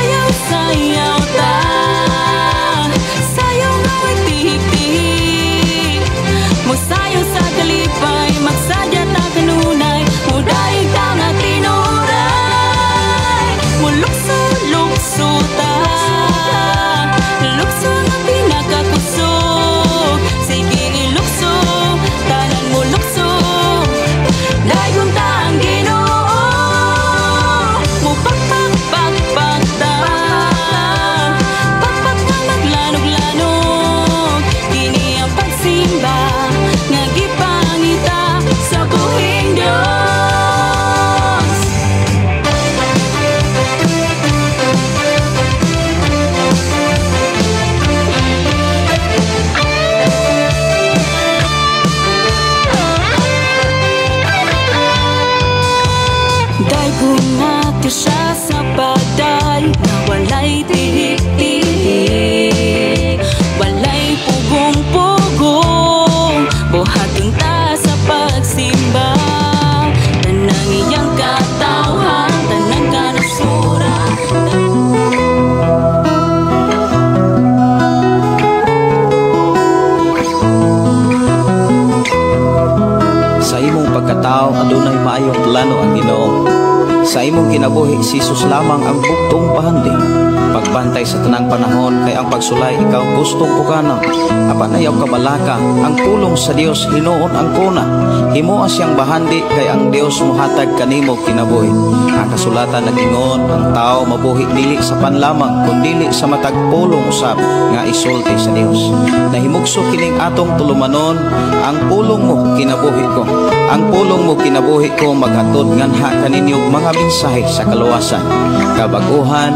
Sayaw-sayaw ta, sayaw nga way tihik-tihik. Mosayaw sa kalipay, magsadya ta kanunay, mudaig ta nga tinuray. Mulukso-lukso ta, lukso nga pinakakusog. Sige ilukso, tanan mo lukso, dayon ta ang Ginoo. Mupakpak-pakpak ta, pakpak nga maglanog-lanog. Kini ang pagsimba nga gipangita sa buhing Dios. Day bumati siya sa paday na walay tihik-tihik, walay pugong-pugong. Buhaton ta sa pagsimba, tanang iyang katawhan, tanang kanasura. Sa imong pagkatao adunay maayong plano ang Ginoo. Sa imong kinabuhi si Jesus lamang ang bugtong bahandi. Pagbantay sa tanang panahon kay ang pagsulay ikaw gustong pukanon. Apan ayaw kabalaka ang pulong sa Dios hinuon ang kuna. Himoa siyang bahandi kay ang Dios mohatag kanimo kinabuhi. Ang kasulatan nag-ingon ang tao mabuhi dili sa panlamang kundili sa matag pulong usab nga isulti sa Dios. Nahimugso kining atong tulumanon ang pulong mo kinabuhi ko. Ang pulong mo kinabuhi ko maghatod nganha kaninyo mga mensahe sa kaluwasan, kabaguhan,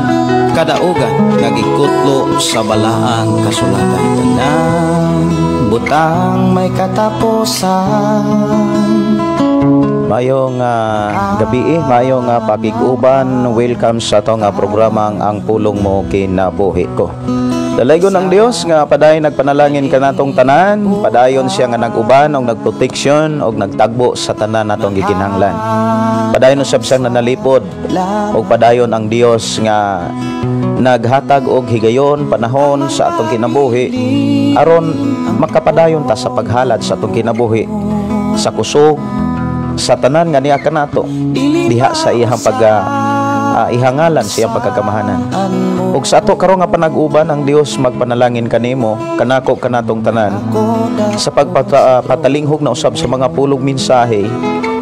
kadaugan nga gikutlo sa balaang kasulatan. Tanang butang may katapusan. Maayong gabi, maayong pakig-uban. Welcome sa atong programang Ang Pulong Mo Kinabuhi Ko. Dalaygon ang Dios nga padayon nagpanalangin kanatong tanan, padayon siya nga nag-uban og nagproteksyon og nagtagbo sa tanan natong gikinahanglan. Padayon usab siyang nanalipod og padayon ang Dios nga naghatag og higayon panahon sa atong kinabuhi aron makapadayon ta sa paghalad sa atong kinabuhi sa kusog sa tanan nga niya kanato diha sa iyang pag ihangalan sa iyang pagkagamahanan. Ug sa ato karon nga panag-uban ang Dios magpanalangin kanimo kanako kanatong tanan sa pagpatalinghog na usab sa mga pulong mensahe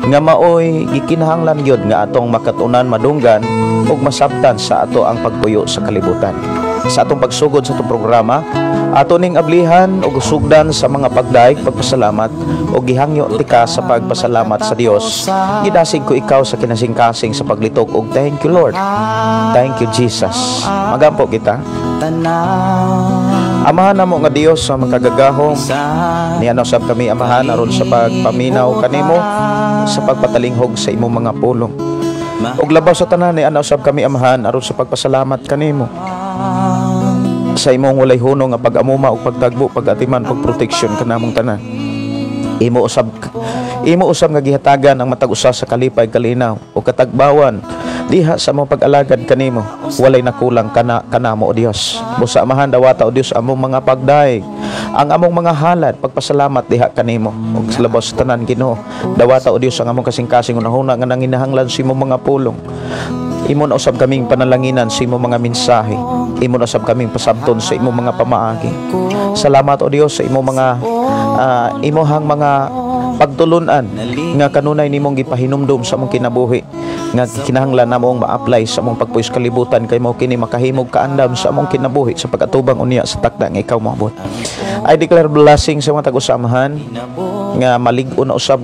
nga maoy gikinahanglan gyud nga atong makatunan, madunggan ug masabtan sa ato ang pagpuyo sa kalibutan. Sa atong pagsugod sa atong programa, ato ning ablihan ug sugdan sa mga pagdaig, pagpasalamat ug gihangyo tika sa pagpasalamat sa Dios. Gidasig ko ikaw sa kinasingkasing sa paglitok og thank you Lord. Thank you Jesus. Magampo kita. Amahan namo nga Dios sa makagagahom, niano sab kami Amahan aron sa pagpaminaw kanimo sa pagpatalinghog sa imong mga pulong. Ug labaw sa tanan niano sab kami Amahan aron sa pagpasalamat kanimo sa imong walay hunong nga pag-amuma ug pagtagbo, pag-atiman, pagproteksyon kanamong tanan. Imo usab nga gihatagan ang matag usa sa kalipay, kalinaw ug katagbawan diha sa among pag-alagad kanimo. Walay nakulang kanamo o Dios. Busa Amahan dawata o Dios among mga pagdaig, ang among mga halad pagpasalamat diha kanimo. Ug sa labaw sa tanan Ginoo, dawata o Dios ang among kasing-kasing hunahuna nga nanginahanglan sa imong mga pulong. Imo na usab kaming panalanginan sa imong mga mensahe. Imo na usab kaming pasabton sa imong mga pamaagi. Salamat o Dios sa imong mga imohang mga pagtulunan nga kanunay nimong gipahinumdum sa among kinabuhi nga kinahanglan namong ma-apply sa among pagpuyo sa kalibutan kay mao kini makahimog kaandam sa among kinabuhi sa pag-atubang unya sa takda nga ikaw moabot. I declare blessing sa mga tag-usamahan nga malig-on na usab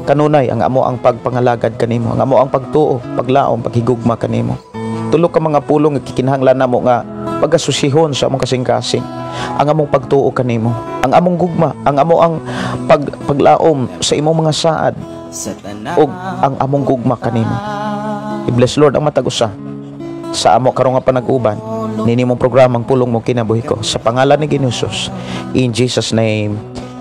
kanunay ang amo ang pagpangalagad kanimo, ang amo ang pagtuo, paglaom, paghigugma kanimo. Tulo ka mga pulong nga gikinahanglan namo nga pagasusihon sa among kasing-kasing, ang among pagtuo kanimo, ang among gugma, ang amo ang paglaom sa imong mga saad ug ang among gugma kanimo. I-bless Lord ang matag usa sa amo karon nga panag-uban nini mong programang Pulong Mo Kinabuhi Ko, sa pangalan ni Ginoong Hesus, in Jesus name.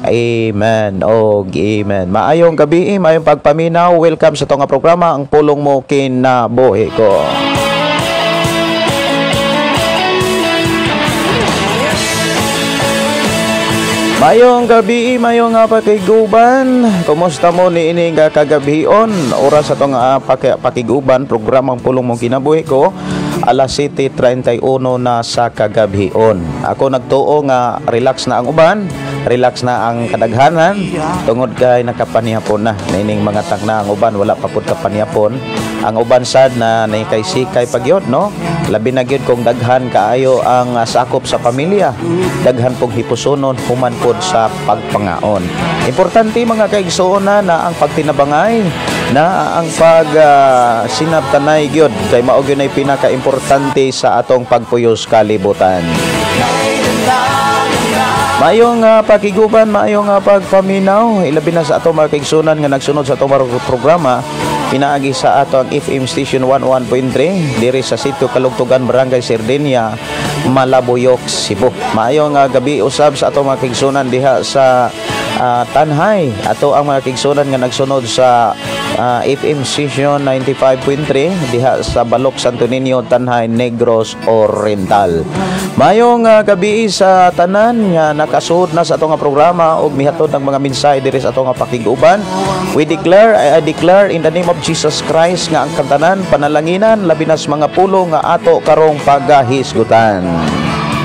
Amen og amen. Maayong gabi, maayong pagpaminaw. Welcome sa tong programa ang Pulong Mo Kinabuhi Ko. Mayong gabi, mayong nga pakiguban. Kumusta mo ni ini nga kagabion? Oras atong pakiguban, programang Pulong Mong Kinabuhi Ko, alas 7:31 na sa kagabion. Ako nagtuo nga relax na ang uban, relax na ang kadaghanan tungod kay nakapanihapon na. Niining mga tangna, ang uban wala pa pud kapanihapon. Ang uban sad na kay sikay pagyod, no? Labi na gyud kung daghan kaayo ang sakop sa pamilya. Daghan pong hipusonon human pod sa pagpangaon. Importante, mga kaigsuonan, na ang pagtinabangay na ang pag sinabtanay gyud kay mao gyud ay pinakaimportante sa atong pagpuyos kalibutan. Maayong pakiguban, maayong pagpaminaw, ilabi na sa atong mga kaigsunan nga nagsunod sa atong programa pinaagi sa ato ang FM station 11.3 diri sa Sitio Kalugtugan, Barangay Sardenia, Malabuyoc, Cebu. Maayong gabi usab sa atong mga kaigsunan diha sa Tanjay. Ato ang mga kaigsunan nga nagsunod sa FM station 95.3 diha sa Balok, Santo Niño, Tanjay, Negros Oriental. Maayong gabi sa tanan nga nakasuod na sa atong nga programa ug mihatod ng mga mensahe diri sa atong nga pakig-uban. We declare, I declare in the name of Jesus Christ nga ang kantanan, panalanginan, labi na sa mga pulong nga ato karong pagahisgutan.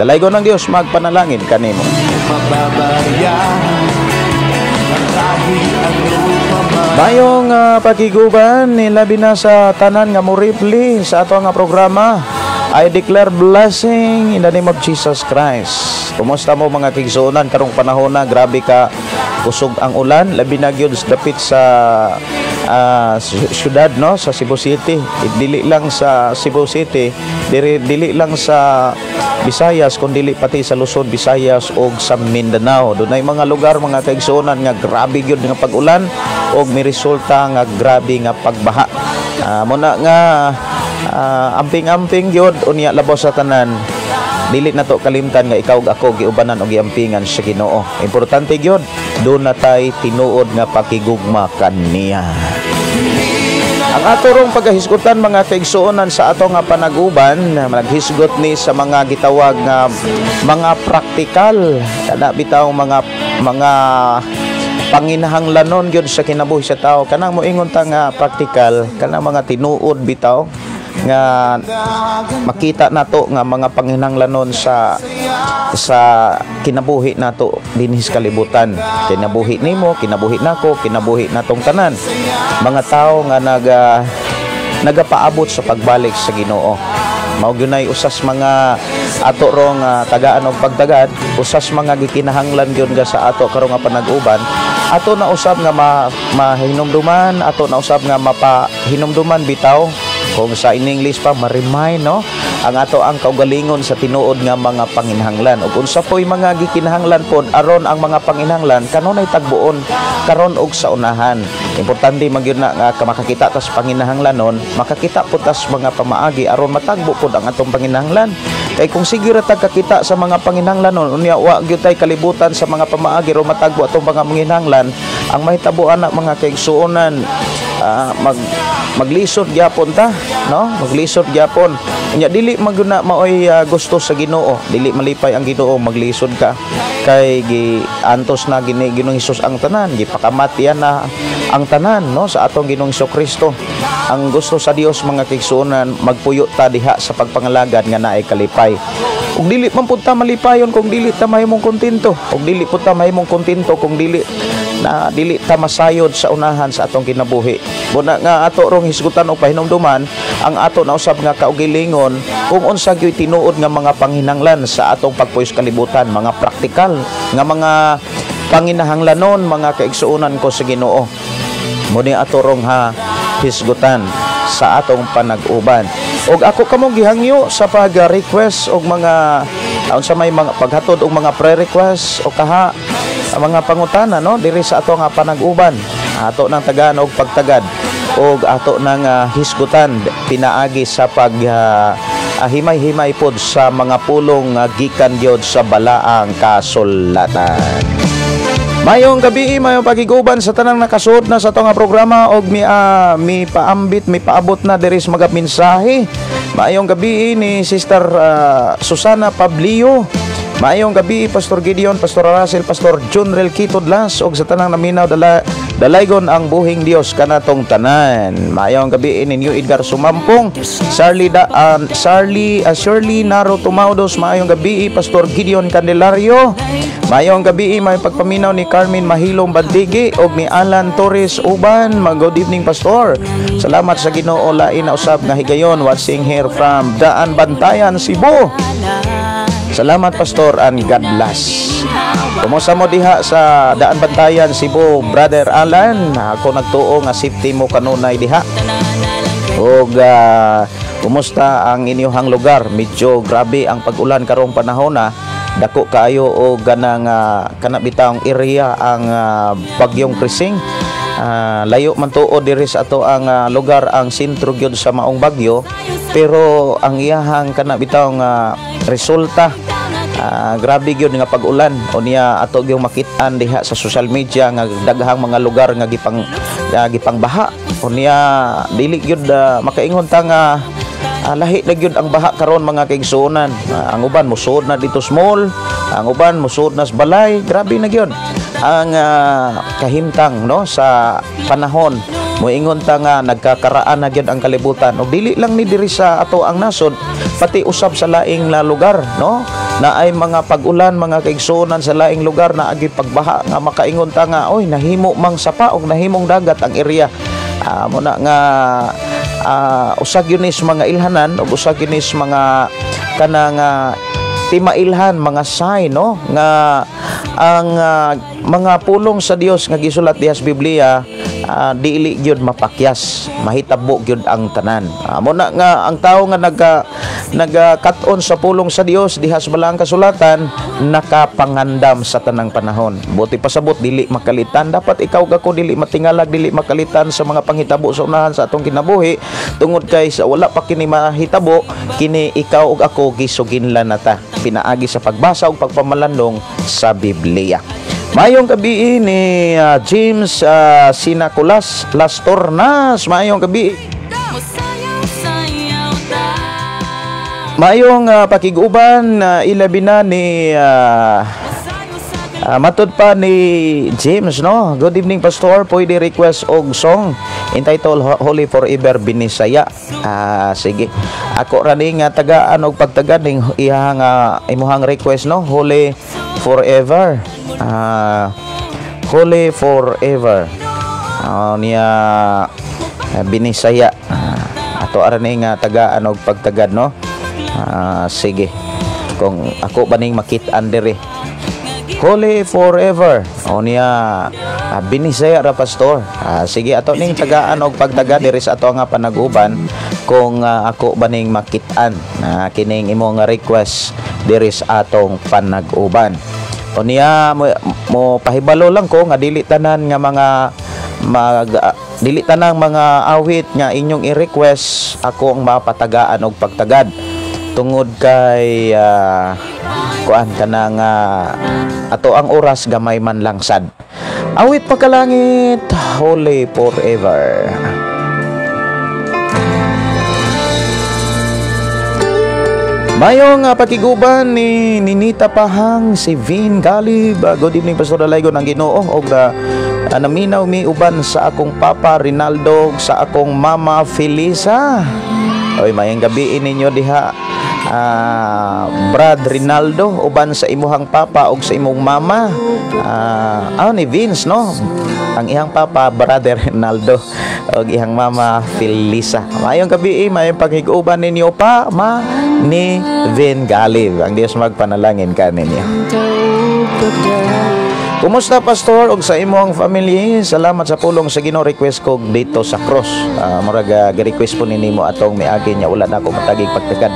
Dalaygon ng Dios magpanalangin kanimo. Mababayahan kahit ano pa man. Mayong pakiguban, nilabi na sa tanan nga mo reply sa ato nga programa. I declare blessing in the name of Jesus Christ. Kumusta mo, mga kaigsuonan, karong panahon na grabe ka kusog ang ulan, labi na gyud sa dapit sa syudad, no, sa Cebu City. Dili lang sa Cebu City, diri, dili lang sa Visayas kun dili pati sa Luzon, Visayas ug sa Mindanao. Dunay mga lugar, mga kaigsuonan, nga grabe gyud nga pag-ulan ug miresulta nga grabe nga pagbaha. Muna nga amping-amping gyud unya. Labaw sa tanan, dili na to kalimtan nga ikaw ug ako giubanan og giampingan sa Ginoo. Importante gyud duna tay tinuod nga pakigugma kaniya. Ang ato rong pagahisgutan, mga kaigsuonan, sa ato nga panaguban, naghisgot ni sa mga gitawag nga mga praktikal kana bitaw mga panginahanglanon gyud sa kinabuhi sa tao. Kanang moingon ta nga praktikal, kanang mga tinuod bitaw nga makita nato nga mga panginahanglanon sa kinabuhi nato dinhi sa kalibutan, kinabuhi nimo, kinabuhi nako, kinabuhi natong tanan, mga tao nga nagapaabot sa pagbalik sa Ginoo. Mao gyud usas mga ato rong tagaan og pagtagad, usas mga gikinahanglan gyud nga sa ato karong nga panag-uban, ato na usab nga mahinumduman, ato na usab nga mapahinumduman bitaw, kung sa in English pa, ma-remind, no, ang ato ang kaugalingon sa tinuod nga mga panginahanglan ug unsa po'y mga gikinahanglan pod aron ang mga panginahanglan kanunay tagbuon karon og sa unahan. Importante man gyud na nga makakita tas panginahanglanon, makakita pod tas mga pamaagi aron matagbo pod ang atong panginahanglan, kay kung sige ra tag kakita sa mga panginahanglanon unya wa gyud tay kalibutan sa mga pamaagi aron matagbo atong mga panginahanglan, ang mahitabo ana, mga kaigsuonan, maglisod gyapon ta, no? Maglisod gyapon. Unya dili man gyud na maoy gusto sa Ginoo. Dili malipay ang Ginoo maglisod ka kay giantos na gini Ginoong Hesus ang tanan, gipakamatyan na ang tanan, no, sa atong Ginoong Kristo. Ang gusto sa Dios, mga kaigsuonan, magpuyo ta diha sa pagpangalagad nga naay kalipay. Ug dili man pud ta malipayon kung dili ta mahimong kontento. Ug dili pud ta mahimong kontento kung dili na dili ta masayod sa unahan sa atong kinabuhi. Muna nga ato rong hisgutan o pahinumduman ang ato na usab nga kaugilingon kung unsa gyud tinuod nga mga panginahanglan sa atong pagpuyos kalibutan, mga praktikal nga mga panginahanglanon, mga kaigsuonan ko sa Ginoo. Muni ato rong ha hisgutan sa atong panag-uban. Og ako kamong gihangyo sa pag-request og mga unsa may mga paghatod og mga pre-request o kaha ang mga pangutana, no, diri sa ato nga panag-uban. Ato nang tagaan og pagtagad og ato nang hisgutan pinaagi sa pag himay-himay pod sa mga pulong gikan gyud sa balaang kasulatan. Mayong gabi, mayong pagiguban sa tanang nakasuot na sa ato nga programa og mi paambit, mi paabot na diri sa mga mensahe. Mayong gabi ni Sister Susana Pablio. Maayong gabi, Pastor Gideon, Pastor Russell, Pastor Junrel Quito Dlas og sa tanang naminaw, dalaygon ang buhing Dios kanatong tanan. Maayong gabi ninyo, Edgar Sumampong, Sarli da, Sarli Shirley Naro Tumaudos. Maayong gabi, Pastor Gideon Candelario. Maayong gabi, may pagpaminaw ni Carmen Mahilong Bandigi og ni Alan Torres Uban. Good evening, Pastor. Salamat sa Ginoo, lain na usab nga higayon, watching here from Daan Bantayan, Cebu. Salamat, Pastor, and God bless. Kumusta mo diha sa Daan Bantayan, Cebu, Brother Alan? Ako nagtuo nga safety mo kanunay diha. Og kumusta ang inyong lugar? Medyo grabe ang pag-ulan karong panahon na dako kaayo og ganang kana bitawng area ang bagyong Crising. Layo man tuod diri sa ato ang lugar ang sentro gyud sa maong bagyo, pero ang iyahang kana bitawng resulta, grabe gyud nga pag-ulan. Unya ato gyud makit-an diha sa social media nga daghang mga lugar nga gipang baha. Unya dili gyud makaingon ta nga lahi na gyud ang baha karon, mga kaigsuonan. Ang uban musuod na dito sa mall, ang uban musuod na sa balay. Grabe na gyud ang kahimtang, no, sa panahon. Moingon ta nga nagkakaraan na gyud ang kalibutan, ug dili lang ni diri sa ato ang nasod, pati usab sa laing na lugar, no, na ay mga pag-ulan, mga kaigsuonan, sa laing lugar na agi pagbaha nga makaingon ta nga oy, nahimo mang sapa og nahimong dagat ang area. Mo na nga usag yun is mga ilhanan ug usag yun is mga kanang timailhan, mga sign, no, nga ang mga pulong sa Dios nga gisulat diha sa Biblia, dili gyud mapakyas, mahitabo gyud ang tanan. Mo na nga ang tawo nga nagkat-on sa pulong sa Dios diha sa Balaang Kasulatan nakapangandam sa tanang panahon. Buot pasabot, dili makalitan. Dapat ikaw gako dili matingalag, dili makalitan sa mga panghitabo sa unahan sa atong kinabuhi, tungod kay sa wala pa kini mahitabo, kini ikaw ug ako gisuginlan na ta pinaagi sa pagbasa ug pagpamalandong sa Biblia. Mayong gabi ni James Sinaculas Las Tornas. Mayong gabi. Musayaw-sayaw ta. Mayong pakiguban, ilabi na ni matud pa ni James, no. Good evening, Pastor. Pwede request og song entitled Holy Forever Binisaya? Sige. Ako ra ni nga tagaan og pagtagan ning iyang imuhang request, no. Holy Forever. Holy Forever. Niya Binisaya. Ato ara ni nga tagaan og pagtagad, no. Sige. Kung ako ba ning makit-an diri. Holy Forever. O niya Binisaya ra, Pastor. Sige, ato ning tagaan og pagtaga diri sa ato nga panaguban kung ako ba ning makit-an na kining imo nga request diri sa atong panag-uban. O niya mo pahibalo lang ko nga dili tanang mga awit nga inyong i-request ako ang mapatagaan og pagtagad, tungod kay kuan kanang ato ang oras gamay man lang sad. Awit Pagkalangit, Holy Forever. Mayong pakiguban ni Ninita Pahang, si Vin Galib. Good evening, Pastor Dalaygon ang Ginoo og naminaw mi uban sa akong papa Rinaldo ug sa akong mama Felisa. Oy, mayong gabi ninyo diha. Brad Rinaldo uban sa imuhang papa ug sa imong mama. Ni Vince, no. Ang iyang papa Brother Rinaldo ug iyang mama Felisa. Mayong gabi, mayong paghiguban ninyo pa ma ni Vin Galib. Ang Dios magpanalangin kaninyo. Kumusta, Pastor, ug sa imong family? Salamat sa pulong sa Ginoo, request ko Dito sa Cross. Murag gi-request po nimo atong miagi niya, wala na ako matagig pagtagad.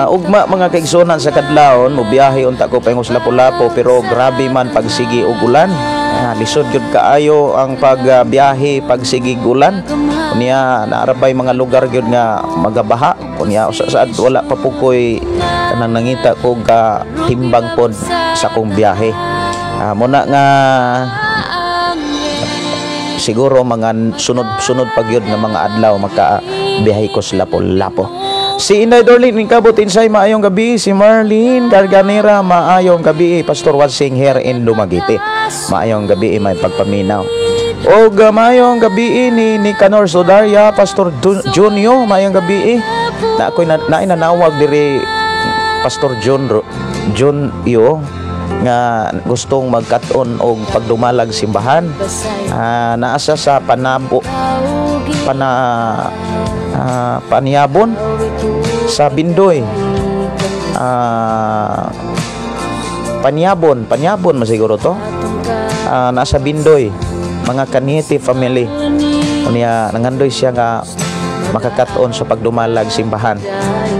Ugma, mga kaigsunan, sa kadlawon mo biyahe unta ko paingon sa Lapu-Lapu, pero grabe man pagsigi og ulan. Lisod gyud kaayo ang pagbiyahe pagsigi ulan. Unya naarabay mga lugar gyud nga magabaha. Unya usa sad wala pa po ko'y kanang nangita ko ka timbang pod sa akong biyahe. Muna nga siguro mga sunod-sunod pa gyud nga mga adlaw maka biyahe ko sa Lapu-Lapu. Si Inday Dorlin Inkabot Insay, maayong gabi. Si Marlene Garganera, maayong gabi. Pastor, watching here in Dumaguete. Maayong gabi, may pagpaminaw. Og maayong gabi ni Nicanor Sodaria, Pastor Junio, maayong gabi. Na ako'y na, nainanawag diri, Pastor John John iyo nga gustong magkat-on og pagdumalag simbahan. Naa siya sa Panabo pana Panyabon sa Bindoy. Panyabon, Panyabon masiguro to. Nasa Bindoy, mga Kanete family. Unya nangandoy siya nga makakaton sa pagdumalag simbahan.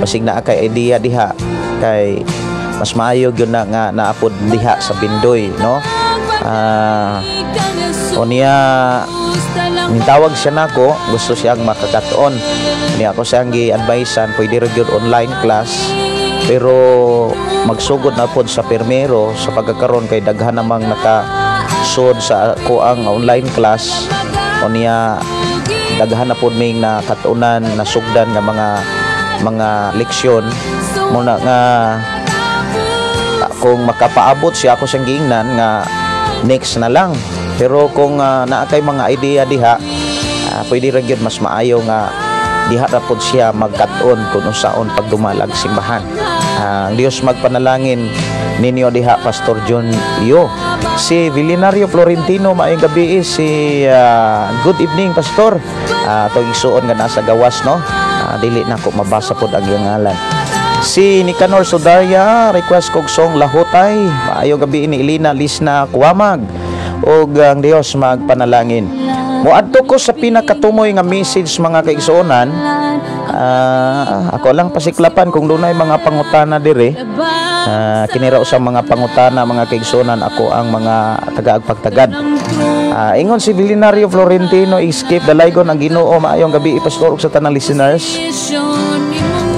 Basig naa kay idea diha kay mas maayo gyud na nga naapod diha sa Bindoy, no? Unya nitawag siya nako, gusto siyang makakaton. Niya ako siyang gi-advisean, pwede ra gyud online class pero magsugod na pod sa pirmero sa pagkakaron kay daghan namang nakasud sa ako ang online class. Unya daghan na pod ming nakatunan, nasugdan nga mga leksyon muna nga kung makapaabot siya, ako siyang giingnan nga next na lang. Pero kung naa kay mga idea diha, pwede ra gyud, mas maayo nga diha ra pod siya magkat-on kung unsaon pagdumalag simbahan. Ang Dios magpanalangin ninyo diha, Pastor John Yo. Si Villinario Florentino, maayong gabi. Si good evening, Pastor. Atong igsuon nga nasa gawas, no? Dili na ko mabasa pod ang iyang ngalan. Si Nicanor Sudaria, request kog song "Lahutay". Maayong gabi ni Elena Lisna Kuamag. Og ang Dios magpanalangin. Moadto ko sa pinakatumoy nga message, mga kaigsuonan. Ako lang pasiklapan kung dunay mga pangutana dire. Kini ra sa mga pangutana, mga kaigsuonan, ako ang mga tagaagpagtagad. Ingon si Villinario Florentino, escape dalaygon ang Ginoo. Maayong gabi, Pastor, ug sa tanang listeners.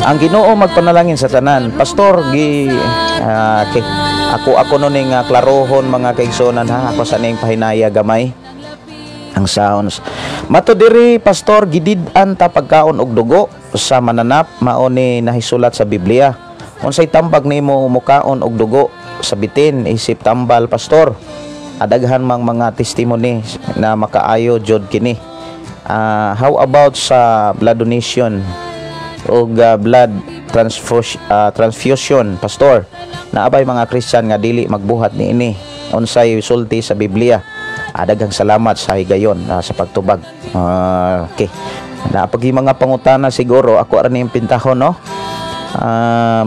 Ang Ginoo magpanalangin sa tanan. Pastor, gi okay. Ako no ning klarohon, mga kaigsuonan, ha. Ako sa ning pahinaya gamay ang sounds. Mato diri, Pastor, gidid-an ta pagkaon og dugo sa mananap, mao ni nahisulat sa Biblia. Unsay tambag nimo mukaon og dugo sa bitin isip tambal, Pastor? Adaghan mang mga testimony na makaayo jud kini. How about sa blood donation og blood transfusion, Pastor? Naabay mga Christian nga dili magbuhat niini. Unsay sulti sa Biblia? Daghang salamat sa higayon sa pagtubag. Okay. Naapag mga pangutana siguro ako ra ning pintahon, no?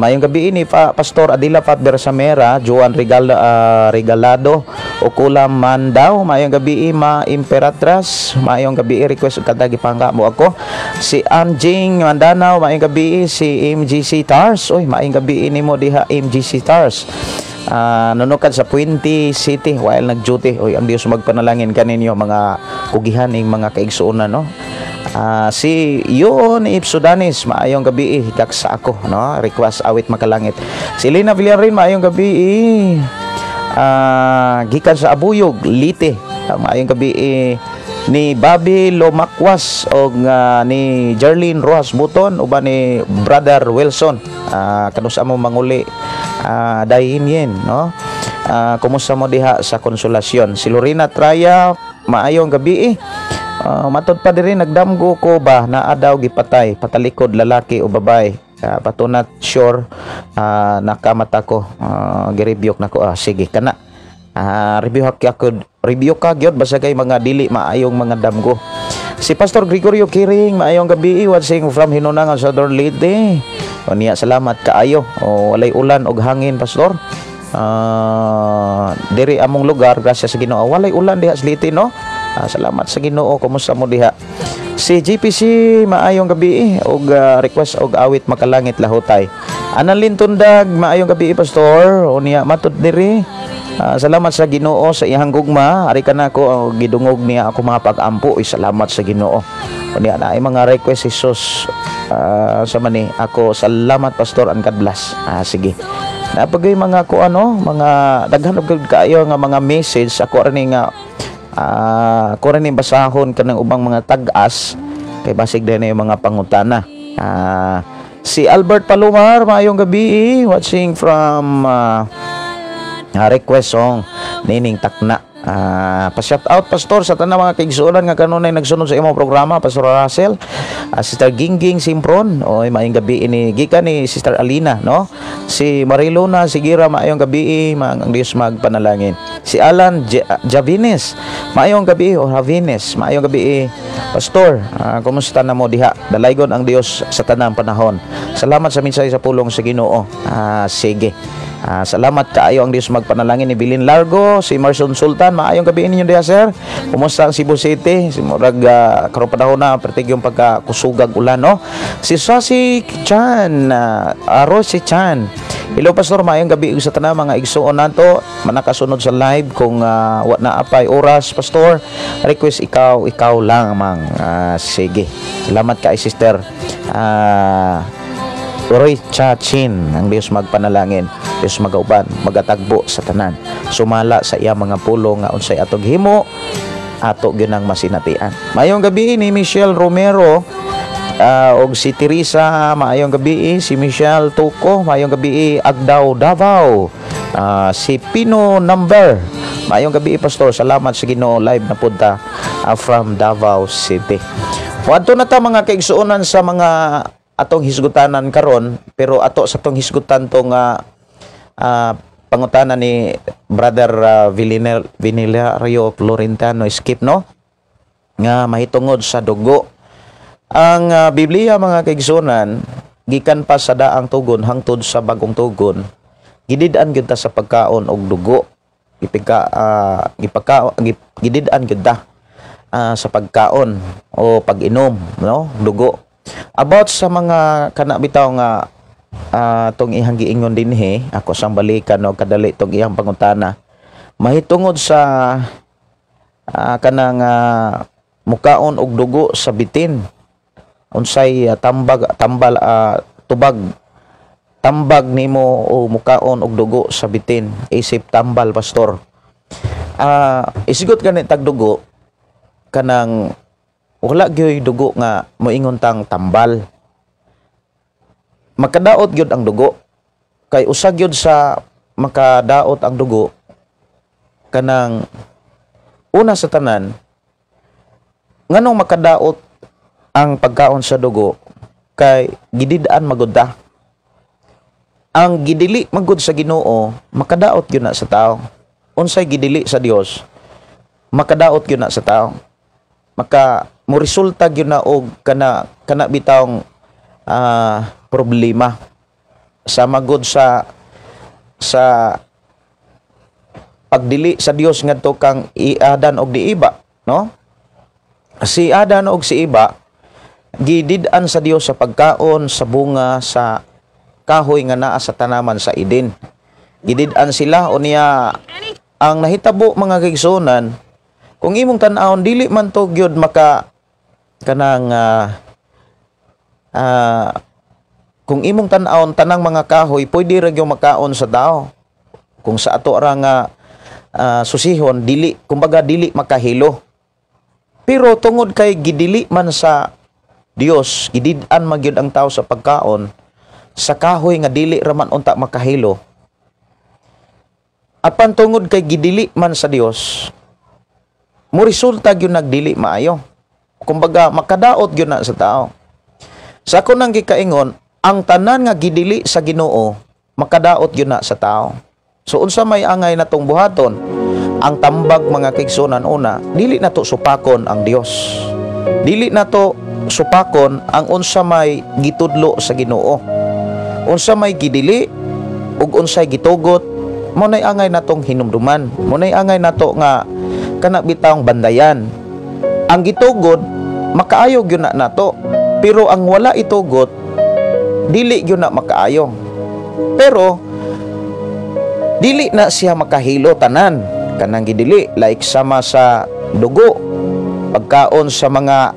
Mayong gabi ini pa, Pastor Adila Pat Bersamera, Joan Regalado, Okula Mandaw, mayong gabi ma Imperatras, mayong gabi, request og kanta "Gipangka Mo Ako". Si Anjing Mandanao, mayong gabi. Si MGC Tars, oy, mayong gabi nimo diha, MGC Tars. Nunukad sa Puente City while nag-duty. Oy, ang Dios magpanalangin kaninyo, mga kugihan ning mga kaigsuonan, no? Si Yon Ipsudanis, maayong gabi, higak sa ako, no? Request "Awit Makalangit". Si Lina Villarin, maayong gabi. Gikan sa Abuyog, Leyte. Maayong gabi ni Bobby Lomakwas og ni Jerlyn Rojas Buton uban ni Brother Wilson. Kanusa mo manguli dahin yen, no? Kumusta mo diha sa Konsolasyon? Si Lorena Traya, maayong gabi. Matod pa diri, nagdamgo ko ba naa daw gipatay patalikod, lalaki o babae? Patunat sure, nakamata ko, girebuke nako. Sige kana. Review ka ako, review ka gyud basta kay mga dili maayong mga damgo. Si Pastor Gregorio Kiring, maayong gabi, watching from Hinunangan, Southern Leyte. O niya, salamat kaayo. O walay ulan og hangin, Pastor. Diri among lugar, grasya sa Ginoo, walay ulan diha sa Leyte, no? Salamat sa Ginoo. Kumusta mo diha? Si GPC, maayong gabi og request og "Awit Makalangit", "Lahutay". Analin Tundag, maayong gabi, Pastor. Unya matud diri. Salamat sa Ginoo sa iyang gugma. Ari ka nako, gidungog niya ako mga pag-ampo. Uy, salamat sa Ginoo. Unya na ay mga request Jesus sa mani ako. Salamat, Pastor, and God bless. Sige. Napagay mga ko ano, mga daghan og kaayo nga mga message ako ra ni nga ako ra ni basahon kanang ubang mga tag-as kay basig din na yung mga pangutana. Si Albert Palomar, maayong gabi, watching from request song Nining Takna. Pa-shout out, Pastor, sa tanang mga kaigsuonan nga kanunay nagsunod sa imong programa, Pastor Russell, Sister Gingging Simpron, oy, maayong gabi ini gikan ni Sister Alina, no? Si Mariluna Sigira, maayong gabi, ang Dios magpanalangin. Si Alan Javines, maayong gabi, o Javines, maayong gabi, Pastor. Kumusta na mo diha? Dalaygon ang Dios sa tanang panahon. Salamat sa mensahe sa pulong sa Ginoo. Sige. Salamat kaayo, ang Dios magpanalangin ni Bilin Largo, si Marson Sultan, maayong gabi ninyo diha, sir. Kumusta ang Cebu City? Si murag karon panahon na pertig yung pagka kusugag ulan, no? Si Sasi Chan, Rosie Chan. Hello, Pastor, maayong gabi sa tanan mga igsuon nato, manakasunod sa live. Kung wa na apay oras, Pastor, request Ikaw Ikaw Lang mang. Sige. Salamat kay Sister Roy Chachin, ang Diyos magpanalangin, Diyos magauban, magatagbo sa tanan. Sumala sa iya mga pulong nga unsay atong himo, ato gyud ang masinatian. Maayong gabi ni Michelle Romero og si Teresa, maayong gabi. Si Michelle Tuco, maayong gabi, Agdao, Davao. Si Pino Number, maayong gabi, Pastor, salamat sa Ginoo, live na punta from Davao City. Moadto na ta, mga kaigsuonan, sa mga atong hisgutanan karon, pero ato sa atong hisgutan tong pangutana ni Brother Vinilario Florentino Skip, no, nga mahitungod sa dugo. Ang Biblia, mga kaigsuonan, gikan pa sa Daang Tugon hangtod sa Bagong Tugon, gidid-an gyud ta sa pagkaon og dugo. Ipigka gipagka gidid-an gyud ta sa pagkaon o pag-inom, no, dugo. About sa mga kana bitaw nga tong ihang giingon dinhi, ako sang balikan, no, kadali tong iyang pangutana mahitungod sa kanang mukaon og dugo sa bitin, unsay tambag tambal tubag tambag nimo o mukaon og dugo sa bitin isip tambal, Pastor? Isigot gani tag dugo, kanang wala gyoy dugo nga moingon tang tambal. Makadaot gyud ang dugo kay usa gyud sa makadaot ang dugo, kanang una sa tanan, nganong makadaot ang pagkaon sa dugo, kay gidid-an magud ta. Ang gidili magud sa Ginoo, makadaot gyud na sa tao. Unsay gidili sa Dios, makadaot gyud na sa tao, maka mo resulta gyud na og kana kana bitawng problema sa magod sa pagdili sa Dios ngadto kang Adan og di Iba, no? Si Adan og si Iba, gidid-an sa Dios sa pagkaon sa bunga sa kahoy nga naa sa tanaman sa Eden. Gidid-an sila. Unya ang nahitabo, mga kaigsuonan, kung imong tan-awon, dili man to gyud maka kanang kung imong tan-awon, tanang mga kahoy pwede ra gyud makaon sa tao. Kung sa ato ra nga susihon, dili, kumbaga dili makahilo. Pero tungod kay gidili man sa Dios, gidid-an man gyud ang tao sa pagkaon sa kahoy nga dili ra man unta makahilo. Apan tungod kay gidili man sa Dios, mo resulta gyud nagdili maayo. Kumbaga makadaot gyud na sa tao. Sa ako nang gikaingon, ang tanan nga gidili sa Ginoo, makadaot gyud na sa tao. So unsa may angay natong buhaton? Ang tambag, mga kaigsuonan, una, dili nato supakon ang Dios. Dili nato supakon ang unsa may gitudlo sa Ginoo. Unsa may gidili ug unsay gitugot, mo nay angay natong hinumduman. Mo nay angay nato nga kana bitawng bandayan. Ang gitugot, makaayo gyud na nato. Pero ang wala itugot, dili gyud na makaayo. Pero dili na siya makahilo tanan kanang gidili, like sama sa dugo, pagkaon sa mga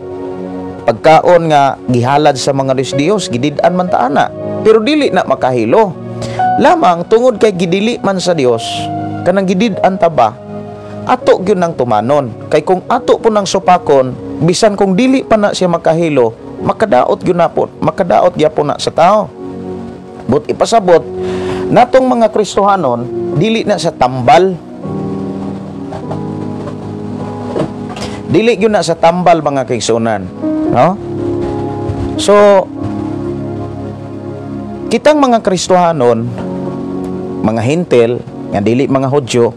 pagkaon nga gihalad sa mga Diyos Diyos, gidid-an man ta ana, pero dili na makahilo. Lamang tungod kay gidili man sa Dios, kanang gidid-an ta ba, ato gyud nang tumanon, kay kung ato po nang supakon, bisan kung dili pa na siya makahilo. Makadaot gyud na po, makadaot gyapon na sa tao. But ipasabot natong mga Kristohanon, dili na sa tambal. Dili gyud na sa tambal mga kaigsuonan, no? So kitang mga Kristohanon, mga Hintil nga dili mga Hudyo,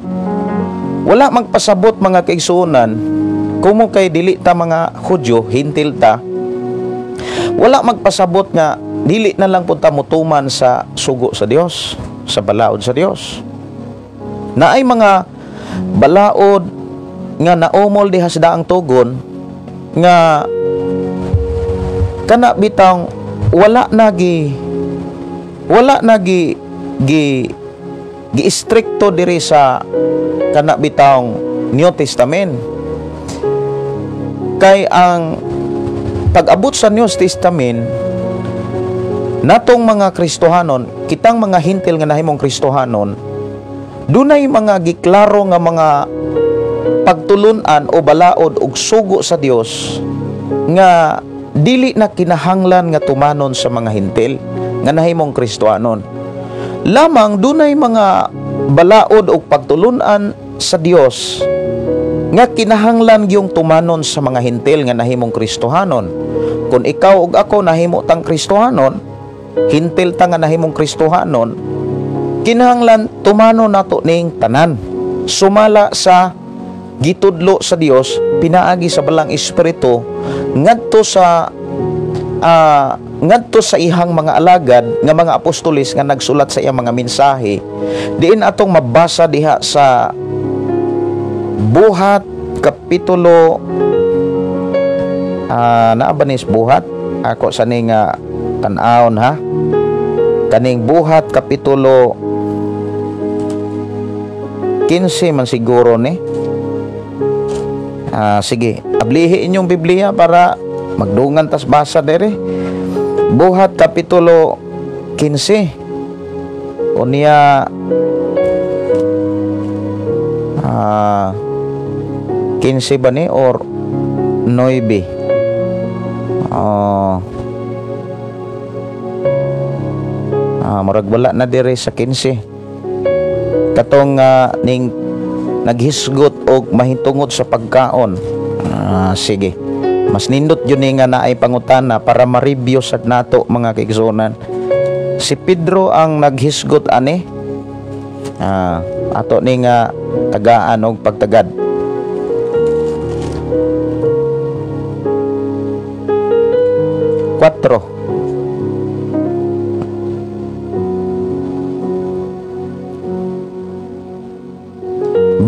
wala magpasabot mga kaigsuonan kumo kay dili ta mga Hudyo, Hintil ta. Wala magpasabot nga dili na lang punta mutuman sa sugo sa Dios, sa balaod sa Dios. Naay mga balaod nga naumol diha sa daang tugon nga kana bitang wala nagi gi gi-istrikto diri sa kana bitang New Testament. Kay ang pag-abot sa New Testament natong mga Kristohanon, kitang mga Hintil nga nahimong Kristohanon, dunay mga giklaro nga mga pagtulunan o balaod og sugo sa Dios nga dili na kinahanglan nga tumanon sa mga Hintil nga nahimong Kristohanon. Lamang dunay mga balaod og pagtulunan sa Dios nga kinahanglan gyung tumanon sa mga Hintil nga nahimong Kristohanon. Kung ikaw ug ako nahimo tang Kristohanon, Hintil ta nga nahimong Kristohanon, kinahanglan tumanon nato ning tanan sumala sa gitudlo sa Dios pinaagi sa Balang Espiritu ngadto sa ihang mga alagad nga mga apostoles nga nagsulat sa iyang mga mensahe. Diin atong mabasa diha sa Buhat kapitulo naa ba nis Buhat? Ako sa ning tan-awon ha. Kaning Buhat kapitulo 15 man siguro ni. Sige, ablihi inyong Biblia para magdungan tas basa dere. Buhat kapitulo 15. Unya 15 ba ni or 9? Murag wala na dire sa 15. Katong ning naghisgot og mahitungod sa pagkaon. Sige. Mas nindot yun nga naay pangutana para ma-review sad nato mga kaigsuonan. Si Pedro ang naghisgot ani. Ato ni nga tagaan og pagtagad. Cuatro.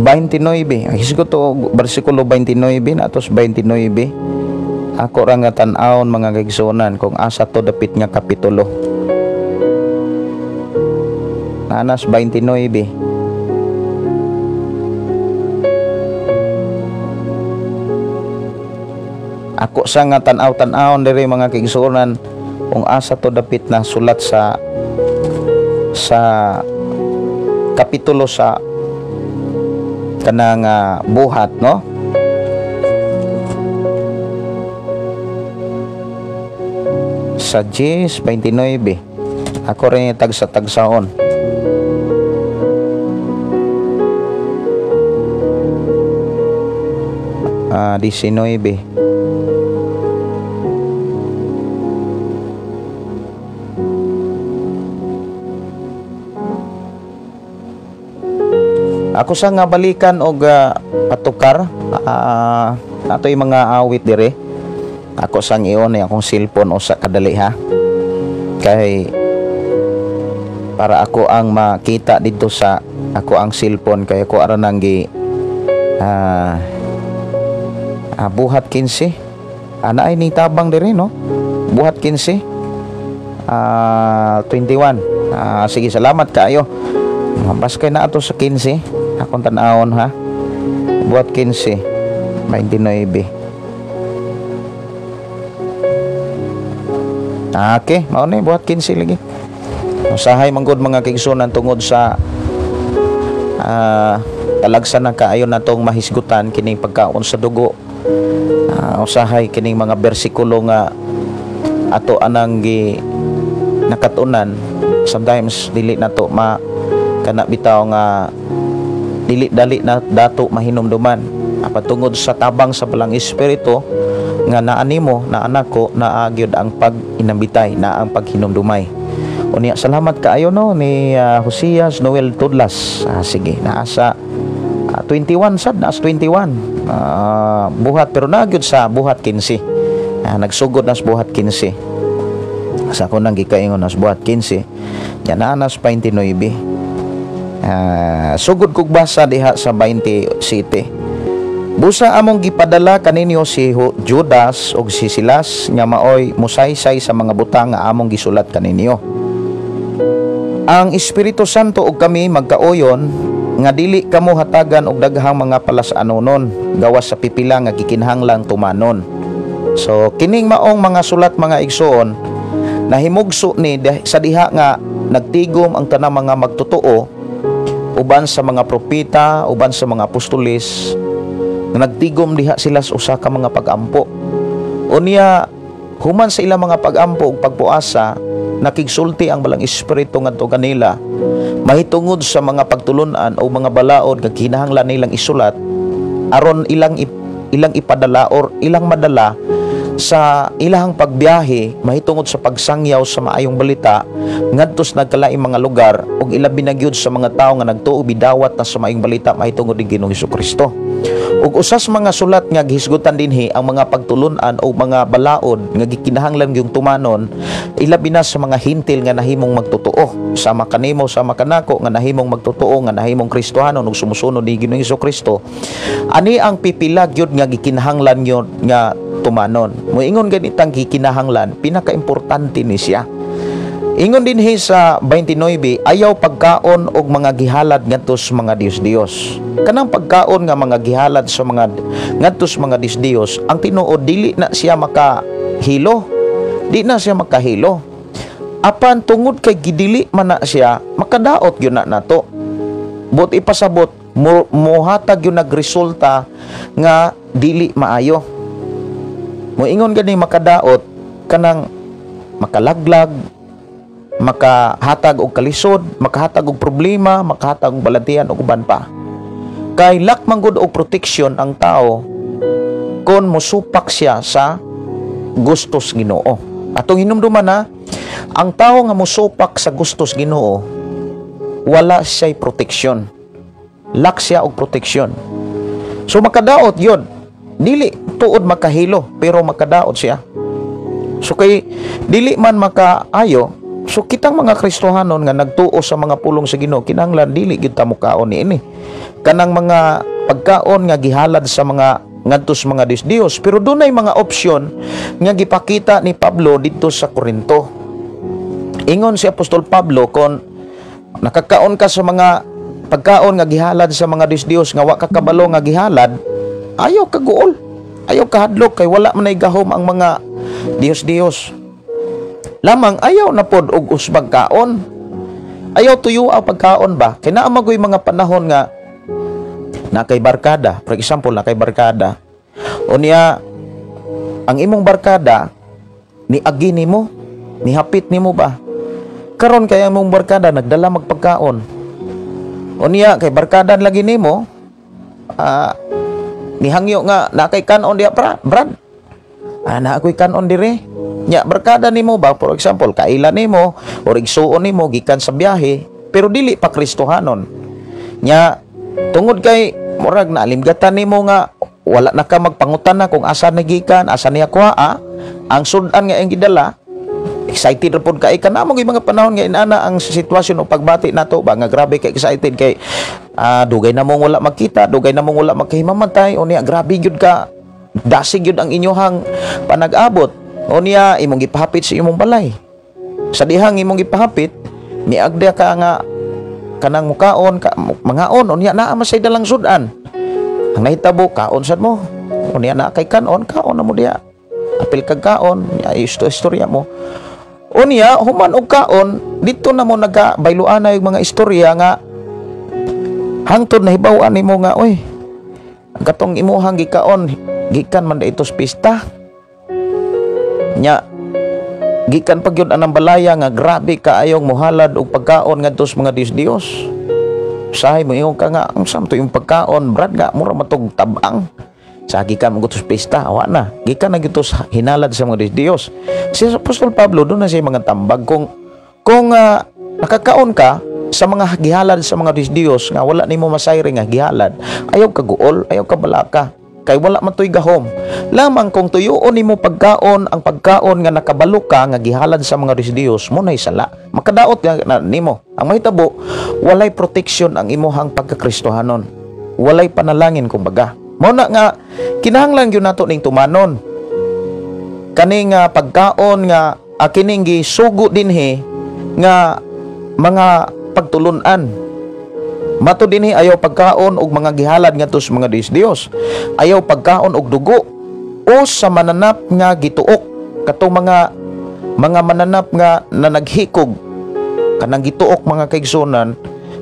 29. Ang hisgot to bersikulo 29 atos 29. Ako ra nga tan-awon mga kaigsuonan kung asa to dapit nga kapitulo. Nanas 29. Ako sa nga tan-aw-tan-awon diri mga kaigsuonan kung asa to dapit na sulat sa kapitulo sa kanang buhat, no? Sa 10:29. Ako rin tagsa-tagsaon. Ah, 19. Ako sa nga balikan og patukar atoy mga awit dire. Ako sang ion akong cellphone usa kadali ha. Kay para ako ang makita dito sa ako ang cellphone kay ako aron nang gi buhat 15. Ana ay ni tabang dire no. Buhat 15. 21. Sige, salamat kaayo. Mabas kay na ato sa 15. Akong tan-awon ha. Buhat 15 29. Okay, mao ni buhat 15 lagi. Usahay manggod mga kaigsunan tungod sa talagsan na kaayo natong mahisgutan kining pagkaon sa dugo. Usahay kining mga bersikulo nga ato anang gi nakatunan, sometimes dili nato ma kana bitaw nga dili dali na dato mahinumduman, apan tungod sa tabang sa Balang Espiritu nga naa nimo, naa nako, naa gyud ang pag-inambitay, naa ang paghinumdumay. Unya salamat kaayo, no, ni Josias Noel Tudlas. Sige, naa sa 21 sad, naa sa 21 buhat, pero naa gyud sa buhat 15. Nagsugod na sa buhat 15 sa ako nang gikaingon na sa buhat 15 yan, naa na sa 29. Sugod kog basa diha sa 27. Busa among gipadala kaninyo si Judas ug si Silas nga maoy musaysay sa mga butang nga among gisulat kaninyo. Ang Espiritu Santo ug kami magkauyon nga dili kamo hatagan og daghang mga palas-anonon gawas sa pipila nga gikinahanglang tumanon. So kining maong mga sulat, mga igsoon, nahimugso ni sa diha nga nagtigom ang tanang mga magtotoo uban sa mga propeta, uban sa mga apostoles, nga nagtigom diha sila sa usa ka mga pag-ampo. Unya human sa ilang mga pag-ampo ug pagpuasa, nakigsulti ang Balang Espiritu ngadto kanila mahitungod sa mga pagtulun-an o mga balaod nga kinahanglan nilang isulat aron ilang ipadala or ilang madala sa ilahang pagbiyahe mahitungod sa pagsangyaw sa maayong balita ngadto sa nagkalaing mga lugar ug ilabi na gyud sa mga tawo nga nagtuo bidawat na sa maayong balita mahitungod ni Ginoong Kristo. Ug usas mga sulat nga gihisgutan dinhi ang mga pagtulun-an o mga balaod nga gikinahanglan gyud tumanon, ilabi na sa mga hintil nga nahimong magtotoo sama kanimo, sama kanako, nga nahimong magtotoo, nga nahimong Kristohanon ug sumusunod ni Ginoong Kristo. Ani ang pipila gyud nga gikinahanglan gyud nga tumanon. Moingon ganitang gikinahanglan, pinakaimportante ni siya. Ingon dinhi sa 29, ayaw pagkaon og mga gihalad ngadto sa mga Dios-Dios. Kanang pagkaon nga mga gihalad sa mga ngadto sa mga Dios-Dios, ang tinuod dili na siya makahilo. Di na siya makahilo. Apan tungod kay gidili man na siya, makadaot gyud na nato. But ipasabot, mohatag gyud nagresulta nga dili maayo. Moingon gani makadaot kanang makalaglag, makahatag og kalisod, makahatag og problema, makahatag og balatian ug uban pa. Kay lack man gud og protection ang tao kon mosupak siya sa gustos Ginoo. Atong hinumduman na ang tao nga mosupak sa gustos Ginoo, wala siya'y protection. Lack siya og protection. So makadaot yun. Dili tuod makahilo, pero makadaot siya. So kay dili man makaayo, so kitang mga Kristohanon nga nagtuo sa mga pulong sa Ginoo, kinahanglan dili gyud ta mokaon niini. Kanang mga pagkaon nga gihalad sa mga ngadto sa mga Dios-Dios, pero dunay mga opsyon nga gipakita ni Pablo didto sa Korinto. Ingon si Apostol Pablo, kon nakakaon ka sa mga pagkaon nga gihalad sa mga Dios-Dios nga wa ka kabalo nga gihalad, ayaw ka guol, ayaw ka hadlok kay wala man ay gahom ang mga Dios-Dios. Lamang ayaw na pod og usbag kaon. Ayaw tuyo ang pagkaon ba? Kay naa magoy mga panahon nga nakay barkada. For example, nakay barkada. Unya ang imong barkada ni agi nimo, nihapit nimo ba? Karon kay imong barkada nagdala magpagkaon. Unya kay barkada lagi nimo, nihangyo nga nakay kanon diha brad. Na ako'y kanon dire. Nya barkada nimo ba, for example, kaila nimo or igsuon nimo gikan sa biyahe, pero dili pa Kristohanon. Nya tungod kay murag naalimgatan nimo nga wala na ka magpangutan na kung asa na gikan, asa niya kuha, ang sudan nga iyang gidala, excited ra pod kay ka na mo mga panahon nga inana ang sitwasyon o pagbati nato ba nga grabe ka excited kay dugay na mong wala magkita, dugay na mong wala magkahimamatay, unya grabe gyud ka, dasig gyud ang inyohang panag-abot. Unya imong gipahapit sa imong balay. Sa dihang imong gipahapit, miagda ka nga kanang mukaon ka, mangaon, unya naa man say dalang sudan. Ang nahitabo kaon sad mo. Unya naa kay kanon, kaon na mo diha. Apil kag kaon, unya istorya mo. Unya human og kaon, dito na mo nagabayloan na yung mga istorya nga hangtod nahibaw-an nimo nga oy, ang katong imuhang gikaon gikan man dito sa pista. Nya Gikan pa gyud anang balaya nga grabe kaayong muhalad og pagkaon ngadto sa mga Diyos-Diyos. Usahay mo ingon ka nga ang samto yung pagkaon, brad, nga mura matog tabang. Sa gikan mo sa pista, wa na. Gikan na gyud sa hinalad sa mga Diyos. Si Apostol Pablo doon na siya mga tambag kung nakakaon ka sa mga gihalad sa mga Diyos nga wala nimo masayri nga gihalad, ayaw ka guol, ayaw ka balaka kay wala man to'y gahom. Lamang kung tuyuon nimo pagkaon ang pagkaon nga nakabalo ka nga gihalad sa mga Diyos, mo nay sala. Makadaot na nimo. Ang mahitabo, walay protection ang imuhang pagkakristohanon. Walay panalangin kumbaga. Mao na nga kinahanglan gyud nato ning tumanon. Kani nga pagkaon nga kining gisugo dinhi nga mga pagtulunan. Mato dinhi, ayaw pagkaon og mga gihalad ngadto sa mga Diyos Diyos. Ayaw pagkaon og dugo o sa mananap nga gituok, katong mga mananap nga nanaghikog, kanang gituok, mga kaigsunan,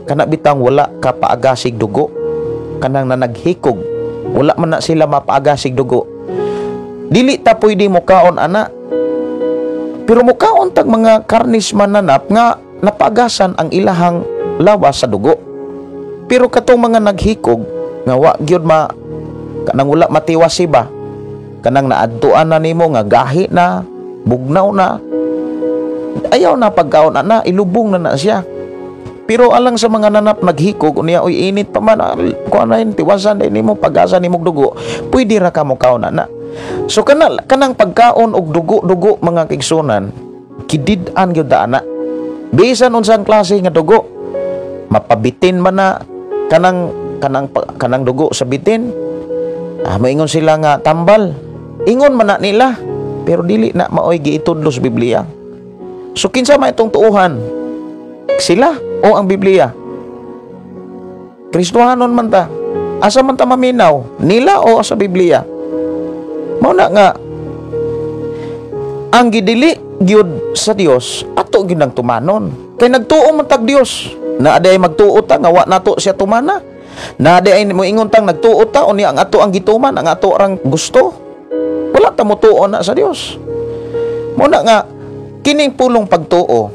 kana bitang wala ka paagasig dugo, kanang nanaghikog, wala man na sila mapaagasig dugo. Dili ta pwede mo kaon ana. Pero mukaon tag mga karnis mananap nga napagasan ang ilahang lawas sa dugo. Pero katong mga naghikog nga wa gyud ma kanang wala matiwasi ba, kanang naadtuan na nimo nga gahi na, bugnaw na, ayaw na pagkaon ana, ilubong na na siya. Pero alang sa mga nanap naghikog unya, uy, init pa man, kuan na yun, tiwasan din nimo, pag-asa nimo dugo, pwede ra ka mokaon ana. So kanang pagkaon og dugo-dugo, mga kaigsunan, kidid-an gyud ta ana. Bisan unsang klase nga dugo, mapabitin man na kanang dugo sa bitin. Ah, moingon sila nga tambal. Ingon man na nila, pero dili na maoy giitudlo sa Biblia. So kinsa man itong tuuhan? Sila o ang Biblia? Kristohanon man ta. Asa man ta maminaw? Nila o sa Biblia? Mao na nga ang gidili gyud sa Dios ato gyud nang tumanon. Kay nagtuo man tag Dios. Na aday magtuo ta nga wa nato siya tumana. Na aday moingon tang nagtuo ta unya ang ato ang gituman, ang ato rang gusto. Wala ta motuo na sa Dios. Mao na nga kining pulong pagtuo,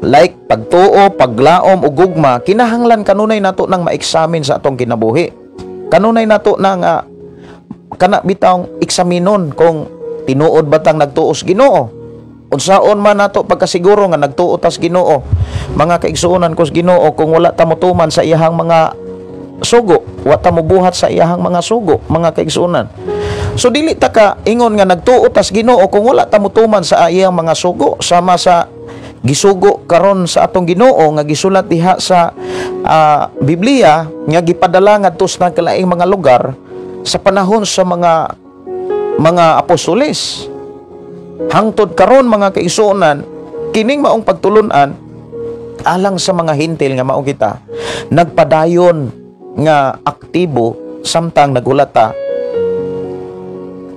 like pagtuo, paglaom ug gugma, kinahanglan kanunay nato nang ma-examine sa atong kinabuhi. Kanunay nato nang kana bitawng eksaminon kung tinuod ba tang nagtuo sa Ginoo. Unsaon man nato pagkasiguro nga nagtuo tas Ginoo, mga kaigsuonan ko sa Ginoo, kung wala ta motuman sa iyahang mga sugo, wa ta mobuhat sa iyahang mga sugo, mga kaigsuonan? So dili ta ka ingon nga nagtuo tas Ginoo kung wala ta motuman sa iyang mga sugo, sama sa gisugo karon sa atong Ginoo nga gisulat diha sa Biblia nga gipadala ngadto sa nagkalaing mga lugar sa panahon sa mga apostoles. Hangtod karon, mga kaigsuonan, kining maong pagtulunan alang sa mga Hentil nga mao kita nagpadayon nga aktibo samtang nagulat ta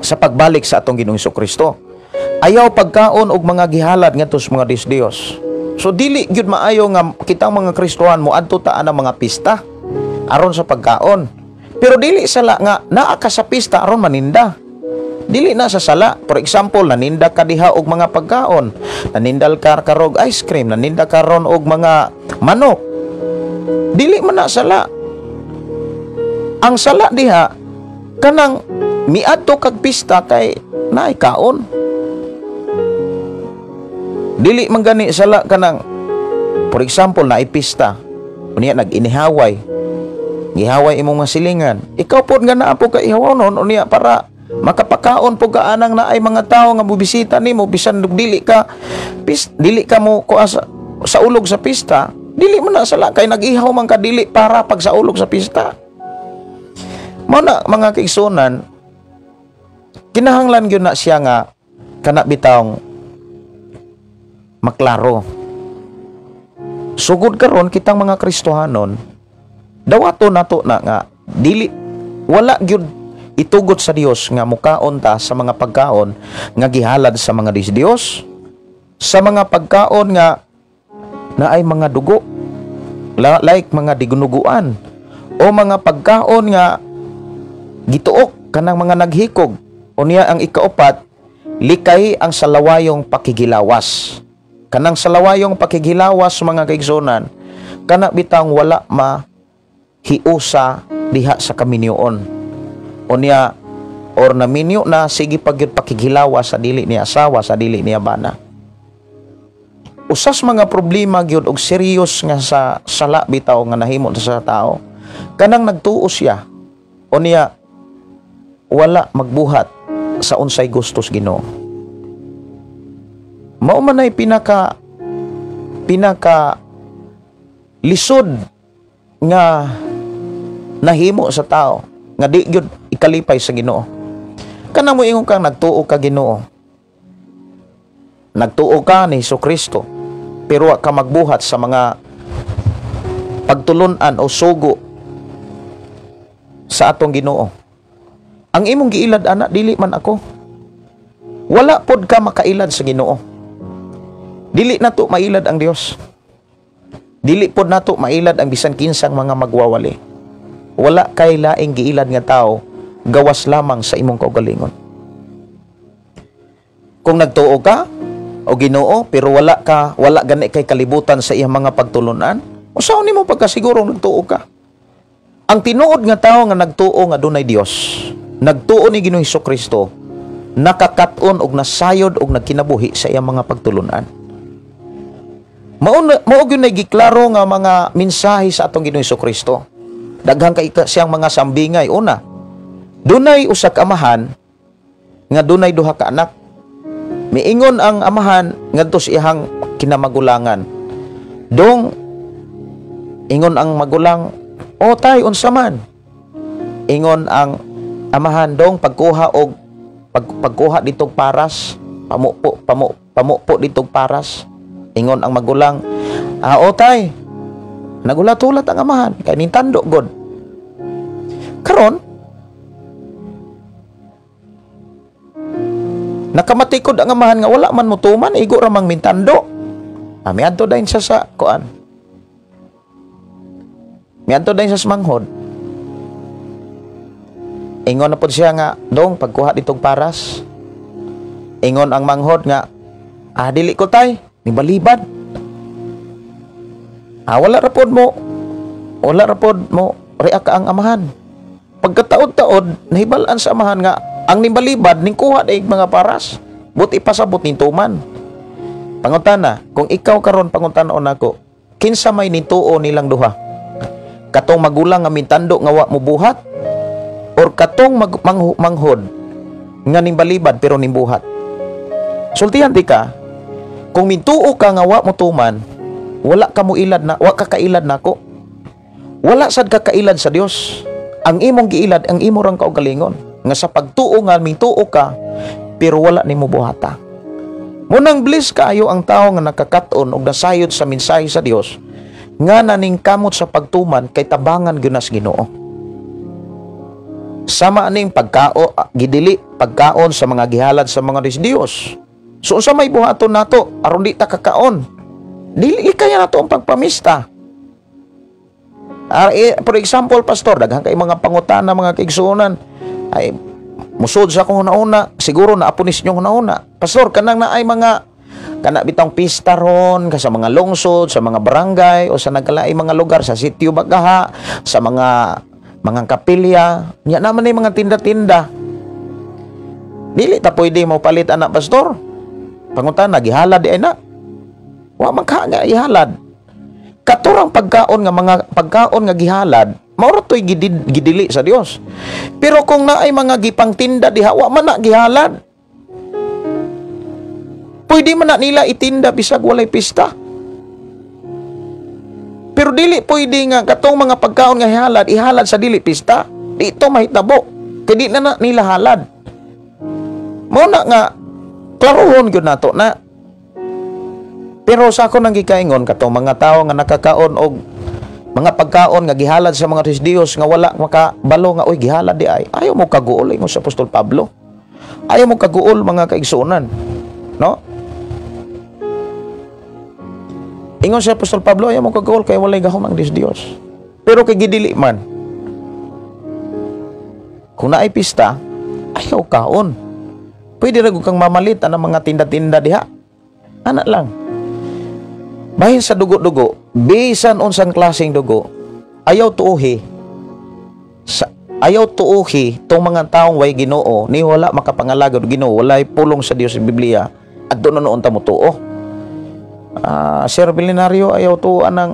sa pagbalik sa atong Ginoong Kristo. Ayaw pagkaon og mga gihalad ngadto sa mga Diyos. So dili gyud maayo nga kitang mga Kristohan moadto ta ang mga pista aron sa pagkaon. Pero dili sala nga naa ka sa pista aron maninda. Dili na sa sala. For example, naninda ka diha og mga pagkaon, nanindal ka karog ice cream, naninda ka ron og mga manok. Dili man na sala. Ang sala diha kanang miadto kag pista kay naay kaon. Dili man gani sala kanang, for example, naay pista. Unya nag-inihaway. Gihaway imong mga silingan. Ikaw pod nga naa po ka ihawon unya para makapakaon po ka anang naay mga tawo nga mobisita nimo bisan dili ka mo kuha sa ulog sa pista, dili man na sala kay nag-ihaw man ka dili para pag sa ulog sa pista. Mao na, mga kaigsuonan, kinahanglan gyud na siya nga kana bitawng maklaro. Sugod karon kitang mga Kristohanon, dawato nato na nga dili, wala gyud itugot sa Dios nga mukaon ta sa mga pagkaon nga gihalad sa mga Diyos, sa mga pagkaon nga naay mga dugo, like mga dinuguan o mga pagkaon nga gituok, kanang mga naghikog. Unya ang ikaupat, Likay ang salawayong pakigilawas. Kanang salawayong pakigilawas, mga kaigsunan, kana bitang wala mahiusa diha sa kaminyoon. Unya or naminyo na, sige pa gyud pakigilawas sa dili niya asawa, sa dili niya bana. Usas mga problema gyud og serious nga sa sala bitaw nga nahimo sa tao, kanang nagtuo siya unya wala magbuhat sa unsay gustos Ginoo. Mao man ay pinaka pinaka lisod nga nahimo sa tao nga di gyud ikalipay sa Ginoo. Kanang moingon kang nagtuo ka Ginoo. Nagtuo ka ni Kristo, pero wa ka magbuhat sa mga pagtulunan o sugo sa atong Ginoo. Ang imong giilad ana, dili man ako. Wala pod ka makailad sa Ginoo. Dili nato mailad ang Dios. Dili pod nato mailad ang bisan kinsang mga magwawali. Wala kay laing giilad nga tao gawas lamang sa imong kaugalingon. Kung nagtuo ka o Ginoo pero wala gani kay kalibutan sa iyang mga pagtulunan, usaon nimo pagkasiguro nagtuo ka? Ang tinuod nga tao nga nagtuo nga dunay Dios, nagtuo ni Ginoong Kristo, nakakat-on og nasayod og nagkinabuhi sa iyang mga pagtulunan. Mao mao gyud nay giklaro nga mga mensahe sa atong Ginoong Kristo. Daghan kay siyang mga sambingay. Una, dunay usa ka amahan nga dunay duha ka anak. Miingon ang amahan ngadto sa iyang kinamagulangan. Dong, ingon ang magulang, "O tay, unsa man?" Ingon ang amahan, "Dong, pagkuha og pagkuha ditog paras, pamupo pamupo ditog paras." Ingon ang magulang, "Ah, o tay." Nagulat-ulat ang amahan kay nintando god. Karon nakamatikod ang amahan nga wala man mutuman, igo ra mang mintando. Ah, miadto dayon siya sa kuan. Miadto dayon siya sa manghod. Ingon na pod siya nga, "Dong, pagkuha ditog paras." Ingon ang manghod nga, "Ah, dili ko tay, nibalibad." Ah, wala ra pod mo react ang amahan. Pagkataod-taod, nahibal-an sa amahan nga ang nibalibad ning kuha daig mga paras. Buti pasabot ning tuman. Pangutana, kung ikaw karon pangutana nako, kinsa may nituo nilang duha? Katong magulang nga mintando nga wa mobuhat or katong manghod nga nimbalibad pero nimbuhat? Sultihan di ka, kung mintuo ka nga wa motuman, wala ka mo ilad na, wa ka kailad nako. Wala sad ka kailad sa Dios. Ang imong giilad ang imo rang kaugalingon nga sa pagtuo nga mintuo ka pero wala nimo buhata. Munang bliss kaayo ang tao nga nakakat-on og nasayod sa mensahe sa Dios nga naningkamot sa pagtuman kay tabangan gyud nas Ginoo. Sama aning pagkao gidili pagkaon sa mga gihalad sa mga Dios. So unsa may buhaton nato aron di ta kakaon? Dili kaya nato ang pagpamista. For example, pastor, daghan kay mga pangutana, mga kaigsuonan. Ay musod sa akong hunauna, siguro naapunis niyong hunauna. Pastor, kanang naay mga kana bitong pista ron ka sa mga lungsod, sa mga barangay o sa nagkalaing mga lugar sa sitio Bagaha, sa mga kapilya, nya naman ay mga tinda-tinda. Dili ta pwede mo palit anak, pastor. Pangutana, gihalad di ay na. Wa man ka nga ihalad. Katurang pagkaon nga mga pagkaon nga gihalad, mao ra toy gidili sa Dios. Pero kung naay mga gipangtinda diha, wa man na gihalad. Pwede man na nila itinda bisag walay pista. Pero dili pwede nga katong mga pagkaon nga ihalad, ihalad sa dili pista. Di ito mahitabo. Kay di na nila halad. Mao na nga klarohon gyud nato na. Pero sa ako nang gikaingon katong mga tawo nga nakakaon og mga pagkaon nga gihalad sa mga Diyos nga wala makabalo nga oy gihalad di ay, ayaw mo kaguol, ingon sa Apostol Pablo. Ayaw mo kaguol, mga kaigsuonan, no? Ingon sa Apostol Pablo, ayaw mo kaguol kay walay gahom ang Diyos. Pero kay gidili man, kung naay pista, ayaw kaon. Pwede ra kang mamalit ang mga tinda-tinda diha. Ana lang. Bahin sa dugo-dugo, bisan unsang klaseng dugo, ayaw tuuhi. Sa, ayaw tuuhi tong mga taong way Ginoo ni wala makapangalagad Ginoo, walay pulong sa Dios sa Biblia at doon noon ta mo tuo. Sir Bilinario, ayaw tuoan ng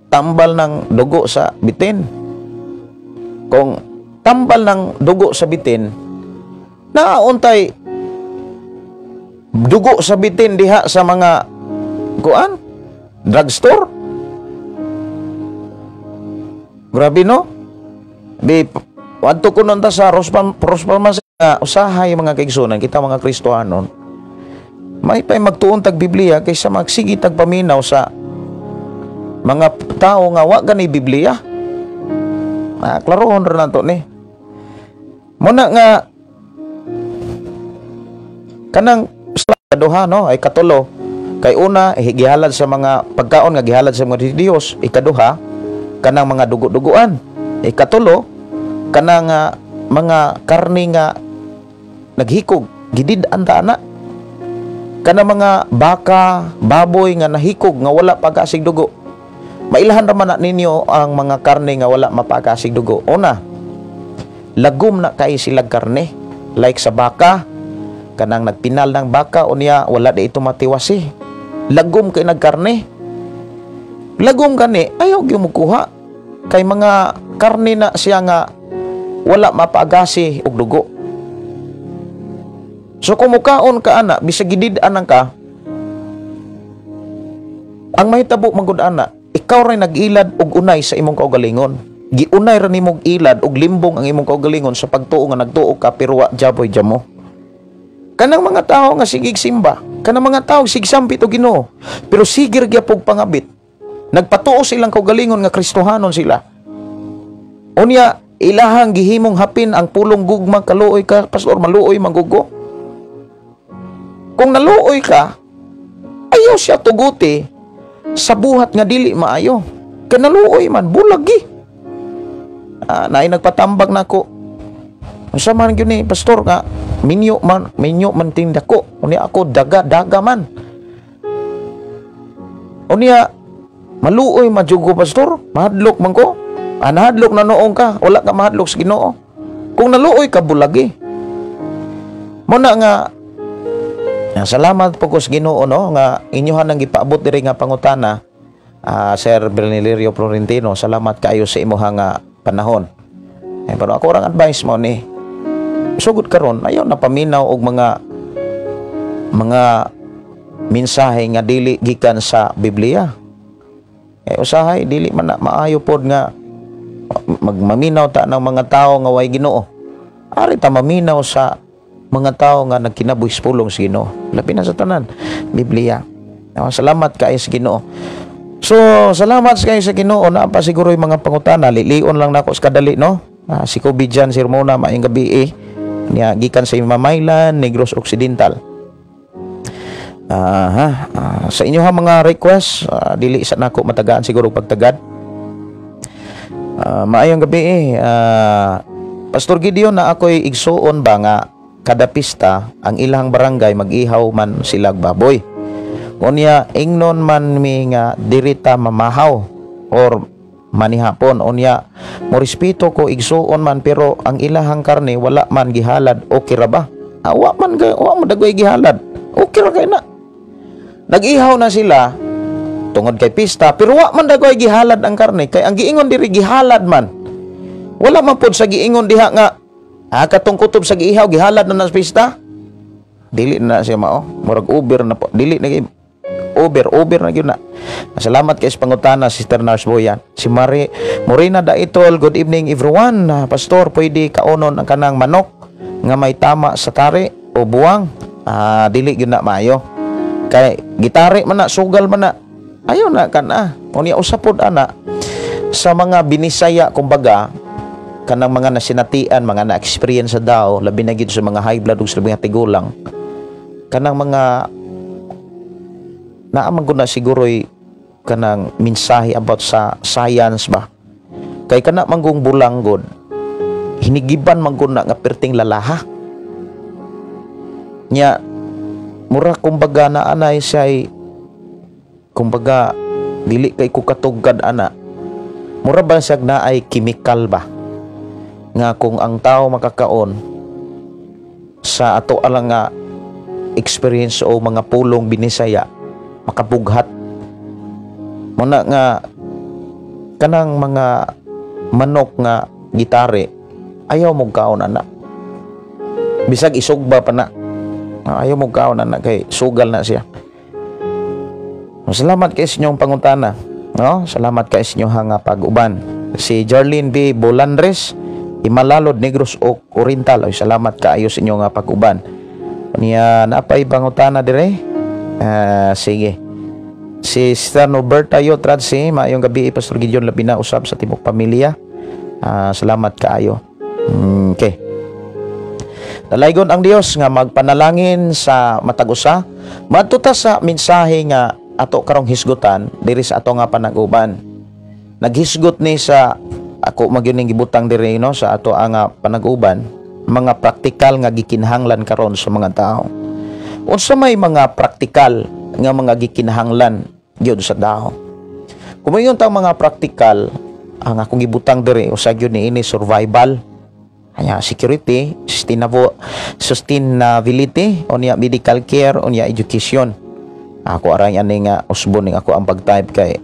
tambal ng dugo sa bitin. Kung tambal ng dugo sa bitin, naauntay dugo sa bitin diha sa mga kuan drugstore. Grabe, no? Di wadto ko nun ta sa Rospalmas, usahay mga kaigsunan kita mga Kristohanon, may pay magtuon tag Biblia kaysa magsige tag paminaw sa mga tao nga wa gani Biblia. Klarohon ra nato ni. Muna nga kanang duha, no, ay katulo. Kay una, gihalad sa mga pagkaon nga gihalad sa mga Dios. Ikaduha, kanang mga dugo-duguan. Ikatulo, kanang mga karne nga naghikog, gidid-an ta ana. Kanang mga baka, baboy nga nahikog nga wala pag-asig dugo. Mailahan ra man na ninyo ang mga karne nga wala mapag-asig dugo. Una, lagom na kay silag karne. Like sa baka, kanang nagpinal ng baka unya wala di ito matiwasi. Lagom kay nagkarne. Lagom kani ayaw gyud mo kuha. Kay mga karne na siya nga wala mapaagasi og dugo. So kung mukaon ka ana, bisag gidid-an ka, ang mahitabo man gud ana, ikaw ray nag-ilad og unay sa imong kaugalingon. Giunay ra nimong ilad og limbong ang imong kaugalingon sa pagtuo nga nagtuo ka pero wa jaboy jamo. Kanang mga tao nga sigig simba, kanang mga tao sig sampit og Ginoo, pero sige ra gyapog pangabit. Nagpatuo silang kaugalingon nga Kristohanon sila. Unya ilahang gihimong hapin ang pulong gugma, kaluoy ka, pastor, maluoy magugo. Kung naluoy ka, ayaw siya tuguti sa buhat nga dili maayo. Kay naluoy man, bulagi. Naay nagpatambag nako. Unsa man gyud ni pastor nga minyo man tinda ko. Unya ako daga daga man. Unya maluoy majugo pastor, mahadlok man ko. Nahadlok na noong ka, wala ka mahadlok sa Ginoo. Kung naluoy ka, bulagi. Muna nga salamat po ko sa Ginoo, no, nga inyohan ang gipaabot diri nga pangutana, Sir Bernilirio Florentino, salamat kaayo sa imuha nga panahon. Eh, pero ako orang advice mo ni sugod karon ayaw na paminaw og mga mensahe nga dili gikan sa Biblia. Eh, usahay dili man na maayo pod nga magmaminaw ta ng mga tao nga way Ginoo. Ari ta maminaw sa mga tao nga nagkinabuhi sa pulong sa Ginoo. Labi na sa tanan, Biblia. Salamat kaayo sa Ginoo. So, salamat kayo sa Ginoo. Naa pa siguro yung mga pangutana. Lilion lang nako sa kadali, no? Si Kobe Jan Sirmona, maayong gabi eh. Niya, gikan sa Mamaylan, Negros Occidental. Sa inyo ha mga request, dili sa nako matagaan siguro pagtagad. Maayong gabi eh. Pastor Gideon, na ako'y igsuon ba nga kada pista ang ilang barangay mag-ihaw man silag baboy. Unya ingnon man mi nga dirita mamahaw or manihapon. Unya mo respeto ko igsuon man pero ang ilahang karne wala man gihalad, okay ra ba? Wa man wa mo dagoy gihalad. Okay ra kay na. Nag-ihaw na sila tungod kay pista pero wa man dagoy gihalad ang karne kay ang giingon diri gihalad man. Wala man pod sa giingon diha nga katong kutob sa giihaw gihalad na na sa pista. Dili na siya mao, murag Uber na po. Dili na Uber na gyud na. Salamat kay sa pangutana, Sister Nurse Boyan. Si Mari Morena Daitol, good evening everyone. Pastor, pwede kaonon ang kanang manok nga may tama sa tari o buwang? Dili gyud na maayo. Kay gitari man na, sugal man na. Ayaw na kana. Unya usapod ana sa mga binisaya kumbaga kanang mga nasinatian, mga na-experience sa daw, labi na gyud sa mga high blood ug sa mga tigulang. Kanang mga naamang ko na siguro'y kanang mensahe about sa science ba. Kay kana manggung bulanggod, hinigiban man gud na nga perting lalaha. Nya mura kumbaga na anay siya, kumbaga dili kay ko katugad ana, mura ba siya naay chemical ba nga kung ang tao makakaon sa ato alang nga experience o mga pulong Binisaya, makabughat mo na nga kanang mga manok nga gitari, ayaw mo kaon ana, bisag isugba pa na. Ayaw mo kaon ana kay sugal na siya. Salamat kay sa inyong pangutana, no? Salamat kay sa inyong nga pag-uban. Si Jarlene B. Bolandres, Imalalod, Negros Oriental. Ay, salamat kaayo sa inyong nga pag-uban. Niya napay pangutana dire. Sige. Si Sister Roberta Yo Tradsi, maayong gabi, Pastor Gideon, labi na usab sa tibok pamilya. Salamat kaayo. Okay. Dalaygon ang Dios nga magpanalangin sa matag usa. Madto ta sa mensahe nga ato karong hisgutan diri sa ato nga panag-uban. Naghisgot ni sa ako magyud ning gibutang diri, no, sa ato ang panag-uban, mga praktikal nga gikinahanglan karon sa mga tao. Unsa may mga praktikal nga mga gikinahanglan gyud sa tao? Kung moingon tang mga praktikal, ang akong gibutang diri usa gyud ni ini, survival. Anya security, sustainability, unya medical care, unya education. Ako aray ani nga usbon ning ako ang pag-type kay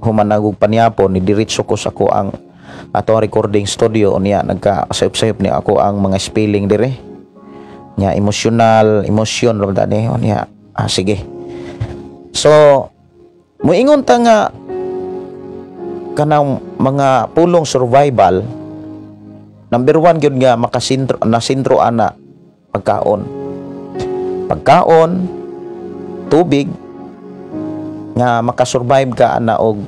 humanagog panyapon ni diretso ko sa ako ang atong recording studio, unya nagka sayop-sayop ni ako ang mga spelling dire. Nya emotional, emotion ra ni unya. Sige. So muingon ta nga kanang mga pulong survival, number one gyud nga makasintro na sintro ana, pagkaon. Pagkaon, tubig, nga makasurvive ka ana og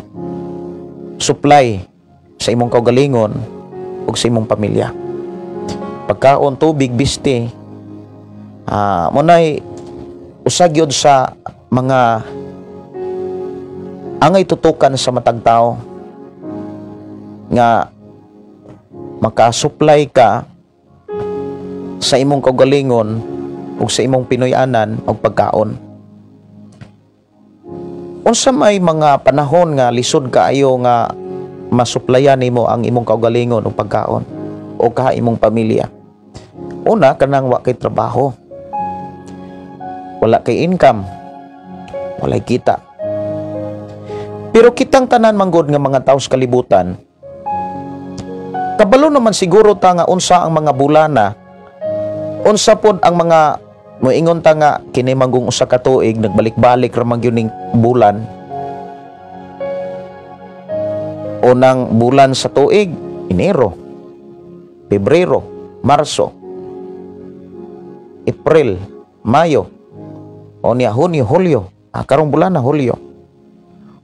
supply sa imong kaugalingon ug sa imong pamilya. Pagkaon, tubig, biste. Munay usa gyud sa mga angay tutukan sa matag tao nga makasupply ka sa imong kaugalingon ug sa imong Pinoy-anan og pagkaon. Unsa may mga panahon nga lisod kaayo nga masuplayan nimo ang imong kaugalingon og pagkaon o kaha imong pamilya? Una, kanang wa kay trabaho. Wala kay income. Walay kita. Pero kitang tanan manggod nga mga tao sa kalibutan, kabalo naman siguro ta nga unsa ang mga bulana, unsa pod ang mga moingon ta nga kini manggong usa ka tuig nagbalik-balik ra man gyud ning bulan. Unang bulan sa tuig, Enero, Pebrero, Marso, April, Mayo, unya Hunyo, Hulyo, karong bulan na Hulyo.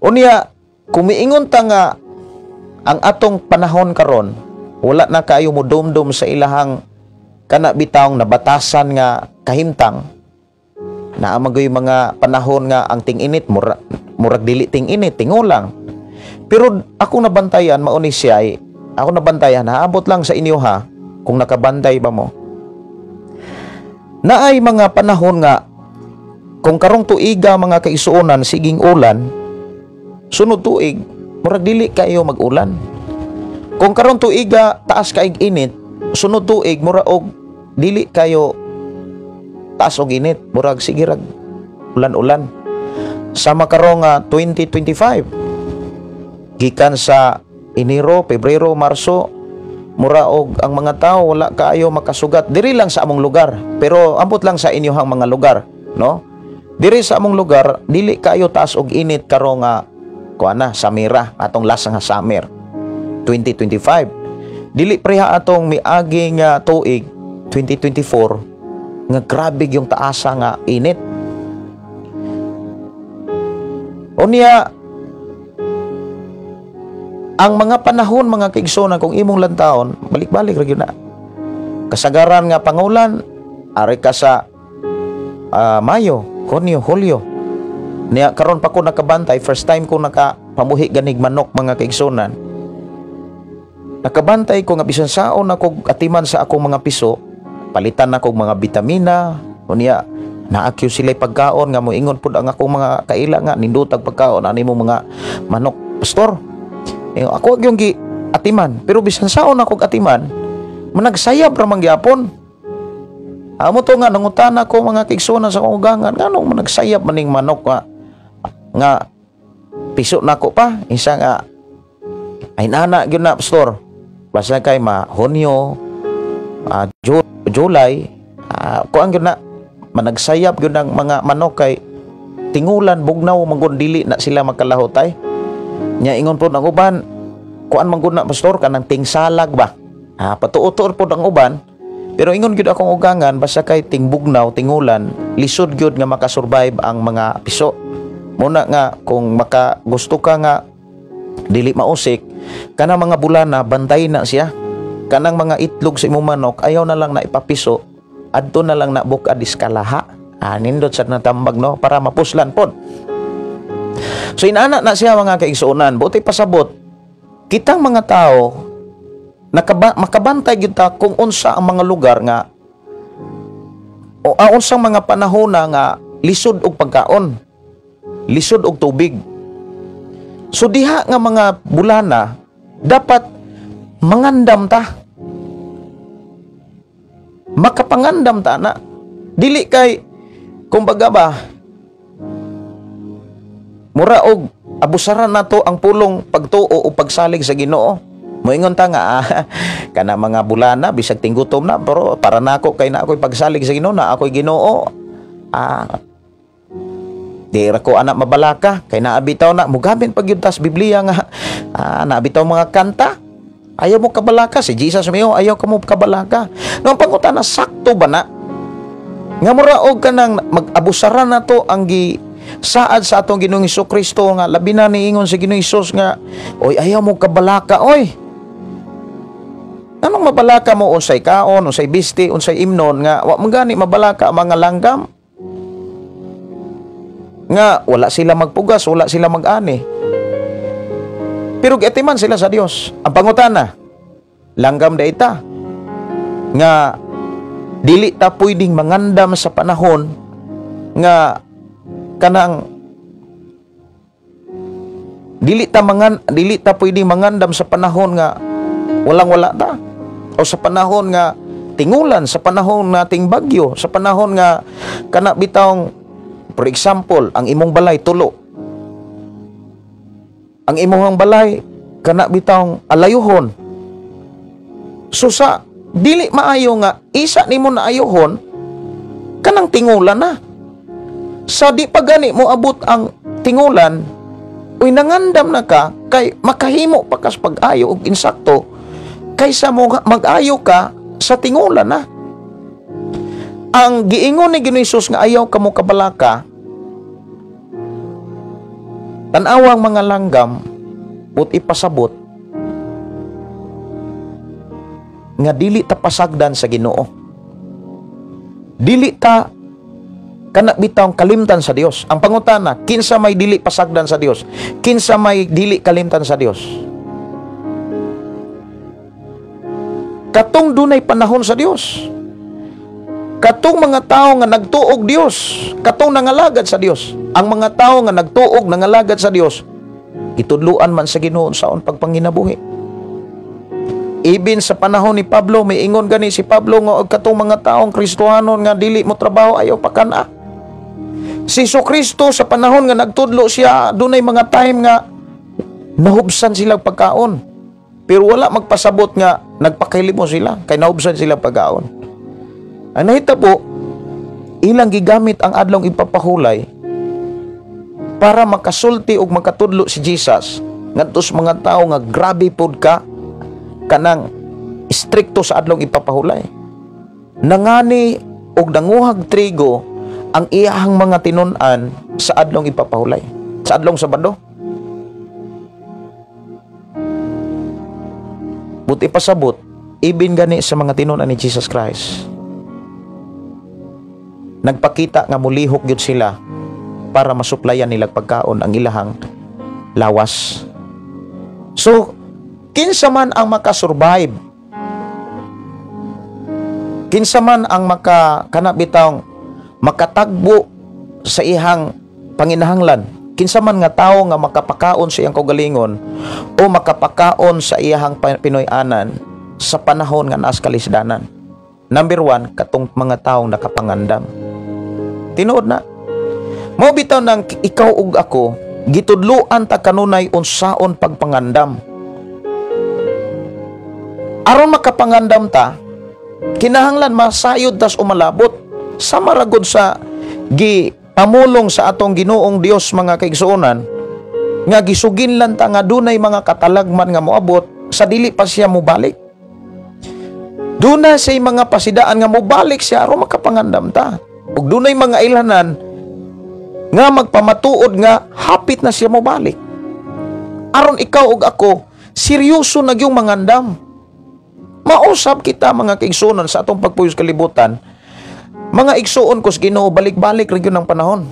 Unya kumiingon ta nga ang atong panahon karon wala na kaayo mo dumdum sa ilahang kana bitawng nabatasan nga kahimtang. Naa man mga panahon nga ang ting-init murag dili ting-init, tingulang. Pero ako nabantayan mao ni siya, ako nabantayan, haabot lang sa inyo ha, kung nakabantay ba mo. Naay mga panahon nga kung karong tuiga, mga kaisuonan, siging ulan, sunod tuig murag dili kayo mag-ulan. Kung karong tuiga taas kaig init, sunod tuig mura og dili kayo taas og init, murag sige rag ulan-ulan. Sama karong 2025, gikan sa Enero, Pebrero, Marso, mura og ang mga tao wala kaayo makasugat diri lang sa among lugar, pero ambot lang sa inyohang mga lugar, no? Diri sa among lugar dili kaayo taas og init karong nga kuan na Samira, atong last nga summer 2025. Dili preha atong miagi nga tuig 2024 nga grabe yung taasa nga init. Unya ang mga panahon, mga kaigsunan, kung imong lantaon, balik-balik ra gyud na. Kasagaran nga pangulan ari ka sa Mayo, Hunyo, Hulyo. Niya karon pa ko nakabantay, first time ko nakapamuhi ganig manok, mga kaigsunan. Nakabantay ko nga bisan saon ako atiman sa akong mga piso, palitan ako mga bitamina, Unya naakyo sila pagkaon nga moingon pud ang akong mga kaila nga nindutag pagkaon ani mo mga manok, pastor. Eh, ako yung gi atiman, pero bisan saon ako atiman, managsayab ra man gyapon. Amo to nga nangutana ko, mga kaigsuonan, sa akong ugangan, nganong managsayab maning manok nga piso nako pa isa nga ay nana gyud na, pastor, basta kay ma Hunyo, July, kuan gyud na, managsayab gyud ang mga manok kay tingulan, bugnaw man, dili na sila makalahutay. Nya ingon pod ang uban, kuan man gud na, pastor, kanang tingsalag ba, patuotor pod ang uban. Pero ingon gyud akong ugangan, basta kay tingbugnaw, tingulan, lisod gyud nga makasurvive ang mga piso. Muna nga kung maka gusto ka nga dili mausik kanang mga bulana, bantay na siya kanang mga itlog sa imong manok, ayaw na lang na ipapiso, adto na lang na bukad iskalaha. Nindot sa natambag, no, para mapuslan pod. So inana na siya, mga kaigsuonan, buti pasabot kitang mga tao makabantay gyud ta kung unsa ang mga lugar nga o unsang mga panahon na nga lisod og pagkaon, lisod og tubig. So diha nga mga bulana dapat mangandam ta. Makapangandam ta na. Dili kay kumbaga ba mura og abusaran nato ang pulong pagtuo o pagsalig sa Ginoo. Moingon ta nga kana mga bulana bisag tinggutom na, pero para nako kay na ako'y pagsalig sa Ginoo, na ako'y Ginoo. Di ra ko anak mabalaka kay naabitaw na mugamit pag yun tas Biblia nga naabitaw mga kanta. Ayaw mo kabalaka si Jesus mayo, ayaw ka mo kabalaka. No, ang pangutana, sakto ba na nga mura og kanang mag-abusaran nato ang gi saad sa atong Ginoong Kristo nga labi na niingon si Ginoong Hesus nga oy, ayaw mo kabalaka, oy? Anong mabalaka mo unsay kaon, unsay bisti, unsay imnon nga wa man gani mabalaka ang mga langgam? Nga wala sila magpugas, wala sila mag-ani. Pero giatiman sila sa Dios. Ang pangutana, langgam da ita nga dili ta pwedeng mangandam sa panahon nga kanang dili ta pwedeng mangandam sa panahon nga walang wala ta, o sa panahon nga tingulan, sa panahon nga tingbagyo, sa panahon nga kana bitawng, for example, ang imong balay tulo, ang imong balay kana bitawng alayuhon. So sa dili maayo nga isa nimo na ayuhon kanang tingulan na, sa di pa gani mo abot ang tingulan, uy, nangandam na ka kay makahimo pa kas pag-ayo og insakto kaysa mo mag-ayo ka sa tingulan na. Ang giingon ni Ginoong Hesus nga ayaw ka mo kabalaka, tan-awang mga langgam, but ipasabot nga dili ta pasagdan sa Ginoo. Dili ta kana bitawng kalimtan sa Dios. Ang pangutana, kinsa may dili pasagdan sa Dios? Kinsa may dili kalimtan sa Dios? Katong dunay panahon sa Dios. Katong mga tao nga nagtuog Dios, katong nangalagad sa Dios. Ang mga tao nga nagtuog nangalagad sa Dios, gitudluan man sa Ginoo saon pagpanginabuhi. Ibin sa panahon ni Pablo, may ingon gani si Pablo nga og katong mga taong Kristohanon nga dili mo trabaho, ayaw pakana. Si Jesucristo sa panahon nga nagtudlo siya, dunay mga time nga nahubsan sila pagkaon. Pero wala magpasabot nga nagpakilimo sila kay nahubsan sila pagkaon. Ang nahitabo, ilang gigamit ang adlong ipapahulay para makasulti og makatudlo si Jesus ngadto sa mga tawo nga grabe pod ka kanang istrikto sa adlong ipapahulay. Nangani og nanguhag trigo ang iyahang mga tinun-an sa adlong ipapahulay, sa adlong Sabado. Buti pasabot, ibin gani sa mga tinun-an ni Jesus Christ, nagpakita nga mulihok gyud sila para masuplayan nila pagkaon ang ilahang lawas. So, kinsa man ang makasurvive, kinsa man ang maka kana bitawng Makatagbo sa ihang panginahanglan? Kinsa man nga tawo nga makapakaon sa iyang kaugalingon o makapakaon sa iyang Pinoy-anan sa panahon nga naas kalisdanan? Number one, katong mga taong nakapangandam. Tinuod na. Mao bitaw nang ikaw ug ako gitudluan ta kanunay unsaon pagpangandam. Aron makapangandam ta, kinahanglan masayod tas umalabot. Sama ra gud sa gi pamulong sa atong Ginoong Dios, mga kaigsuonan, nga gisuginlan ta nga dunay mga katalagman nga moabot sa dili pa siya mobalik. Duna say mga pasidaan nga mobalik siya aron makapangandam ta. Ug dunay mga ilhanan nga magpamatuod nga hapit na siya mobalik. Aron ikaw ug ako seryoso na gyung mangandam. Mausab kita, mga kaigsuonan, sa atong pagpuyo sa kalibutan. Mga igsuon ko sa Ginoo, balik-balik ra gyud ang panahon.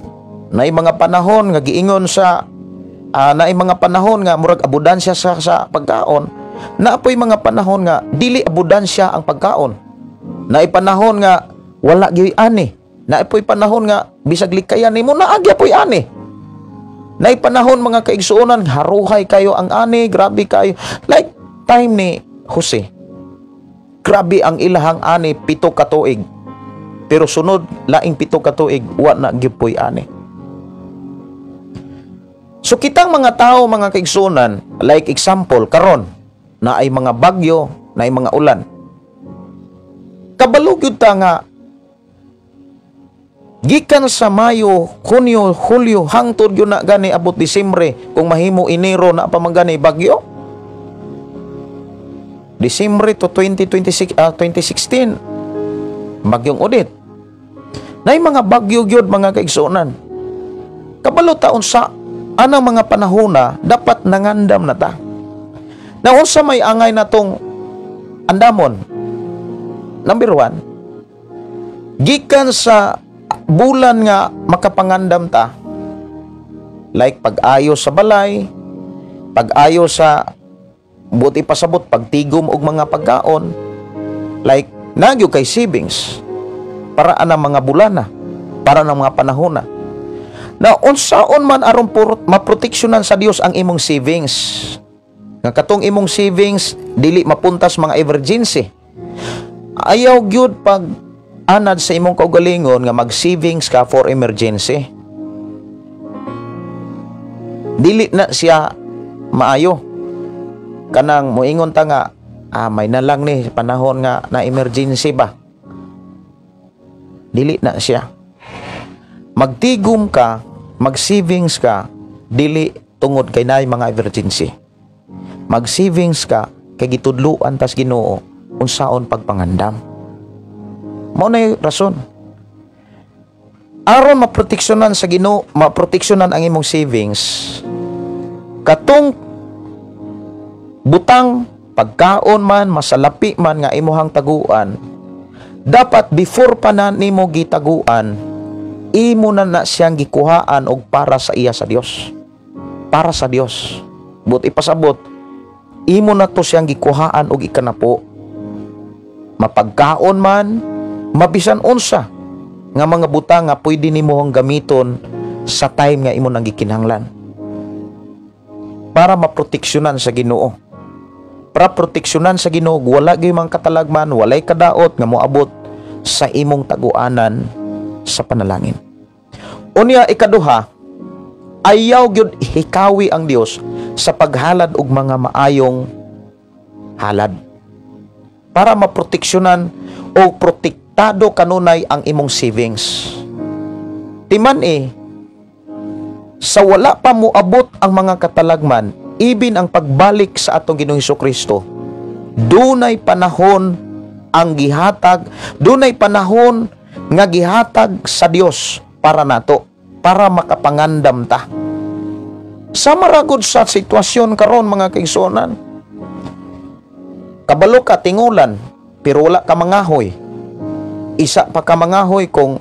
Naay mga panahon nga giingon sa naay mga panahon nga murag abundansya sa pagkaon. Naa poy mga panahon nga dili abundansya ang pagkaon. Naay panahon nga wala gyud ani. Naay poy panahon nga bisag likayan nimo, naa gyapoy ani. Naay panahon, mga kaigsuonan, haruhay kayo ang ani, grabe kayo. Like time ni Jose. Grabe ang ilahang ani 7 ka tuig. Pero sunod laing 7 ka tuig, wa na gyud ani. So kitang mga tao, mga kaigsuonan, like example karon na ay mga bagyo, na ay mga ulan. Kabalo gyud ta nga gikan sa Mayo, Hunyo, Hulyo hangtod gyud na gani abot Disyembre, kung mahimo Enero na pa man gani bagyo. Disyembre to 2026, 2016, bagyong Odette. Nay mga bagyo gyud, mga kaigsuonan. Kabalo ta unsa anang mga panahona dapat nangandam na ta. Na unsa may angay natong andamon? Number one, gikan sa bulan nga makapangandam ta, like pag-ayo sa balay, pag-ayo sa buti pasabot, pagtigom og mga pagkaon, like nagyo kay savings para anang mga bulana, para ng mga panahona. Na unsaon man aron maproteksyonan sa Dios ang imong savings? Nga katong imong savings dili mapuntas mga emergency. Ayaw gyud pag anad sa imong kaugalingon nga mag-savings ka for emergency. Dili na siya maayo. Kanang moingon ta nga may na lang ni panahon nga na emergency ba. Dili na siya. Magtigom ka, mag-savings ka, dili tungod kay naay mga emergency. Mag-savings ka kay gitudluan tas Ginoo unsaon pagpangandam. Mao na rason. Aron maproteksyonan sa Ginoo, maproteksyonan ang imong savings, katong butang pagkaon man, masalapi man nga imuhang taguan, dapat before pa na nimo gitaguan, imo na na siyang gikuhaan og para sa iya sa Dios. Para sa Dios. But ipasabot, imo na to siyang gikuhaan og ikanapo. Mapagkaon man, mabisan unsa nga mga butang nga pwede nimo gamiton sa time nga imo nang gikinahanglan. Para maproteksyonan sa Ginoo. Para proteksyonan sa Ginoo, wala gyud mga katalagman, walay kadaot nga moabot sa imong taguanan sa panalangin. Unya ikaduha, ayaw gyud hikawi ang Dios sa paghalad og mga maayong halad. Para maproteksyonan o protektado kanunay ang imong savings. Timan eh, sa wala pa moabot ang mga katalagman, ibin ang pagbalik sa atong Ginoong Kristo, dunay panahon ang gihatag, dunay panahon nga gihatag sa Dios para nato, para makapangandam ta. Sama ra gud sa sitwasyon karon, mga kaigsuonan. Kabalo ka tingulan, pero wala ka mangahoy. Isa pa ka mangahoy kung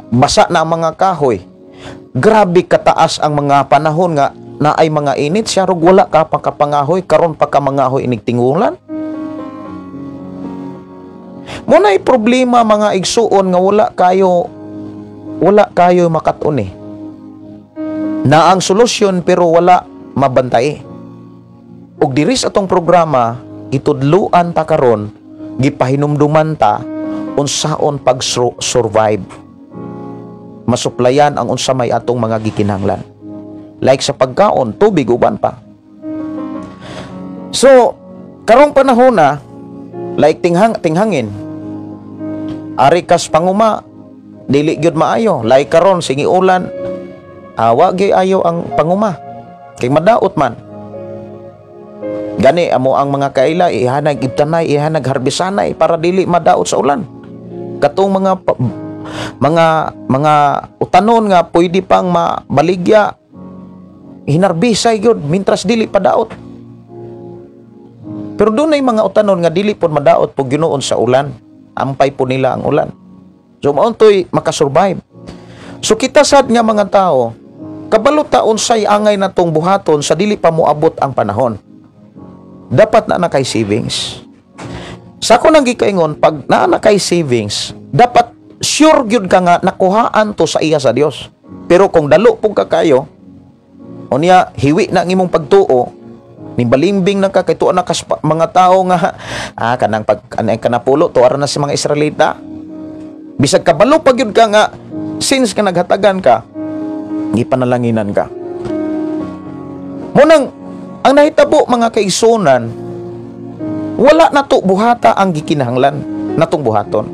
basa na ang mga kahoy. Grabe kataas ang mga panahon nga naay mga init siya rug wala ka pa kapangahoy, karon pa ka mangahoy inig tingulan. Muna'y problema, mga igsuon, nga wala kayo makat-on eh. Na ang solusyon pero wala mabantay. Ug diri sa atong programa, gitudluan ta karon, gipahinumduman ta unsaon pag-survive. Masuplayan ang unsa may atong mga gikinahanglan. Like sa pagkaon, tubig, uban pa. So, karong panahon na, like tinghangin, ari kas panguma, dili gyud maayo. Like karon sige ulan, awa gyud ayo ang panguma. Kay madaot man. Gani amo ang mga kaila ihanag ibtanay, ihanag harbisanay para dili madaot sa ulan. Katong mga utanon nga pwede pang mabaligya, hinarbisay gyud mintras dili pa daot. Pero dunay mga utanon nga dili pod madaot pug ginuon sa ulan. Ampay po nila ang ulan. So mauntoy makasurvive. So kita sad nga mga tao, kabalo ta unsay angay natong buhaton sa dili pa moabot ang panahon. Dapat na kay savings. Sa ako nang gikaingon, pag naa na kay savings, dapat sure gyud ka nga nakuhaan to sa iya sa Dios. Pero kung dalo pug ka kayo, unya hiwi na ang imong pagtuo, nibalimbing na ka kay tuwa na kas mga tao nga kanang pag anay kanapulo tuwa na sa mga Israelita. Bisag kabalo pa gyud ka nga since ka naghatagan ka, gipanalanginan ka. Munang ang nahitabo, mga kaigsunan, wala na to buhata ang gikinahanglan natong buhaton.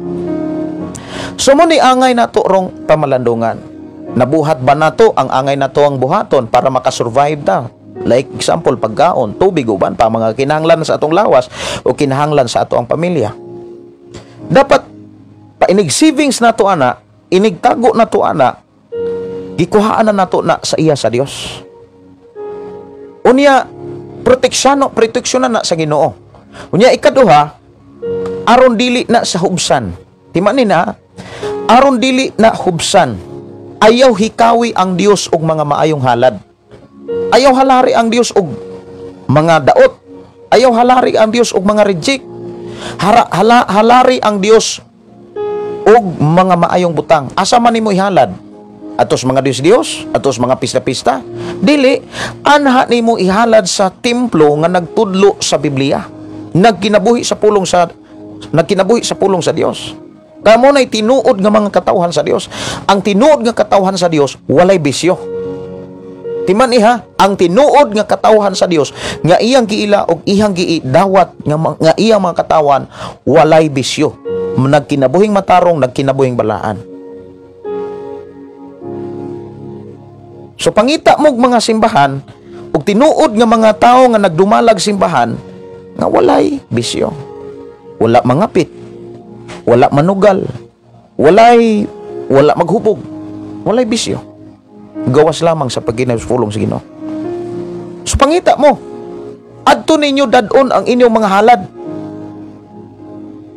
So mo ni angay nato rong pamalandungan. Nabuhat ba nato ang angay nato ang buhaton para makasurvive ta? Like example, pagkaon, tubig, uban pa mga kinahanglan sa atong lawas o kinahanglan sa ato ang pamilya. Dapat pa inig savings nato ana, inigtago nato ana, gikuhaan na nato na sa iya sa Dios. Unya proteksyono, proteksyonan na sa Ginoo. Unya ikaduha, aron dili na sa hubsan. Tima ni na, aron dili na hubsan. Ayaw hikawi ang Dios og mga maayong halad. Ayaw halari ang Dios og mga daot. Ayaw halari ang Dios og mga reject. Halari ang Dios og mga maayong butang. Asa man nimo ihalad? Atos mga Diyos-Diyos? Atos mga pista-pista? Dili, anha nimo ihalad sa templo nga nagtudlo sa Biblia. Nagkinabuhi sa pulong sa Dios. Kamo na'y tinuod nga mga katawhan sa Dios. Ang tinuod nga katawhan sa Dios walay bisyo. Timan iha, ang tinuod nga katawhan sa Dios nga iyang giila og iyang giidawat nga iyang mga katawan walay bisyo. Nagkinabuhing matarong, nagkinabuhing balaan. So pangita mo mga simbahan og tinuod nga mga tawo nga nagdumalag simbahan nga walay bisyo. Wala mangapit, wala manugal, wala maghubog, walay bisyo. Gawas lamang sa pagkinahusfulong sa Ginoo. So pangita mo, adto ninyo dadon ang inyong mga halad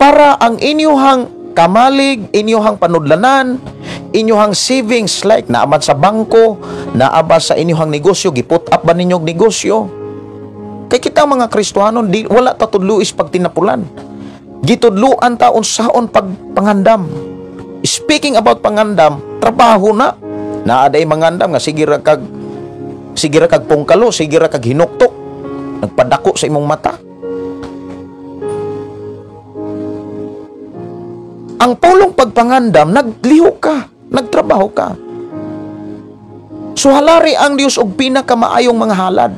para ang inyong kamalig, inyong panudlanan, inyong savings, like naabad sa bangko, naabad sa inyong negosyo, giput up ba ninyong negosyo? Kay kita mga Kristohanon, di, wala ta tudluis pagtinapulan. Gitudluan ta unsaon pagpangandam. Speaking about pangandam, trabaho na. Naaday mangandam nga sige ra kag pungkalo, sige ra kag hinuktok, nagpadako sa imong mata. Ang pulong pagpangandam, nagliho ka, nagtrabaho ka. So halari ang Dios og pinakamaayong mga halad.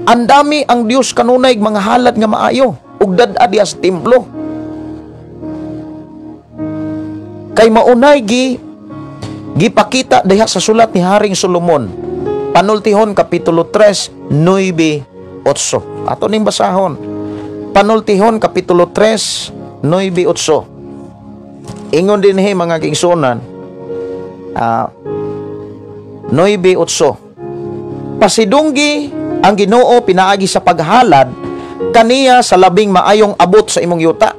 Andami ang Dios kanunay mga halad nga maayo ug dad-a diha sa templo. Kay maunay gipakita diha sa sulat ni Haring Solomon, Panultihon Kapitulo 3, 9, 8. Ato ning basahon. Panultihon Kapitulo 3, 9, 8. Ingon dinhi, mga kaigsuonan, 9, 8. Pasidunggi ang Ginoo pinaagi sa paghalad kaniya sa labing maayong abot sa imong yuta.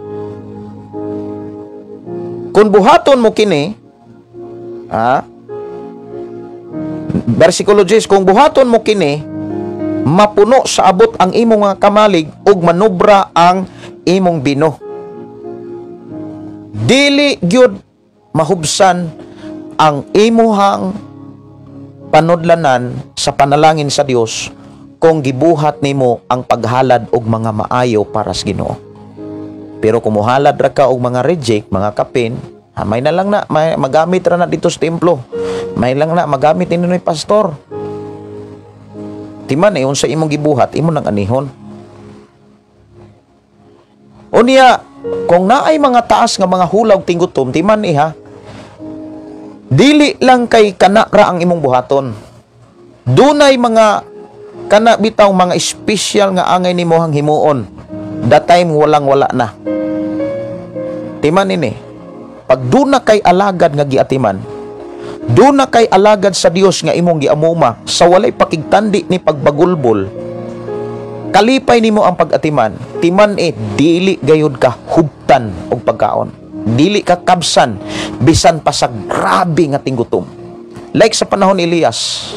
Kung buhaton mo kini, versikulo 10, kung buhaton mo kini, mapuno sa abot ang imong mga kamalig ug manubra ang imong bino. Dili gyud mahubsan ang imuhang panudlanan sa panalangin sa Dios kung gibuhat nimo ang paghalad og mga maayo para sa Ginoo. Pero kung muhalad ra ka og mga reject, mga kapin, ha, may na lang na, may, magamit ra na dito sa templo. May lang na, magamit ni ni pastor. Timan eh, unsa imong gibuhat, imo nang anihon. Unya, kung naay mga taas nga mga hulaw tinggutom, timan eh ha, dili lang kay kana ra ang imong buhaton. Dunay mga kana bitaw mga espesyal nga angay nimo hang himuon. The time walang wala na. Timan ini, pag duna kay alagad nga giatiman, duna kay alagad sa Dios nga imong giamuma sa walay pakigtandi ni pagbagulbol, kalipay nimo ang pag-atiman, timan eh, dili gayud ka hubtan og pagkaon. Dili ka kabsan bisan pa sa grabe nga tinggutom. Like sa panahon ni Elias,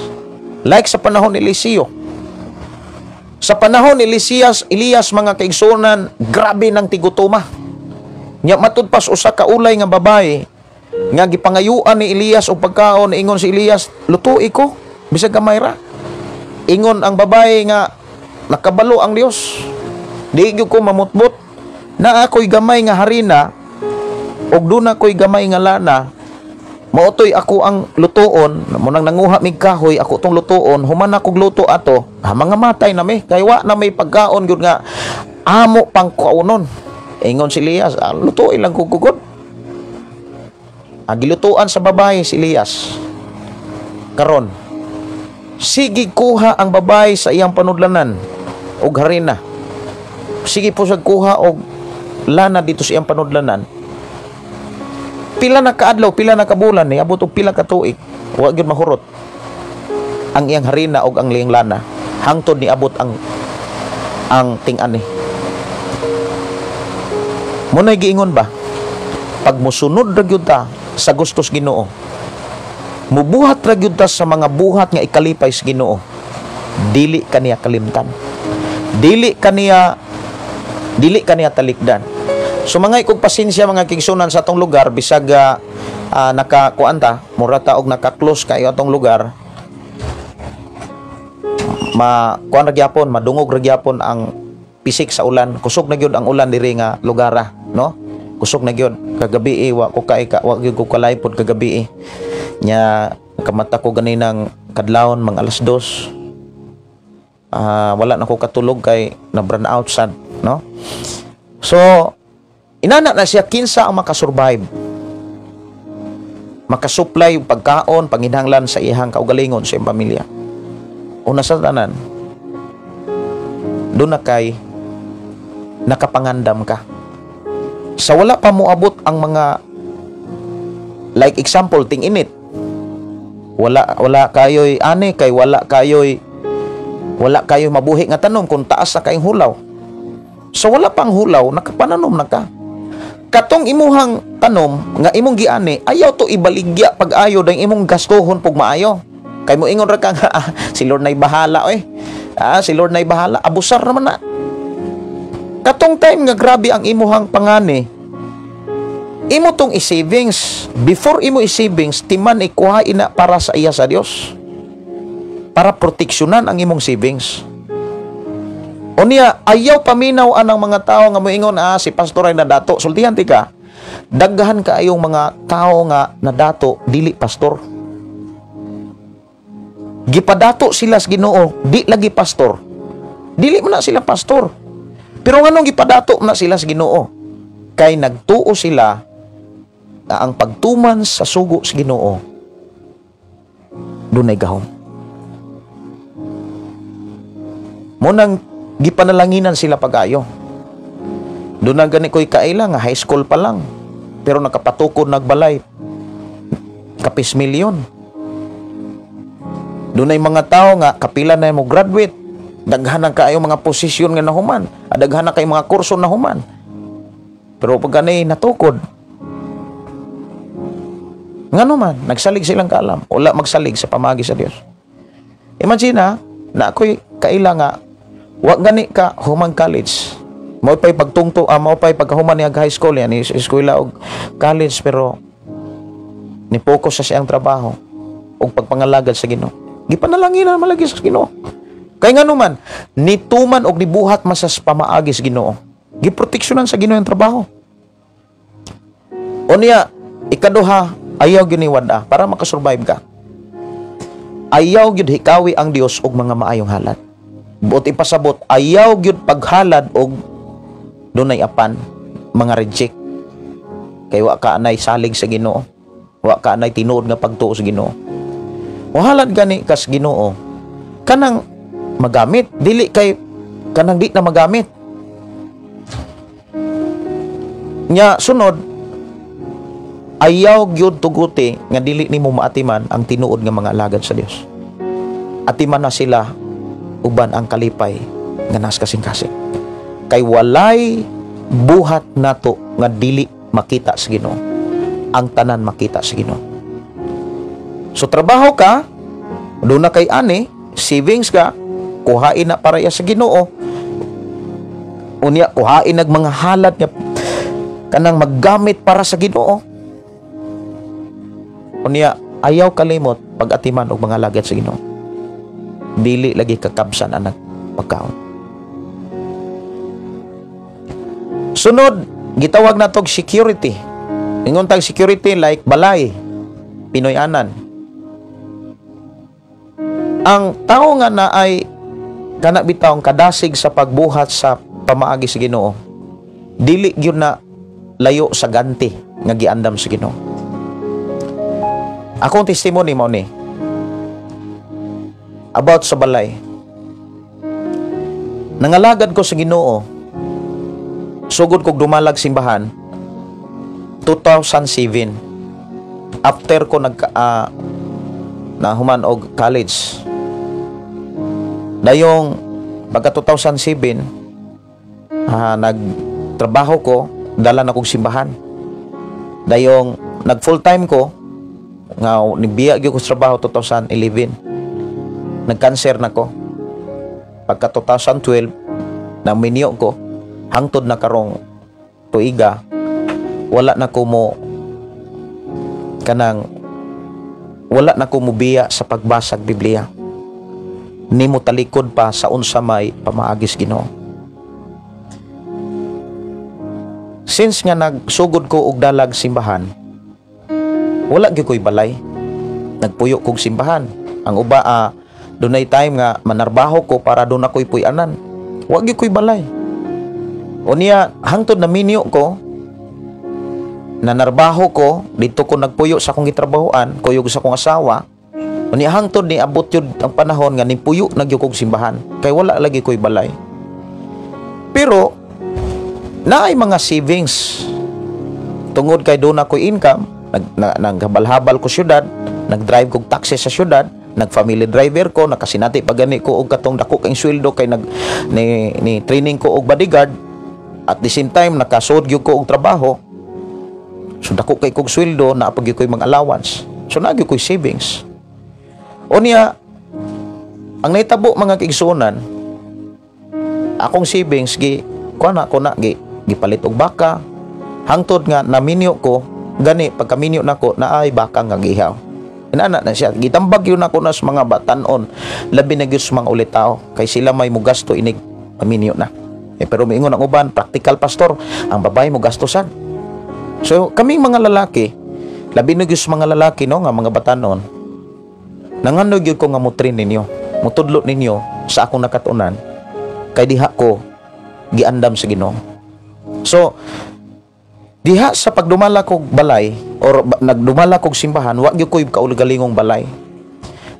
like sa panahon ni Eliseo. Sa panahon ni Elias, mga kaigsunan, grabe ng tigutuma. Nya matud pas usa ka ulay nga babae nga gipangayuan ni Elias og pagkaon, ingon si Elias, "Lutui ko bisag gamay ra." Ingon ang babae nga nakabalo ang Dios. "Di gyud ko mamutbot. Na ako'y gamay nga harina ug duna ko'y gamay nga lana. Mao toy ako ang lutuon, mo nang nanguha mig kahoy, ako tong lutuon, human akong luto ato, ha, mga matay na mi, kay wa na may pagkaon gyud nga amo pang kaunon." Ingon si Elias, "Ah, lutuin lang ko gugod." Ah, gilutuan sa babae si Elias. Karon, sige kuha ang babae sa iyang panudlanan og harina. Sige po sa kuha og lana dito sa iyang panudlanan. Pila na kaadlaw, pila na kabulan, ni abot og pila ka tuig, wa gyud mahurot ang iyang harina og ang iyang lana hangtod niabot ang ting-ani. Muna'y giingon ba, pag musunod ra gyud ta sa gustos Ginoo, mubuhat ra gyud ta sa mga buhat nga ikalipay sa Ginoo, dili kaniya kalimtan, dili kaniya talikdan. So mga ikog pasensya, mga kigsunan, sa atong lugar, bisag nakakuan ta, mura ta og naka-close kayo atong lugar, ma kuan ra gyapon, madungog ra gyapon ang pisik sa ulan. Kusog na gyud ang ulan diri nga lugara, no? Kusog na gyud. Kagabi eh, wa ko kay ka, wa gyud ko kalaipod kagabi eh. Nya kamata ko ganinang kadlawon mga 2:00. Wala na ko katulog kay na brown out sad, no? So inana na siya, kinsa ang makasurvive, makasupply og pagkaon panginhanglan sa iyang kaugalingon, sa iyang pamilya? Una sa tanan, doon na kay nakapangandam ka. Sa wala pa moabot ang mga, like example, ting init. Wala kayoy ani kay wala kayoy mabuhi nga tanom kung taas na kayong hulaw. So wala pang hulaw, nakapananom na ka. Katong imuhang tanom nga imong giani, ayaw to ibaligya pag ayo dahil imong gastuhon pug maayo. Kay mo ingon ra ka nga, "Ah, si Lord na'y bahala oy. Ah, si Lord na'y bahala." Abusar naman na. Katong time nga grabe ang imuhang pangani, imo tong i-savings. Before imo i-savings, timan ikuha ina para sa iya sa Dios. Para proteksyonan ang imong savings. Unya, ayaw paminaw anang mga tao nga moingon, "Ah, si pastor ay nadato." Sultihan ti ka. Daghan kaayong mga tao nga nadato, dili pastor. Gipadato sila sa Ginoo, di lagi pastor. Dili man na sila pastor. Pero nganong gipadato na sila sa Ginoo? Kay nagtuo sila na ang pagtuman sa sugo sa Ginoo dunay gahom. Munang gipanalanginan sila pag-ayo. Doon na gani ko'y kaila nga high school pa lang. Pero nakapatukod nagbalay. Kapis milyon. Doon ay mga tao nga kapila na mo graduate. Daghan na kaayo mga posisyon nga nahuman. Daghan na kayo mga kurso nahuman. Pero pag gani natukod, ngano man, nagsalig silang kaalam. Wala magsalig sa pamagi sa Dios. Imagine ha, na ako'y kaila nga wa gani ka human college. Mao pay pagtungto, mao pay pagkahuman niya high school, yan eskwela og college, pero ni focus sa siyang trabaho ug pagpangalagad sa Ginoo. Gipanalanginan man lagi sa Ginoo. Kay ngano man nituman og nibuhat man sa pamaagi sa Ginoo. Giproteksyonan sa Ginoo ang trabaho. Unya, ikaduha, ayaw gyud ni wad-a para makasurvive ka. Ayaw gyud hikawi ang Dios og mga maayong halad. Buot ipasabot, ayaw gyud paghalad og dunay apan, mga reject. Kay wa ka anay salig sa Ginoo. Wa ka anay tinuod nga pagtuo sa Ginoo. Mohalad gani kas Ginoo kanang magamit, dili kay kanang di na magamit. Nya sunod, ayaw gyud tuguti nga dili nimo maatiman ang tinuod nga mga alagad sa Dios. Atiman na sila uban ang kalipay nga nas kasing-kasing. Kay walay buhat nato nga dili makita sa Ginoo. Ang tanan makita sa Ginoo. So trabaho ka, doon na kay ani, savings ka, kuhain na para sa Ginoo. Unya kuhain nag mga halad nga kanang maggamit para sa Ginoo. Unya ayaw kalimot pag-atiman og mga alagad sa Ginoo. Dili lagi kakabsan anak pagkaon. Sunod, gitawag natog security. Ingon tag security like balay, Pinoy-anan. Ang tao nga na ay kana bitaw ang kadasig sa pagbuhat sa pamaagi sa Ginoo, dili gyud na layo sa ganti nga giandam sa Ginoo. Akong testimony mao ni about sa balay. Nangalagad ko sa Ginoo, sugod kog dumalag simbahan 2007. After ko nag nahuman og college. Dayong pagka 2007, nagtrabaho ko, dala na kog simbahan. Dayong nag full time ko nga nibiya gyud ko sa trabaho 2011. Nagkanser na ko. Pagka 2012, naminyo ko, hangtod na karong tuiga, wala na ko mo kanang wala na ko mobiya sa pagbasag Biblia. Nimo talikod pa sa unsa may pamaagis Ginoo. Since nga nagsugod ko og dalag simbahan, wala gyud ko'y balay. Nagpuyo kog simbahan. Ang uba dunay time nga manarbaho ko para doon ako'y puy-anan. Wa gyud ko'y balay. Unya hangtod na minyo ko, nanarbaho ko, dito ko nagpuyo sa akong gitrabahoan, kuyog sa akong asawa. Unya hangtod ni abot yun ang panahon nga nipuyo na gyud kog simbahan kay wala lagi ko'y balay. Pero naay mga savings tungod kay doon ako'y income, naghabal-habal ko syudad, nagdrive kog taxi sa syudad, nag-family driver ko, nakasinati pa gani ko og katong dako kay sweldo kay nag ni training ko og bodyguard. At the same time nakasuod gyud ko og trabaho. So dako kay kog sweldo, naa pa gyud koy mga allowance. So naa gyud koy savings. Unya ang nahitabo mga kaigsuonan, akong savings gi kuan na ko na gi gipalit og baka. Hangtod nga naminyo ko, gani pagkaminyo nako naay baka nga gihaw. Inana na siya, gitambag yun ako na sa mga batanon, labi na gyud sa mga ulitaw kay sila may mugasto inig paminyo na. Pero miingon ang uban, practical pastor, ang babae mo gastosan. So kaming mga lalaki, labi na gyud sa mga lalaki no nga mga batanon, nangano gyud ko nga mutrin ninyo, mutudlo ninyo sa akong nakatunan kay diha ko giandam sa Ginoo. So diha sa pagdumala kog balay or nagdumala kog simbahan, wa gyud koy kaugalingong balay.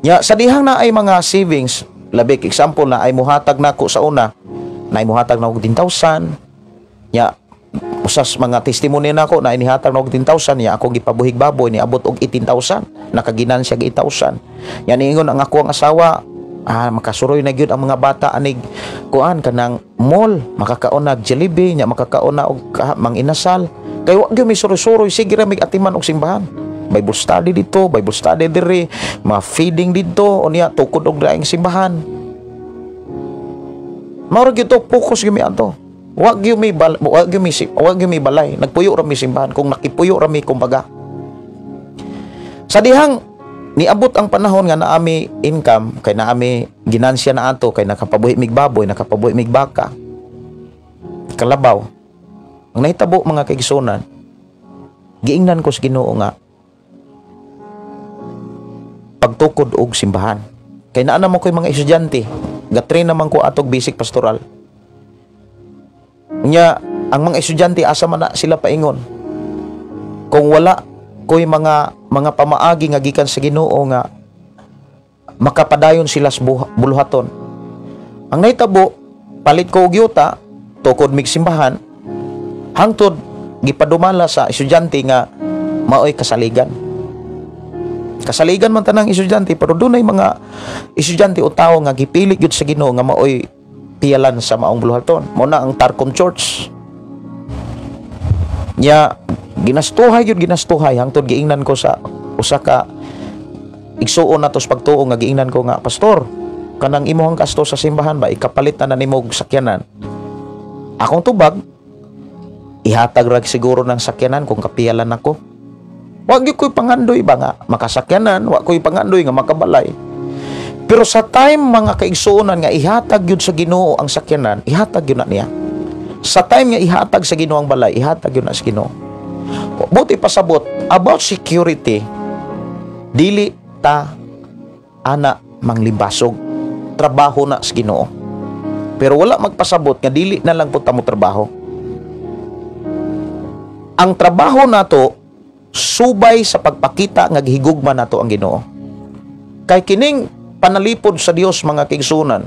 Nya sa dihang na ay mga savings, labi example na ay muhatag nako sa una, na ay muhatag na og 10,000. Nya usas mga testimony nako na inihatag na og 10,000, nya ako gipabuhig baboy ni abot og 18,000, nakaginansya og 8,000. Nya niingon ang ako ang asawa, makasuroy na gyud ang mga bata anig kuan kanang mall, makakaon na Jollibee, nya makakaon na og mang inasal. Kay wa gyud mi suroy-suroy, sige ra mig atiman og simbahan. Bible study dito, Bible study diri, mga feeding dito, unya tukod og daing simbahan. Mao ra gyud to, focus gyud mi ato. Wa gyud mi balay, nagpuyo ra mi simbahan kung nakipuyo ra mi kumbaga. Sa dihang niabot ang panahon nga naami income kay naami ginansya na ato kay nakapabuhi mig baboy, nakapabuhi mig baka, kalabaw. Ang nahitabo, mga kaigsunan, giingnan ko sa Ginoo nga pagtukod og simbahan. Kay naa naman ko'y mga estudyante, ga-train naman ko atog basic pastoral. Nya, ang mga estudyante, asa man na sila paingon kung wala ko'y mga pamaagi nga gikan sa Ginoo nga makapadayon sila sa buluhaton? Ang nahitabo, palit ko og yuta, tukod mig simbahan, hangtod gipadumala sa estudyante nga maoy kasaligan. Kasaligan man tanang estudyante, pero dunay mga estudyante o tawo nga gipili gyud sa Ginoo nga maoy piyalan sa maong buluhaton. Mao na ang Tarcom Church. Nya ginastuhay gyud, ginastuhay, hangtod giingnan ko sa usa ka igsuon nato sa pagtuo nga giingnan ko nga, "Pastor, kanang imuhang gasto sa simbahan ba, ikapalit na na nimo og sakyanan?" Akong tubag, "Ihatag ra siguro ng sakyanan kung kapiyalan ako." Wa gyud ko'y pangandoy ba nga makasakyanan, wa ko'y pangandoy nga makabalay. Pero sa time, mga kaigsuonan, nga ihatag gyud sa Ginoo ang sakyanan, ihatag gyud na niya. Sa time nga ihatag sa Ginoo ang balay, ihatag gyud na sa Ginoo. Buti pasabot about security, dili ta ana manglimbasog. Trabaho na sa Ginoo. Pero wala magpasabot nga dili na lang pud ta mo trabaho. Ang trabaho nato subay sa pagpakita nga gihigugma nato ang Ginoo. Kay kining panalipod sa Dios, mga kaigsunan,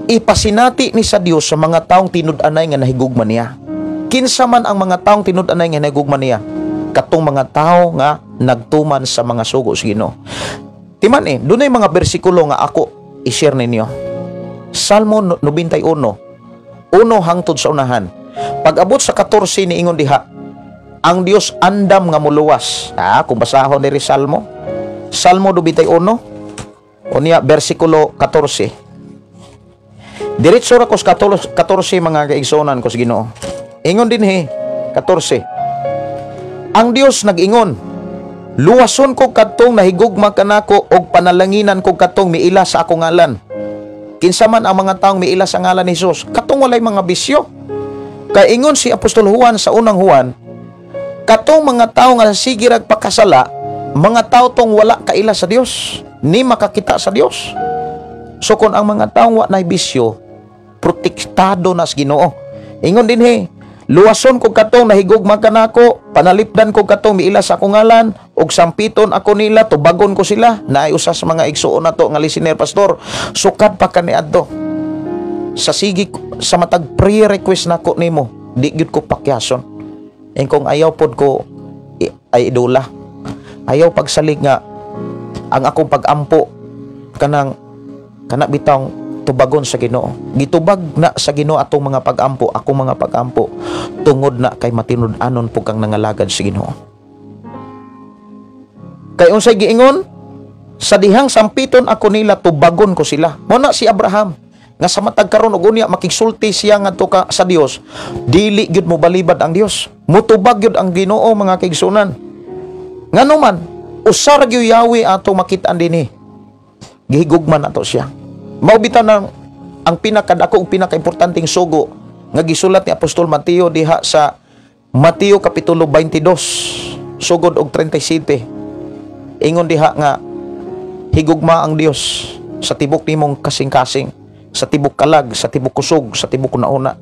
ipasinati ni sa Dios sa mga taong tinud-anay nga nahigugma niya. Kinsa man ang mga taong tinud-anay nga nahigugma niya? Katong mga tao nga nagtuman sa mga sugo sa Ginoo. Timan eh, dunay mga bersikulo nga ako i-share ninyo. Salmo 91, 1 hangtod sa unahan. Pag-abot sa 14, niingon diha, ang Dios andam nga muluwas. Ah, kung basahon ni Salmo, Salmo 91, unya bersikulo 14. Diretso ra ko sa 14, mga kaigsuonan ko sa Ginoo. Ingon dinhi, 14. Ang Dios nag-ingon, "Luwason ko kadtong nahigugma kanako og panalanginan ko kadtong miila sa akong ngalan." Kinsa man ang mga taong miila sa ngalan ni Jesus? Katong walay mga bisyo. Kay ingon si Apostol Juan sa Unang Juan, katong mga tao nga sige rag pakasala, mga tao tong wala kaila sa Dios, ni makakita sa Dios. So kung ang mga taong wa nay bisyo, protektado na sa Ginoo. Ingon dinhi, "Luwason ko katong nahigugma kanako, panalipdan ko katong miila sa akong ngalan, ug sampiton ako nila, tubagon ko sila." Naay usa sa mga igsuon nato nga listener, "Pastor, sukad pa kaniadto. Sa sige sa matag prayer request nako nimo, di gyud ko pakyason." Ing kung ayaw pod ko ay idula. Ayaw pagsalig nga ang akong pagampo kanang kana bitang tubagon sa Ginoo. Gitubag na sa Ginoo atong mga pagampo, akong mga pagampo, tungod na kay matinud-anon pud kang nangalagad sa Ginoo. Kay unsay giingon? Sa dihang sampiton ako nila, tubagon ko sila. Mo na si Abraham nga sa matag karon ug unya makigsulti siya ngadto ka sa Dios, dili gyud mo balibad ang Dios. Mutubag gyud ang Ginoo, mga kaigsunan. Ngano man, usa ra gyud Yahweh ato makit-an dinhi. Gihigugma nato siya. Mao bitaw nang ang pinakadako ug pinakaimportanteng sugo nga gisulat ni Apostol Mateo diha sa Mateo kapitulo 22 sugod og 37. Ingon diha nga higugma ang Dios sa tibok nimong kasing-kasing, sa tibok kalag, sa tibok kusog, sa tibok nauna.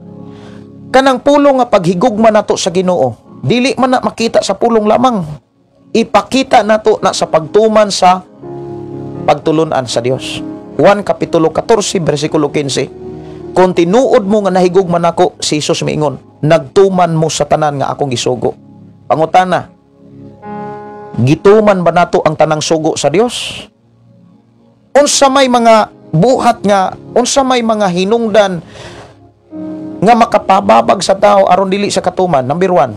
Kanang pulong nga paghigugma nato sa Ginoo, dili man na makita sa pulong lamang. Ipakita nato na sa pagtuman sa pagtulunan sa Dios. Juan kapitulo 14 bersikulo 15. "Kung tinuod mo nga nahigugma nako," si Jesus miingon, "nagtuman mo sa tanan nga akong gisugo." Pangutana, gituman ba nato ang tanang sugo sa Dios? Unsa may mga buhat nga, unsa may mga hinungdan nga makapababag sa tao aron dili sa katuman? Number 1,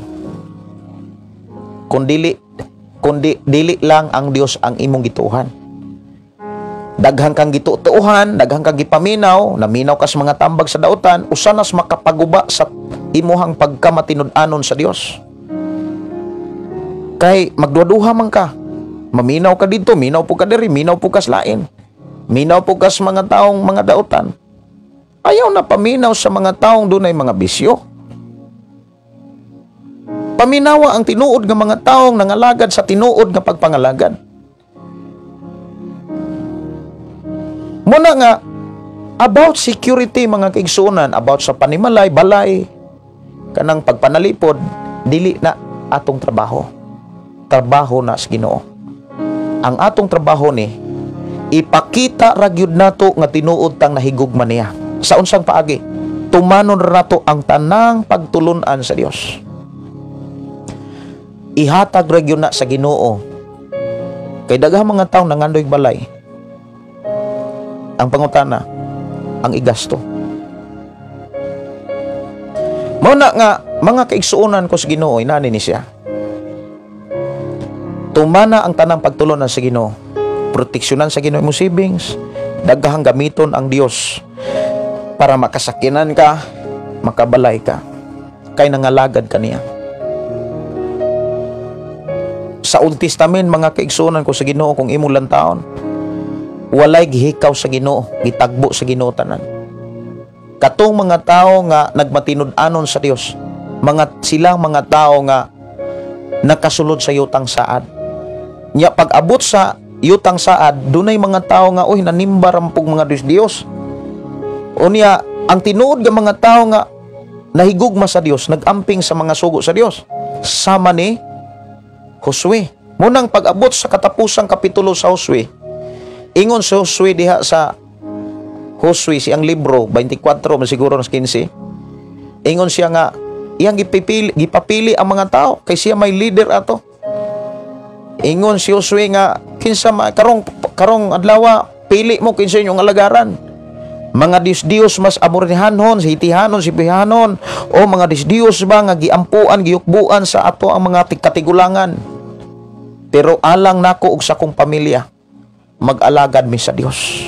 kundi dili lang ang Dios ang imong gituhan. Daghang kang gitutuohan, daghang kang gipaminaw, naminaw ka sa mga tambag sa dautan, usa nas makapaguba sa imuhang pagkamatinud-anon sa Dios. Kay magduha-duha man ka. Maminaw ka didto, minaw po ka diri, minaw po ka sa lain. Minaw po ka sa mga taong mga dautan. Ayaw na paminaw sa mga taong dunay mga bisyo. Paminawa ang tinuod nga mga taong nangalagad sa tinuod nga pagpangalagad. Muna nga, about security mga kaigsuonan, about sa panimalay, balay, kanang pagpanalipod, dili na atong trabaho. Trabaho na sa Ginoo. Ang atong trabaho ni, ipakita ra gyud nato nga tinuod tang nahigugma niya. Sa unsang paagi, tumanon ra nato ang tanang pagtulun-an sa Dios. Ihatag ra gyud na sa Ginoo. Kay daghang mga tawo nangandoy balay. Ang pangutana, ang igasto. Mao na nga mga kaigsuonan ko sa Ginoo, inani ni siya. Tumana ang tanang pagtulunan sa Ginoo. Proteksyonan sa Ginoo imong savings. Daghang gamiton ang Dios para makasakinan ka, makabalay ka. Kay nangalagad ka niya. Sa Old Testament, mga kaigsuonan ko sa Ginoo, kung imong lantaon, walay gihikaw sa Ginoo, gitagbo sa Ginoo tanan. Katong mga tao nga nagmatinud-anon sa Dios, mga silang mga tao nga nakasulod sa yutang saad. Nya pag-abot sa yutang saad, dunay mga tao nga uy nanimba rampog mga Dios-Dios. Unya ang tinuod nga mga tao nga nahigugma sa Dios, nagamping sa mga sugo sa Dios. Sama ni Josue. Munang pag-abot sa katapusang kapitulo sa Josue, ingon si Josue diha sa Josue siyang libro 24 masiguro nas 15. Ingon siya nga iyang gipapili ang mga tao kay siya may leader ato. Ingon si Josue nga kinsa karong adlaw pili mo kinsa inyong alagaran. Mga Dios-Dios mas Amornihanon, si Hitihanon, si Bihanon, o mga Dios-Dios ba nga giampuan, giyukbuan sa ato ang mga katigulangan. Pero alang nako og sa akong pamilya, mag-alagad mi sa Dios.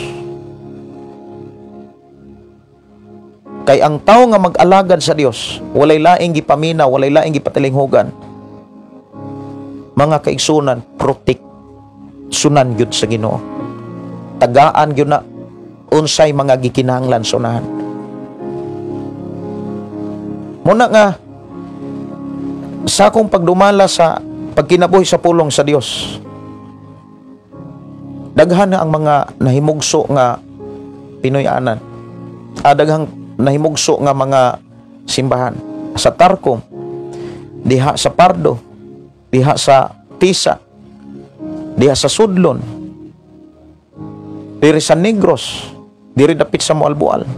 Kay ang tao nga mag-alagad sa Dios, walay laing gipamina, walay laing gipatilinghugan. Mga kaigsunan, proteksyonan gyud sa Ginoo. Tagaan gyud na unsay mga gikinahanglan sa unahan. Muna nga sa akong pagdumala sa pagkinabuhi sa pulong sa Dios, daghan na ang mga nahimugso nga Pinoy-anan. Daghang nahimugso nga mga simbahan sa Tarcom, diha sa Pardo, diha sa Tisa, diha sa Sudlon, diri sa Negros, diri dapit sa Moalboal.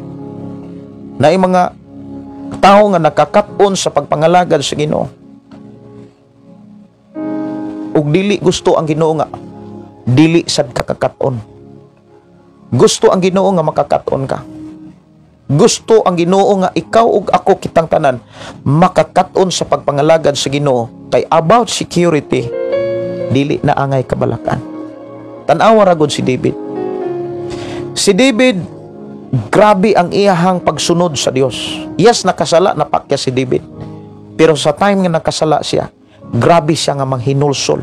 Naay mga tao nga nakakap-on sa pagpangalagad sa Ginoo. Ug dili gusto ang Ginoo nga dili sad kakakat-on. Gusto ang Ginoo nga makakat-on ka. Gusto ang Ginoo nga ikaw ug ako kitang tanan makakat-on sa pagpangalagad sa Ginoo kay about security dili na angay kabalakan. Tan-awa ra gud si David. Si David, grabe ang iyahang pagsunod sa Dios. Yes, nakasala, napakya si David. Pero sa time nga nakasala siya, grabe siya nga manghinulsol.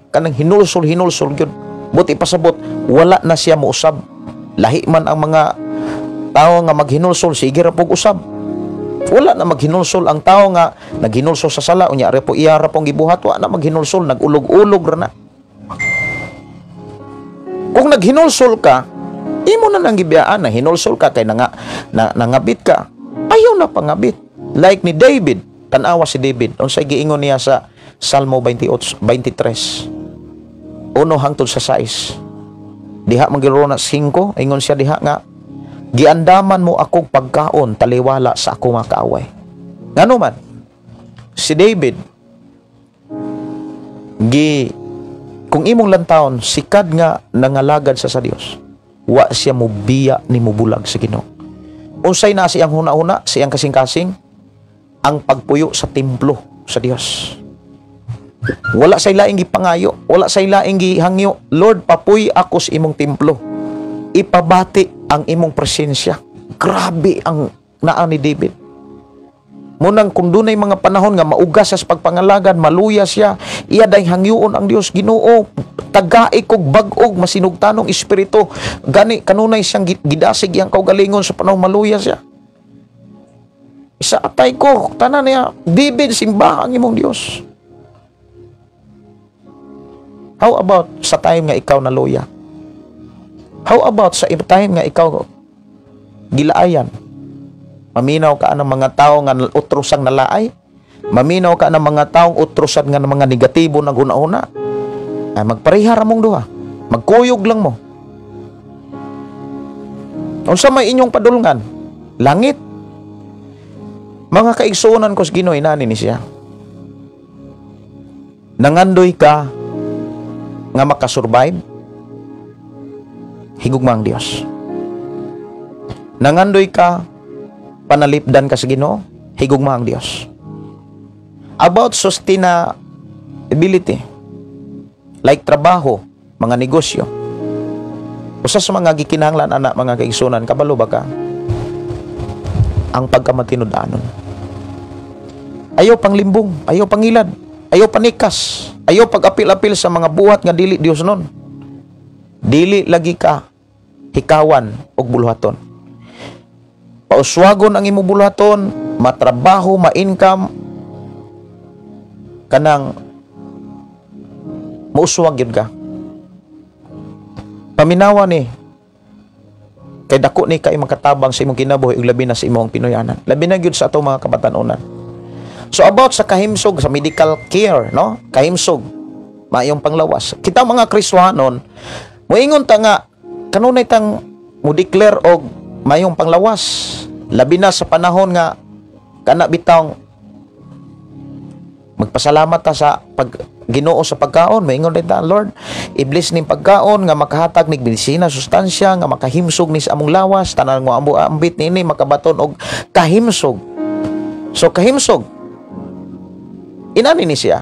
Kanang hinulsol gyud. Buti pasabot, wala na siya mousab. Lahi man ang mga tao nga maghinulsol, sige ra pog usab. Wala na maghinulsol ang tao nga naghinulsol sa sala, unya ra po iya ra pong gibuhat, wa na maghinulsol, nagulog-ulog ra na. Kung naghinulsol ka, imo na nang gibiyaan na hinulsol ka kay nangabit ka. Ayaw na pangabit. Like ni David, tan-awa si David, unsay giingon niya sa Salmo 28, 23. 1 hangtod sa 6. Diha manggiro na 5, ingon siya diha nga giandaman mo akong pagkaon taliwala sa akong mga kaaway. Ngano man si David gi kung imong lantawon sikad nga nangalagad sa Dios, wa siya mobiya ni mobulag sa Ginoo. Unsay na siyang huna-huna, siyang kasing-kasing ang pagpuyo sa templo sa Dios. Wala say laing gipangayo, wala say laing gihangyo, Lord, papuy ako sa imong templo. Ipabati ang imong presensya. Grabe ang naa ni David. Munang kung dunay mga panahon nga maugas sa pagpangalagad, maluya siya, iya day hangyoon ang Dios. Ginoo, tagai kog bag-og masinugtanong espiritu. Gani kanunay siyang gidasig iyang kaugalingon sa panahon maluya siya. Isa atay ko, tanan niya, David, simba ang imong Dios. How about sa time nga ikaw naluya? How about sa time nga ikaw gilaayan? Maminaw ka ng mga tao nga utrosang nalaay? Maminaw ka ng mga taong utrosan nga ng mga negatibo na guna-una? Ay, magparihara mong duha. Magkuyog lang mo. Unsa may inyong padulngan? Langit. Mga kaigsuonan ko sa Ginoo, inani ni siya. Nangandoy ka nga makasurvive? Higugma ang Dios. Nangandoy ka panalipdan ka sa Ginoo? Higugma ang Dios. About sustainability, like trabaho, mga negosyo. Usa sa mga gikinahanglan ana mga kaigsuonan, kabalo ba ka? Ang pagkamatinud-anon. Ayaw panglimbong, ayaw pangilad, ayaw panikas, ayaw pag-apil-apil sa mga buhat nga dili Dios nun. Dili lagi ka hikawan og buluhaton. Pauswagon ang imong buluhaton, matrabaho, ma-income, kanang mauswag yun ka. Paminawa ni, kay dako ni kay makatabang sa imong kinabuhi ug labi na sa imong Pinoyanan. Labi na gyud sa atong mga kabatan-onan. So about sa kahimsog, sa medical care, no? Kahimsog, maayong panglawas. Kita mga Kristohanon, moingon ta nga kanunay tang mo declare og mayong panglawas, labi na sa panahon nga kana bitawng magpasalamat ta sa pag Ginoo sa pagkaon. Moingon din ta, Lord, i-bless ning pagkaon nga makahatag nig medisina, sustansya nga makahimsog ni sa among lawas, tanan nga amo ambit niini makabaton og kahimsog. So kahimsog, inani ni siya.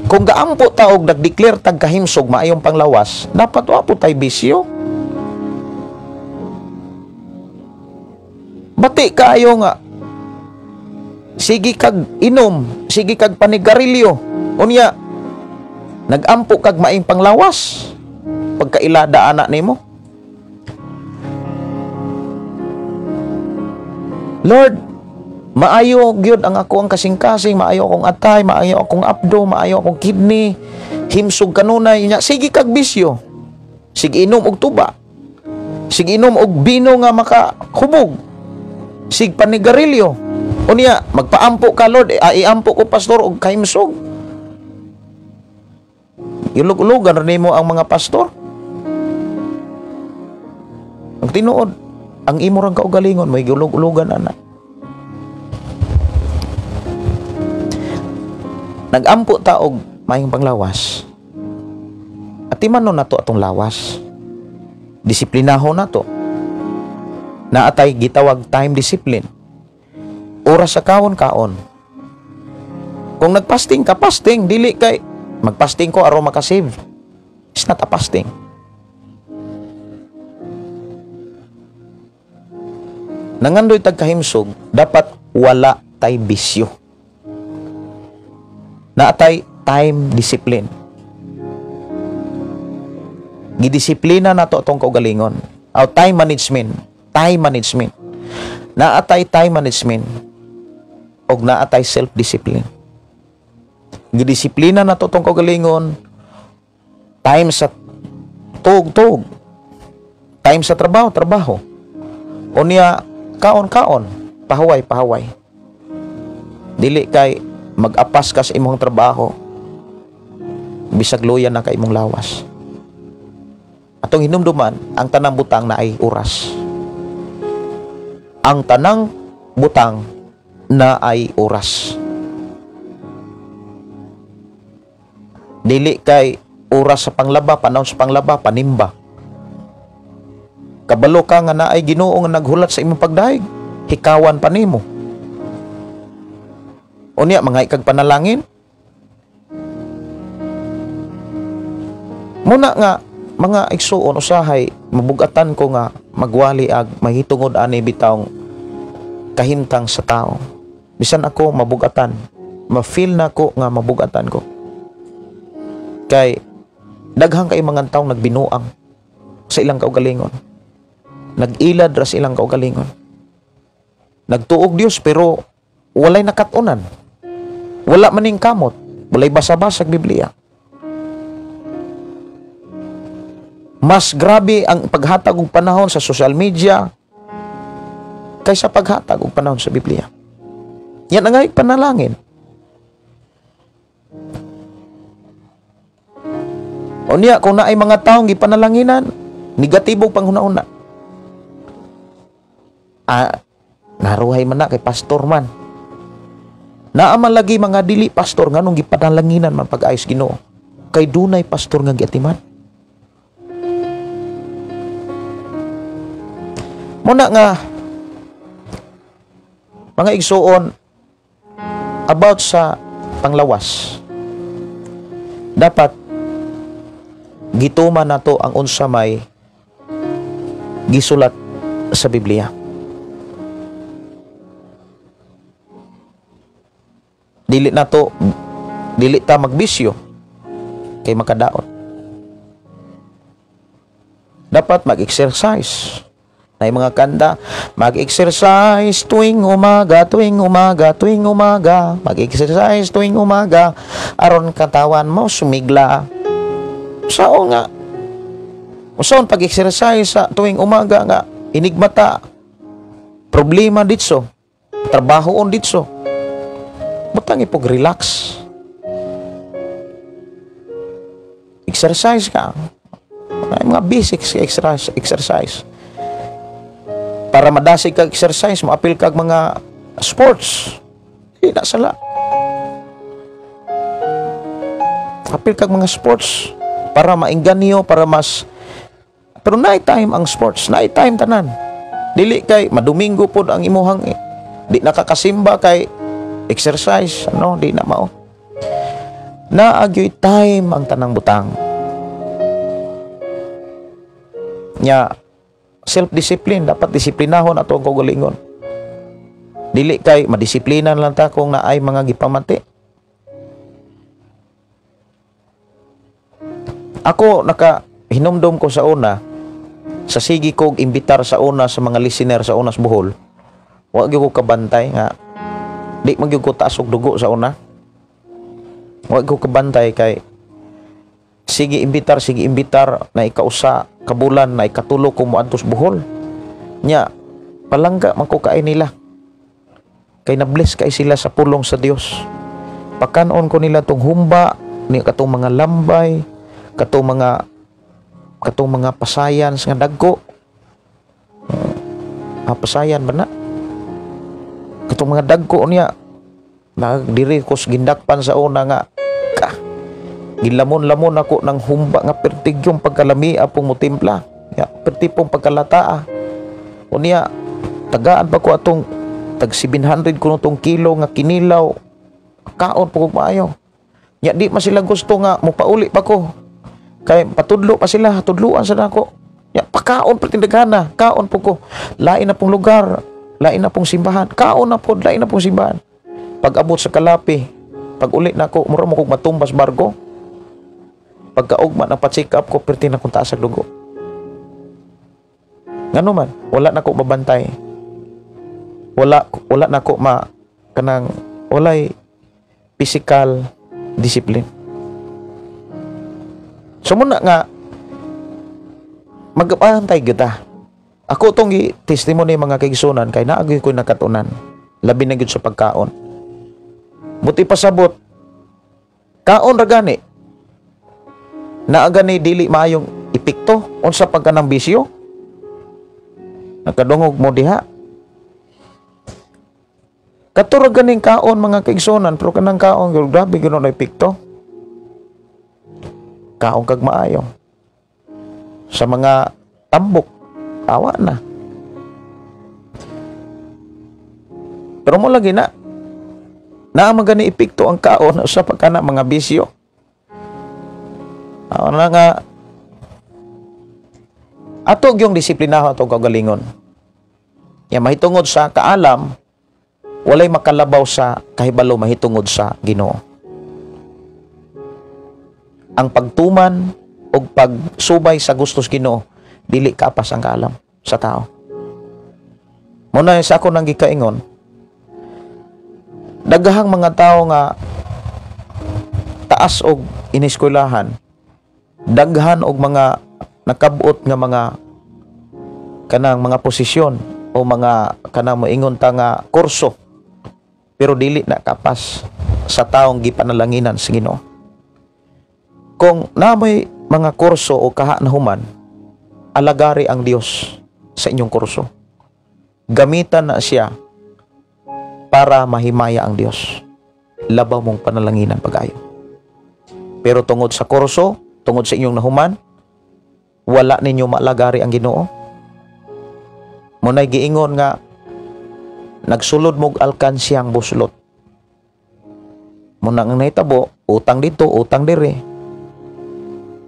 Kung gaampo ta og nagdeclare tag kahimsog maayong panglawas, dapat wa po tay bisyo. Bati kaayo nga sige kag inom, sige kag panigarilyo. Unya nagampo kag maing panglawas, pagkailada ana nimo. Lord, maayo gyud ang ako ang kasing-kasing, maayo akong atay, maayo akong abdo, maayo akong kidney, himsog kanunay. Unya sige kag bisyo, sige inom og tuba, sige inom og bino nga makahubog, sige panigarilyo. Unya magpaampo ka, Lord, iampo ko pastor og kahimsog. Ilog-ulogan rin mo ang mga pastor. Ang tinuod, ang imo rang kaugalingon, may gulog-ulogan ana. Nagampo ta og maayong panglawas. Atiman nun nato atong lawas. Disiplinahon nato. Naatay gitawag time discipline. Oras sa kaon-kaon. Kung nagpasting ka, pasting. Dili kay magpasting ko aron makasave. It's not a fasting. Nangandoy tag kahimsog, dapat wala tay bisyo. Naatay time discipline. Gidisiplina nato atong kaugalingon. Aw time management, time management. Naatay time management og naatay self-discipline. Gidisiplina nato atong kaugalingon, time sa tug-tug, time sa trabaho, trabaho. Unya kaon-kaon, pahuway-pahuway. Dili kay mag-apas ka sa imong trabaho, bisag luya na ka imong lawas. Atong hinumduman, ang tanang butang na ay oras. Ang tanang butang na ay oras. Dili kay oras sa panglaba, panahon sa panglaba, panimba. Kabalo ka nga naay Ginoo nga naghulat sa imong pagdahig, hikawan pa nimo. Unya mga ikag panalangin. Muna nga mga igsuon usahay Mabugatan ko nga magwali ag mahitungod ani bitawng kahimtang sa tao. Bisan ako mabugatan, ma-feel na ko nga mabugatan ko. Kay daghang kay mga taong nagbinuang sa ilang kaugalingon. Nag-ilad ra sa ilang kaugalingon. Nagtuog Dios pero walay nakatunan. Wala maning kamot, walay basa-basag Biblia. Mas grabe ang paghatag og panahon sa social media kaysa paghatag og panahon sa Biblia. Yan ang panalangin. O niya, kung naay mga taong gipanalanginan, negatibo panghuna-una. Naruhay man na kay pastor man. Naa man lagi mga dili pastor nganong gipanalanginan man pag-ayos Ginoo. Kay dunay pastor nga giatiman. Muna nga mga igsuon about sa panglawas, dapat gituman nato ang unsa may gisulat sa Biblia. Dili nato, dili ta magbisyo kay makadaot. Dapat mag-exercise. Nay mga kanta, mag-exercise tuwing umaga, tuwing umaga, tuwing umaga, mag-exercise tuwing umaga, aron katawan mo sumigla. Sao nga? Usaon pag-exercise sa tuwing umaga nga inigmata, problema ditso, trabahoon ditso. Butang ipog-relax. Exercise ka. Ay, mga basics exercise. Para madasig kag exercise, maapil kag mga sports. Di na sala. Apil kag mga sports para maingganyo, para mas, pero night time ang sports, night time tanan. Dili kay madomingo pod ang imuhang di nakakasimba kay exercise, ano, di na mao. Naagyoy time ang tanang butang. Nya self-discipline, dapat disiplinahon ato ang kaugalingon. Dili kay madisiplinan lang ta kung naay mga gipamati. Ako naka hinumdum ko sa una, sa sige kog imbitar sa una sa mga listener sa unas Bohol, wa gyud ko kabantay nga di man gyud ko taas og dugo sa una. Wa gyud ko kabantay kay sige imbitar na ikausa kabulan na ikatulo ko moadto sa Bohol. Nya palangga man ko kaay nila. Kay na-bless kay sila sa pulong sa Dios. Pakanon ko nila tong humba ni katong mga lambay, katong mga pasayan nga dagko. Pasayan ba na? Katong mga dagko niya nagdiri ko sa gindakpan sa una nga ka gilamon-lamon ako ng humba nga pertigyong pagkalami apong mutimpla. Ya, pertipong pagkalataa. O niya tagaan pa ko atong tag 700 kuno tong kilo nga kinilaw, kaon pa kog maayo. Nya di man sila gusto nga mopauli pa ko. Kay patudlo pa sila, tudluan sa nako. Ya pakaon pertindaghana, kaon po ko. Lain na pong lugar, lain na pong simbahan, kaon na pod, lain na pong simbahan. Pag abot sa Kalapi, pag uli nako, mura mo kog matumbas barko. Pagkaugma ng pa-check up ko, perti na kong taas ang dugo. Ngano man, wala na ko mabantay. Wala na ko kanang walay physical discipline. So muna nga magpantay gyud ta. Ako tong testimony mga kaigsunan kay naagyoy ko nakatunan. Labi na gyud sa pagkaon. Buti pasabot kaon ra gani. Naa gani dili maayong epekto unsa pagka ng bisyo. Nakadungog mo diha. Katura ganing kaon mga kaigsunan, pero kanang kaon grabe gyud na epekto. Kaon kag maayo. Sa mga tambok, awa na. Pero mo lagi na naa man gani epekto ang kaon sa pagkana mga bisyo. Awa na nga Ato gyung disiplinahon atong kaugalingon. Ya mahitungod sa kaalam, walay makalabaw sa kahibalo mahitungod sa Ginoo. Ang pagtuman o pagsubay sa gustos Ginoo, dili kapas ang kaalam sa tao. Muna sa ako nang gikaingon, daghang mga tao nga taas og ineskwelahan, daghan og mga nakabot nga mga kanang mga posisyon o mga kanang moingon ta nga kurso, pero dili na kapas sa taong gipanalanginan sa Ginoo. Kung namoy mga kurso o kaha na human, alagari ang Dios sa inyong kurso. Gamitan na siya para mahimaya ang Dios. Labaw mong panalanginan pag-ayo. Pero tungod sa kurso, tungod sa inyong nahuman, wala ninyo maalagari ang Ginoo. Munay giingon nga nagsulod mog alkansiyang buslot. Muna ang nahitabo, utang dito, utang dire.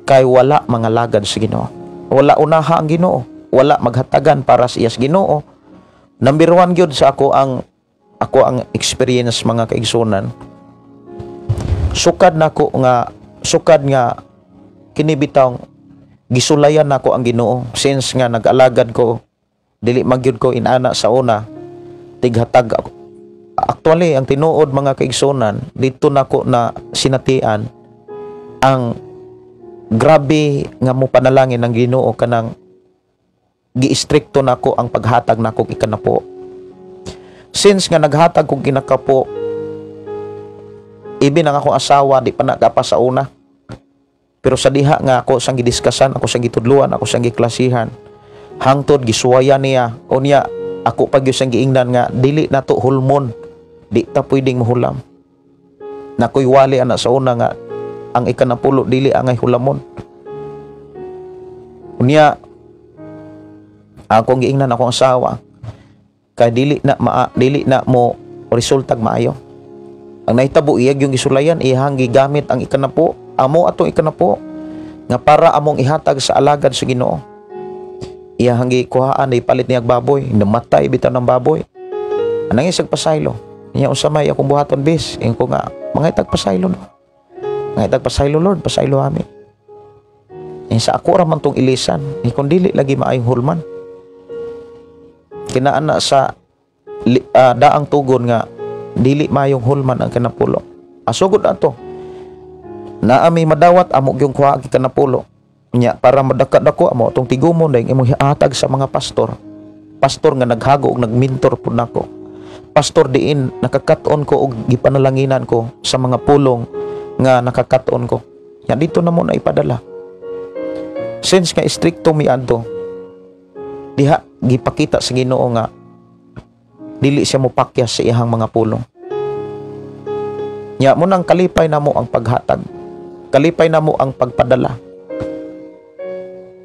Kay wala mga lagad sa Ginoo. Wala unaha ang Ginoo. Wala maghatagan para sa iyas Ginoo. Number one gyud sa ako ang experience, mga kaigsunan. Sukad nako nga sukad nga kini bitawng gisulayan nako ang Ginoo, since nga nag-alagad ko, dili magyud ko inana sa una tighatag ako. Actually, ang tinuod, mga kaigsunan, dito nako na sinatian ang grabe nga mo panalangin ng Ginoo kanang giistrikto nako ang paghatag nako ikanapo. Since nga naghatag kog kinakapo, ibi ang akong asawa di pa nagapa sa una. Pero sa diha nga ako sang gidiskasan, ako sang gitudluan, ako sang giklasihan, hangtod gisuwayan niya. Unya ako pag sang giingnan nga dili nato hulmon, di ta pwedeng mahulam. Nakoy wali ana sa una nga ang ikanapulo dili angay hulamon. Unya akong giingnan akong asawa kay dili na mo resultag maayo. Ang nahitabo, iyag yung gisulayan, iyang gigamit ang ikanapo, amo atong ikanapo nga para among ihatag sa alagad sa Ginoo. Iyang gikuhaan, ipalit niya baboy, namatay bitaw ng baboy. Anang isag pasaylo. Niya unsa may akong buhaton bis, ingon ko nga mga itag pasaylo no. Mga itag pasaylo, Lord, pasaylo ami. Eh, sa ako ra man tong ilisan, eh, kung dili lagi maayong hulman. Kinaan na sa daang tugon nga dili maayong hulman ang kanapulo. Asugod ato. Naami madawat, amo gyung kuha ang kanapulo. Nya para madaka-dako amo atong tigumon dahil imong hiatag sa mga pastor. Pastor nga naghago og nagmintor pud nako. Pastor diin nakakaton ko og gipanalanginan ko sa mga pulong nga nakakaton ko. Nya dito na mo na ipadala. Since nga istrikto mi adto, diha gipakita sa Ginoo nga dili siya mopakyas sa iyang mga pulong. Nya mo nang kalipay namo ang paghatag. Kalipay namo ang pagpadala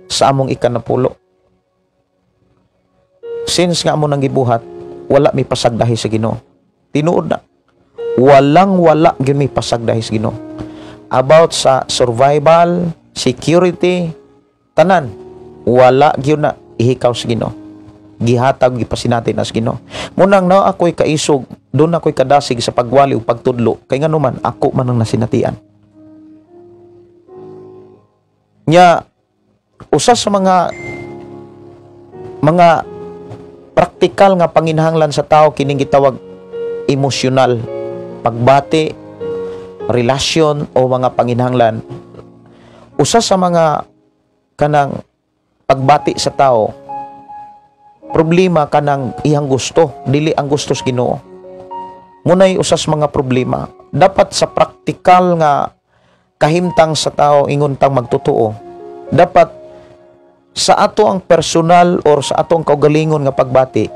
sa among ikanapulo. Since nga amo nang gibuhat, wala mi pasagdahi sa Ginoo. Tinuod na. Walang wala gyud mi pasagdahi sa Ginoo. About sa survival, security, tanan, wala gyud na ihikaw sa Ginoo. Gihatag gipasinati na sa Ginoo. Munang na ako'y kaisog, doon ako'y kadasig sa pagwali o pagtudlo, kay nganuman ako man ang nasinatian. Nya usa sa mga praktikal nga panginahanglan sa tao kining gitawag emosyonal, pagbati, relasyon o mga panginahanglan. Usa sa mga kanang pagbati sa tao, problema kanang iyang gusto, dili ang gusto sa Ginoo. Munay usa sa mga problema. Dapat sa praktikal nga kahimtang sa tao, ingon tang magtotoo, dapat sa ato ang personal or sa atong kaugalingon nga pagbati,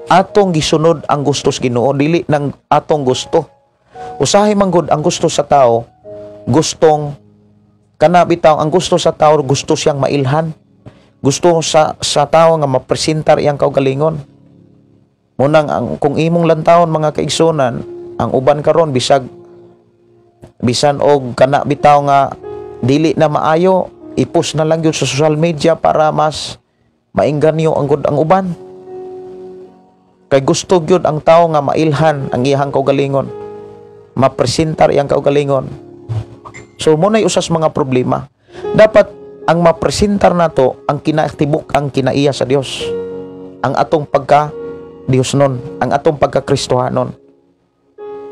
atong gisunod ang gusto sa Ginoo, dili nang atong gusto. Usahay man gud ang gusto sa tao, gustong kana bitaw ang gusto sa tao, gusto siyang mailhan. Gusto sa tao nga mapresentar iyang kaugalingon. Munang ang kung imong lantawon, mga kaigsunan, ang uban karon bisag bisan og kana bitaw nga dili na maayo, i-post na lang gyud sa social media para mas Maingganyo ang gud ang uban. Kay gusto gyud ang tao nga mailhan ang iyang kaugalingon, mapresentar iyang kaugalingon. So mo nay usas mga problema. Dapat ang mapresentar nato ang kinatibuk ang kinaiya sa Dios. Ang atong pagka Dios nun, ang atong pagka Kristohanon.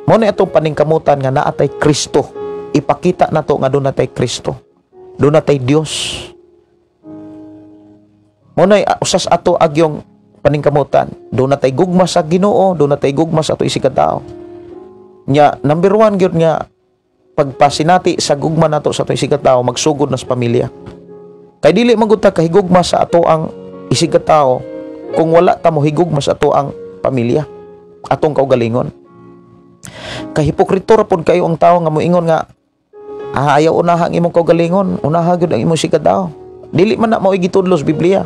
Mo nay atong paningkamutan nga naa tay Kristo. Ipakita nato nga doon natay Kristo. Doon natay Dios. Mo nay usas ato agyong paningkamutan. Doon natay gugma sa Ginoo, doon natay gugma sa ato isig tao. Nya number 1 gyud nga pagpasinati sa gugma nato sa ato isig tao, magsugod na sa pamilya. Kay dili man gud ta kahigugma sa ato ang isig tao kung wala ta mohigugma sa ato ang pamilya, atong kaugalingon. Kay hipokrito ra pod kayo ang tao nga moingon nga ayaw unaha ang imong kaugalingon, unaha gyud ang imong isig tao. Dili man na mao'y gitudlo sa Biblia.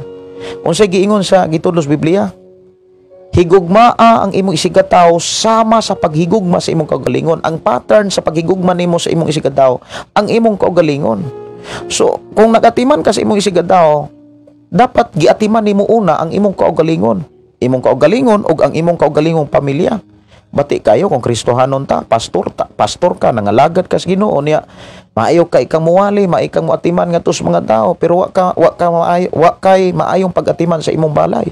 Unsay giingon sa gitudlo sa Biblia? Higugmaa ang imong isig tao sama sa paghigugma sa imong kaugalingon. Ang pattern sa paghigugma nimo sa imong isig tao, ang imong kaugalingon. So, kung nagatiman ka sa imong isig tao, dapat giatiman nimo una ang imong kaugalingon. Imong kaugalingon ug ang imong kaugalingong pamilya. Bati kayo kung Kristohanon ta, pastor ka, nangalagad ka sa Ginoo niya, maayo ka ikang muwali, maayo kang muatiman ngadto sa mga tao, pero wa kay maayong pag-atiman sa imong balay.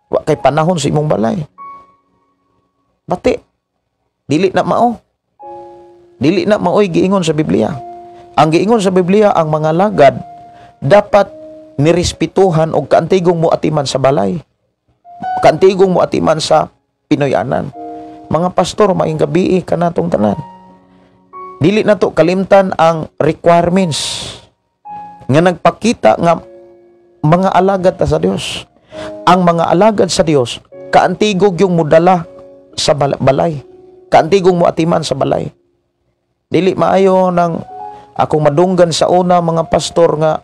Wa kay panahon sa imong balay. Bati dili na mao. Dili na maoy giingon sa Biblia. Ang giingon sa Biblia, ang mga lagad dapat nirespetuhan og kaantigong moatiman sa balay. Kaantigong moatiman sa Pinoyanan. Mga pastor, maayong gabii kanatong tanan. Dili na to kalimtan ang requirements nga nagpakita nga mga alagad ta sa Dios. Ang mga alagad sa Dios kaantigog yung mudala sa balay. Kaantigong moatiman sa balay. Dili maayo nang akong madunggan sa una mga pastor nga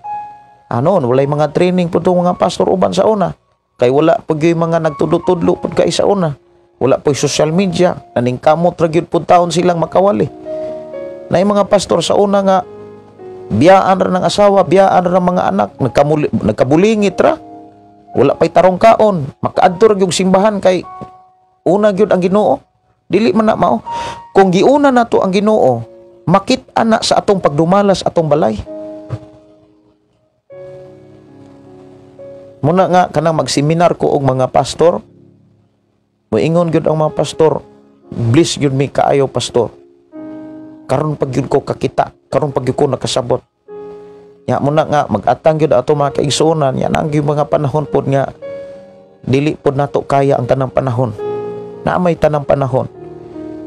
ano, walay mga training pud mga pastor uban sa una. Kay wala pud gyud mga nagtudlo-tudlo pud kay sa una. Wala po'y social media, naningkamot ra gyud pud taon silang makawali. Nay mga pastor sa una nga biyaan ra ng asawa, biyaan ra ng mga anak, nagkabulingit ra. Wala pa'y tarong kaon, makaadto ra gyud simbahan kay una gyud ang Ginoo. Dili man na mao. Kung giuna nato ang Ginoo, makit-an na sa atong pagdumalas atong balay. Muna nga kanang magseminar ko og mga pastor, moingon gyud ang mga pastor, bliss gyud mi kaayo pastor. Karon pag gyud ko kakita, karon pag gyud ko nakasabot. Nya muna nga mag-atang gyud ato mga kaigsuonan, nya nang gyud mga panahon pod nga dili pod nato kaya ang tanang panahon. Naa may tanang panahon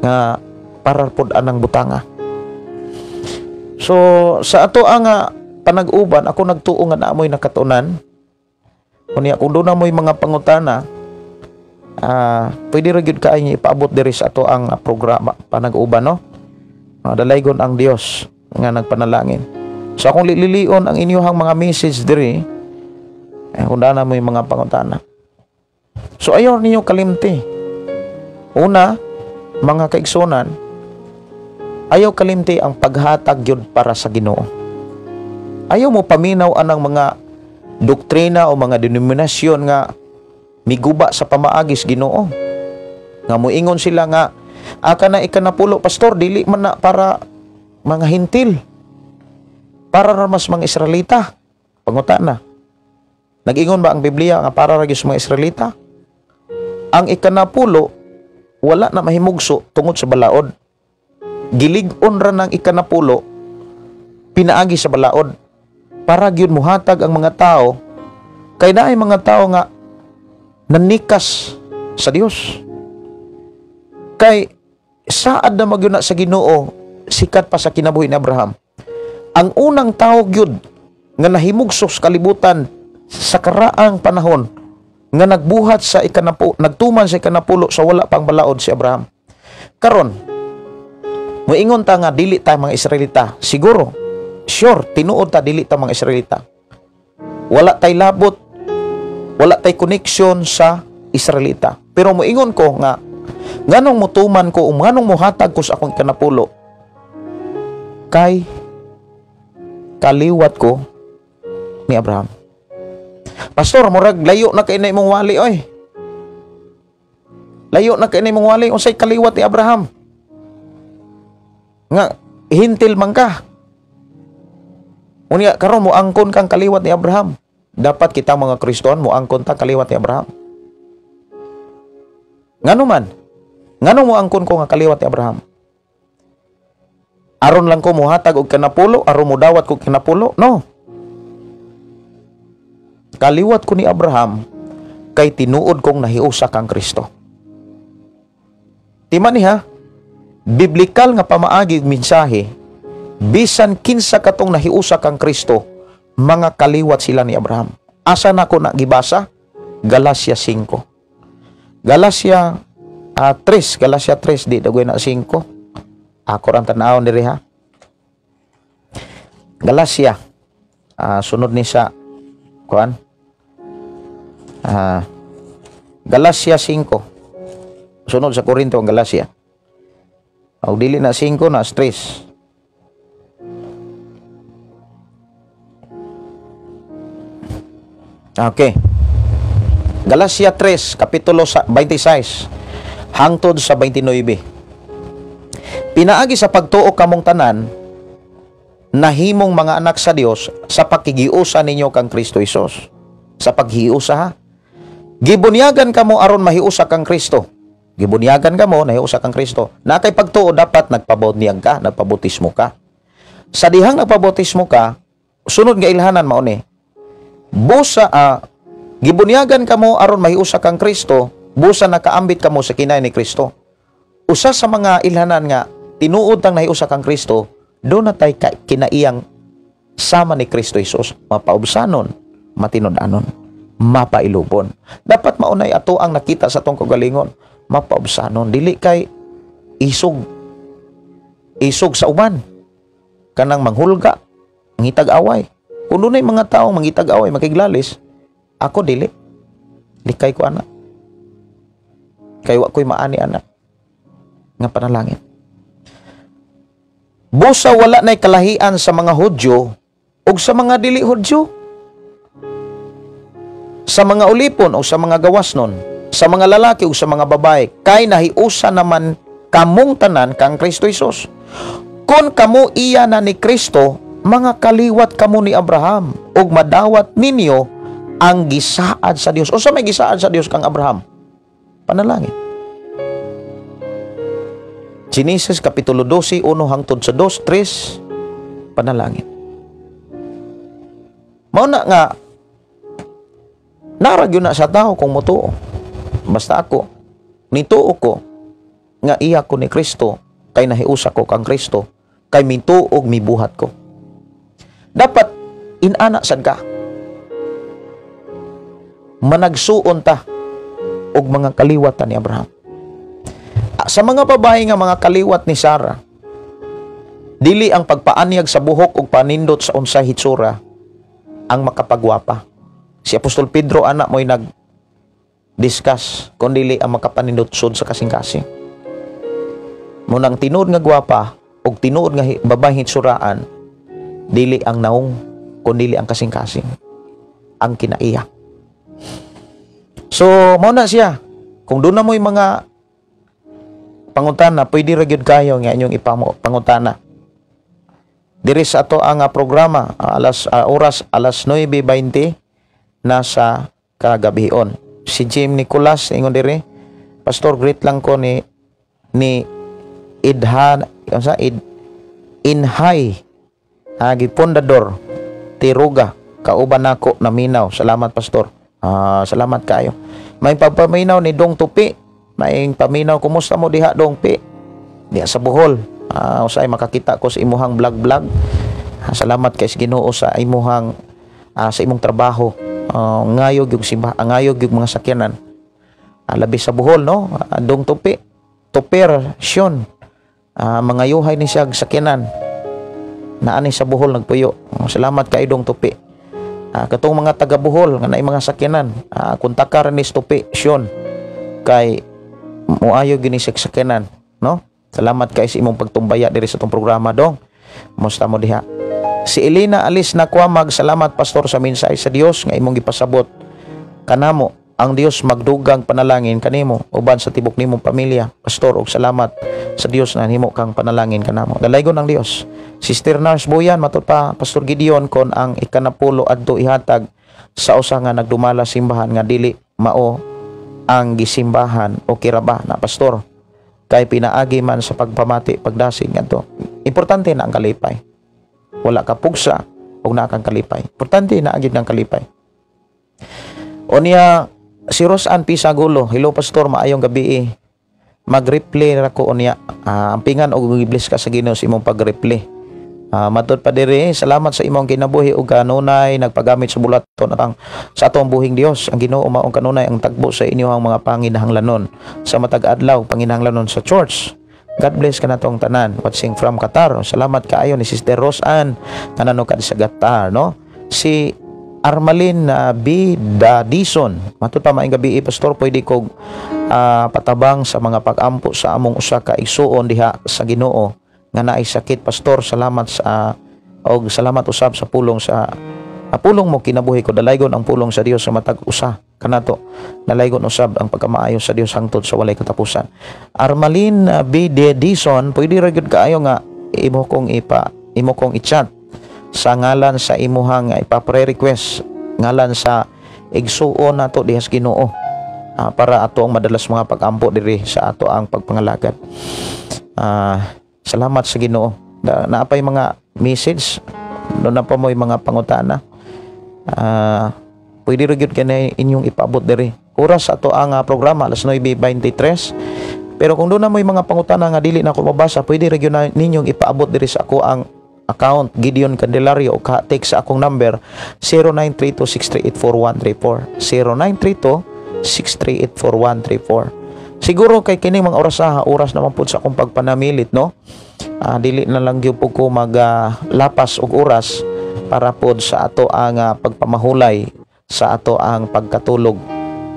nga para pod anang butanga. So sa ato ang panag-uban, ako nagtuo nga naa moy nakatunan. Unya kung doon na mo'y mga pangutana, pwede ra gyud kaayo niya ipaabot diri sa ato ang programa panag-uban, no? Dalaygon ang Dios nga nagpanalangin. So akong lililion ang inyong mga message diri, kung dana mo'y mga pangutana. So ayaw ninyo kalimti. Una, mga kaigsunan, ayaw kalimti ang paghatag gyud para sa Ginoo. Ayaw mo paminaw anang mga doktrina o mga denominasyon nga miguba sa pamaagis Ginoo. Nga moingon sila nga aka na ikanapulo pastor, dili man na para mga hintil, para ra mas mga Israelita. Pangutana, nag-ingon ba ang Biblia nga para ra gyud sa mga Israelita? Ang ikanapulo wala na mahimugso tungod sa balaod. Gilig-on ra ng ikanapulo pinaagi sa balaod para gyud muhatag ang mga tao, kay naay mga tao nga nanikas sa Dios. Kay saad na magyuna sa Ginoo, sikat pa sa kinabuhi ni Abraham. Ang unang tao gyud nga nahimugso sa kalibutan sa karaang panahon nga nagbuhat sa nagtuman sa ikanapulo sa wala pang balaod si Abraham. Karon, moingon ta nga dili ta mga Israelita. Siguro, sure, tinuod ta dili ta mga Israelita. Wala tay labot, wala tay connection sa Israelita. Pero moingon ko nga nganong mutuman ko o nganong muhatag ko sa akong ikanapulo, kay kaliwat ko ni Abraham. Pastor, murag layo na kay na imong wali oy. Layo na kay na imong wali, unsay kaliwat ni Abraham? Nga hintil man ka. Unya karon mo angkon kang kaliwat ni Abraham. Dapat kita mga Kristohan mo angkon ta kaliwat ni Abraham. Ngano man? Ngano mo angkon ko nga kaliwat ni Abraham? Aron lang ko mohatag og kanapulo, aron mo dawat ko kanapulo? No. Kaliwat ko ni Abraham kay tinuod kong nahiusa kang Kristo. Tima ni ha, biblikal nga pamaagi ug mensahe, bisan kinsa katong nahiusa kang Kristo, mga kaliwat sila ni Abraham. Asa na ko na gibasa? Galacia 5. Galacia 3, Galacia 3 di dagoy na 5. Ako rang tan-awon diri ha. Galacia sunod ni sa kuan. Galacia 5. Sunod sa Korinto ang Galacia. Og dili na 5 na 3. Okay. Galacia 3, kapitulo 26 hangtod sa 29. Pinaagi sa pagtuo kamong tanan, nahimong mga anak sa Dios sa pakigiusa ninyo kang Kristo Hesus. Sa paghiusa ha. Gibunyagan kamo aron mahiusa kang Kristo. Gibunyagan kamo nahiusa kang Kristo. Na kay pagtuo dapat nagpabunyagan ka, nagpabautismo ka. Sa dihang nagpabautismo ka, sunod nga ilhanan mao ni. Busa gibunyagan kamo aron mahiusa kang Kristo, busa nakaambit kamo sa kinay ni Kristo. Usa sa mga ilhanan nga tinuod tang nahiusa kang Kristo, do na tay kinaiyang sama ni Kristo Hesus, mapaubsanon, matinud-anon, mapailubon. Dapat maunay ato ang nakita sa atong kagalingon, mapaubsanon, dili kay isog isog sa uban, kanang manghulga, mangitag away. Kung dunay mga taong mangitag away, makiglalis, ako dili. Likay ko anak. Kay wa ko'y maani anak nga panalangin. Busa wala na'y kalahian sa mga Hudyo ug sa mga dili Hudyo, sa mga ulipon o sa mga gawasnon, sa mga lalaki o sa mga babae, kay nahiusa naman kamong tanan kang Kristo Hesus. Kung kamo iya na ni Kristo, mga kaliwat kamo ni Abraham, ug madawat ninyo ang gisaad sa Dios. Unsa may gisaad sa Dios kang Abraham? Panalangin. Genesis Kapitulo 12, 1 hangtod sa 2, 3, panalangin. Mao na nga, narag yun na sa tao kung mutuo. Basta ako, nituo ko, nga iya ko ni Kristo, kay nahiusa ko kang Kristo, kay mituog mibuhat ko. Dapat, inana sad ka. Managsuon ta og mga kaliwatan ni Abraham. Sa mga babae nga mga kaliwat ni Sarah, dili ang pagpaanyag sa buhok ug panindot sa unsay hitsura ang makapagwapa. Si Apostol Pedro anak mo'y nag-discuss kung dili ang makapanindot sud sa kasing-kasing. Munang tinuod nga gwapa ug tinuod nga babae hitsuraan, dili ang naong kun dili ang kasing-kasing, ang kinaiya. So mao na siya. Kung doon na mo'y mga pangutana, pwede ra gyud kayo nga inyong ipangutana. Diri sa ato ang programa alas oras alas 9:20 na sa kagabion. Si Jim Nicolas ingon diri, Pastor, greet lang ko ni Idhan, unsa Id Inhay gipundador Tiruga, kauban nako naminaw. Salamat Pastor. Salamat kayo. May pagpaminaw ni Dong Tupi. May paminaw, kumusta mo diha Dong Pi? Diha sa Bohol. Usay makakita ko sa imuhang vlog-vlog. Salamat kay Ginoo sa imuhang sa imong trabaho. Ngayog yung simba, ngayog yung mga sakyanan. Labi sa Bohol, no? Dong Tupi. Tuper Sion. Mga yuhay ni siya sakyanan. Naani sa Bohol nagpuyo. Salamat kay Dong Tupi. Katong mga taga Bohol nga naay mga sakyanan, kontakar ni Tupi Sion kay muayo gini sa sakyanan, no? Salamat kay sa imong pagtumbaya diri sa tong programa, dong. Musta mo diha? Si Elena Alis Nakwamag, salamat, Pastor, sa mensahe sa Dios nga imong gipasabot kanamo. Ang Dios magdugang panalangin kanimo uban sa tibok nimong pamilya, Pastor, ug salamat sa Dios na nimo kang panalangin kanamo. Dalaygon ang Dios. Sister Nurse Boyan, matud pa, Pastor Gideon, kon ang ikanapulo adto ihatag sa usa nga nagdumala simbahan nga dili mao ang gisimbahan o kiraba na, Pastor? Kay pinaagi man sa pagpamati pagdasig ngadto. Importante na ang kalipay. Wala ka pugsa ug naa kang kalipay. Importante na agid ng kalipay. Unya si Rosan Pisagulo, "Hello, Pastor, maayong gabi. Mag-reply ra ko unya." Ampingan og i-bless ka sa Ginoo sa imong pag-reply. Matud pa diri, salamat sa imong kinabuhi ug kanunay nagpagamit sa bulaton atang sa atong buhing Dios. Ang Ginoo maong kanunay ang tagbo sa inyong mga panginahanglanon sa matag adlaw, panginahanglanon sa church. God bless kanatong tanan watching from Qatar. Salamat kaayo ni Sister Rosan tanan ka sa Qatar, no? Si Armalin B. Dadison. Matud pa, maayong gabi, Pastor, pwede kog patabang sa mga pag-ampo sa among usa ka igsuon diha sa Ginoo nga naay sakit, Pastor. Salamat sa og salamat usab sa pulong sa pulong mo kinabuhi ko. Dalaygon ang pulong sa Dios sa matag usa kanato. Dalaygon usab ang pagkamaayo sa Dios hangtod sa walay katapusan. Armalin B. Dison, pwede ra gyud kaayo nga imo kong i-chat sa ngalan sa imuhang ipa-prayer request, ngalan sa igsuon nato diha sa Ginoo, para ato ang madalas mga pag-ampo diri sa ato ang pagpangalagad. Salamat sa Ginoo. Naa pay mga message do na pa mo'y mga pangutana. Pwede ra gyud kani inyong ipaabot diri. Oras ato ang programa alas 9:23. Pero kung doon na mo'y mga pangutana nga dili na ako mabasa, pwede ra gyud na ninyong ipaabot diri sa ako ang account Gideon Candelario o ka-text sa akong number 0932-638-4134, 0932-638-4134. Siguro kay kining mga oras ha, oras naman pud sa akong pagpanamilit, no? Dili na lang gyud po ko maglapas og oras para pod sa ato ang pagpamahulay sa ato ang pagkatulog.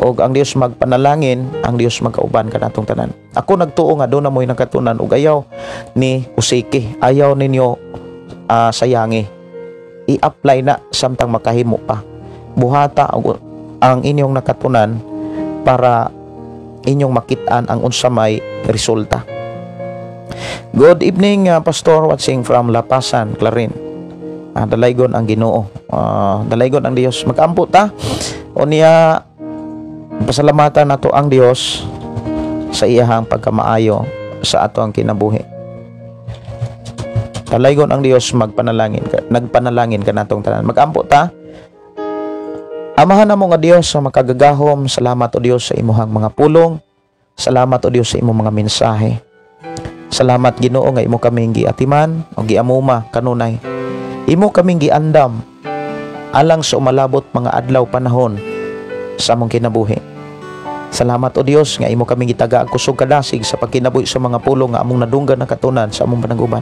Og ang Dios magpanalangin, ang Dios magkauban kanatong tanan. Ako nagtuo nga doon na mo'y nakatunan ug ayaw ni usiki, ayaw ninyo sayangi. I-apply na samtang makahimo pa. Buhata og ang inyong nakatunan para inyong makitaan ang unsa may resulta. Good evening, Pastor, watching from Lapasan, Clarin. Dalaygon ang Ginoo. Dalaygon ang Dios. Magampo ta. Unya pasalamatan nato ang Dios sa iyahang pagkamaayo sa ato ang kinabuhi. Dalaygon ang Dios, magpanalangin ka, nagpanalangin kanatong tanan. Magampo ta. Amahan namo nga Dios sa makagagahom, salamat o Dios sa imuhang mga pulong. Salamat o Dios sa imong mga mensahe. Salamat, Ginoo, nga imo kaming giatiman o giamuma kanunay. Imo kaming giandam alang sa umalabot mga adlaw panahon sa among kinabuhi. Salamat o Dios nga imo kaming gitaga ang kusog kadasig sa pagkinabuhi sa mga pulong nga among nadunggan na katunan sa among panag-uban.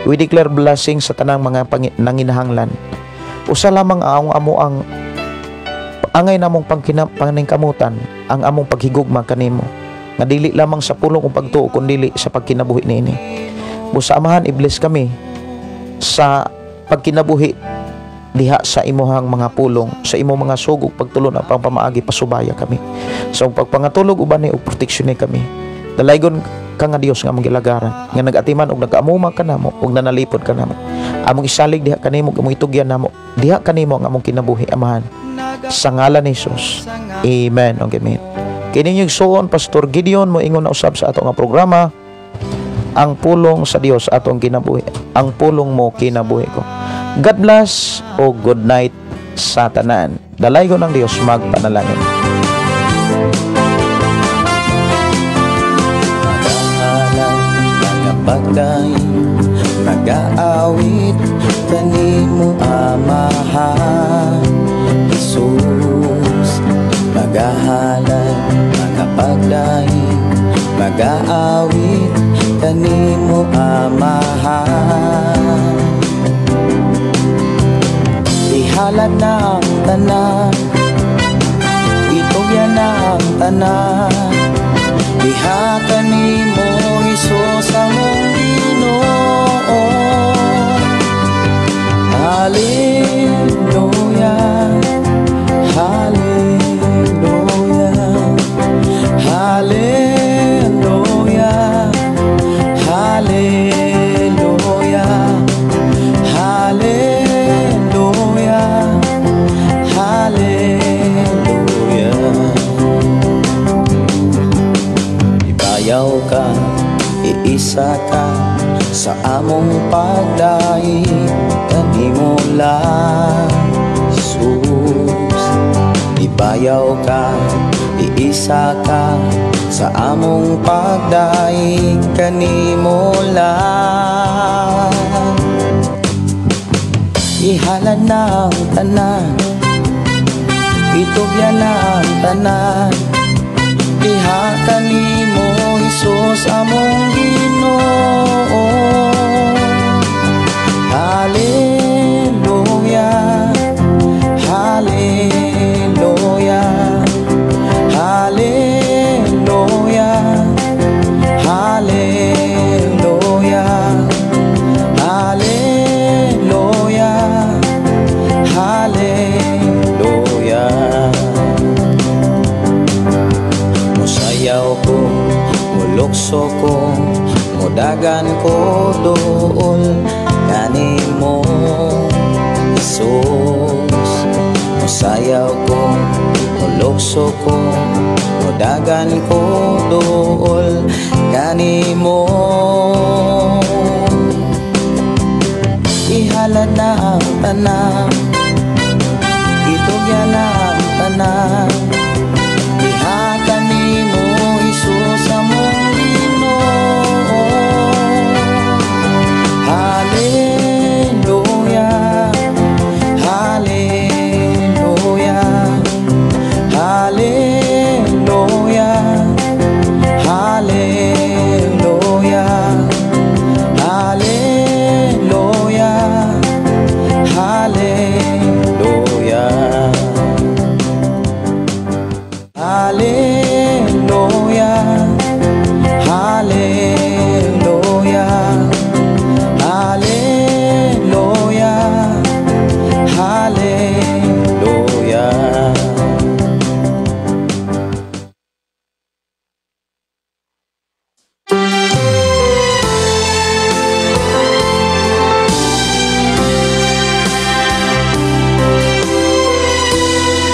We declare blessing sa tanang mga nanginahanglan. Usa lamang ang amo ang angay namong paningkamutan, ang among paghigugma kanimo nga dili lamang sa pulong o pagtuo kundi sa pagkinabuhi niini. Busa Amahan, i-bless kami sa pagkinabuhi diha sa imuhang mga pulong, sa imong mga sugog pagtulon ang pamaagi, pasubaya kami. Sa pagpangatulog uban ni ug proteksyon ni kami. Dalaygon ka nga Dios nga among gilagaran, nga nag-atiman og nag-amuma kanamo ug nanalipod kanamo. Among isalig diha kanimo, among itugyan namo diha kanimo ang among kinabuhi, Amahan. Sa ngalan ni Jesus. Amen. Og amen. Kini inyong igsuon, Pastor Gideon, mo ingon na usab sa ato nga programa, ang pulong sa Dios atong kinabuhi. Ang pulong mo kinabuhi ko. God bless o good night sa tanan. Dalaygon ang Dios, magpanalangin. Pagdaing nagaawit kanimo, Amahan Jesus, magahalay magapagdaing magaawit kanimo, Amahan. Ihalad na ang tanan, itugyan na ang tanan diha kanimo, Hesus among Ginoo. Ibayaw ka, iisa ka sa among pagdaig kanimo lang, Jesus. Ibayaw ka, iisa ka sa among pagdaig kanimo lang. Ihalad na ang tanan, itugyan na ang tanan, diha kanimo, Hesus, among Ginoo. Hallelujah, Hallelujah, Hallelujah, Hallelujah, Hallelujah, Hallelujah. Musayaw ko, mulukso ko, mudagan ko duol kanimo, Jesus. Musayaw ko, mulukso ko, mudagan ko duol.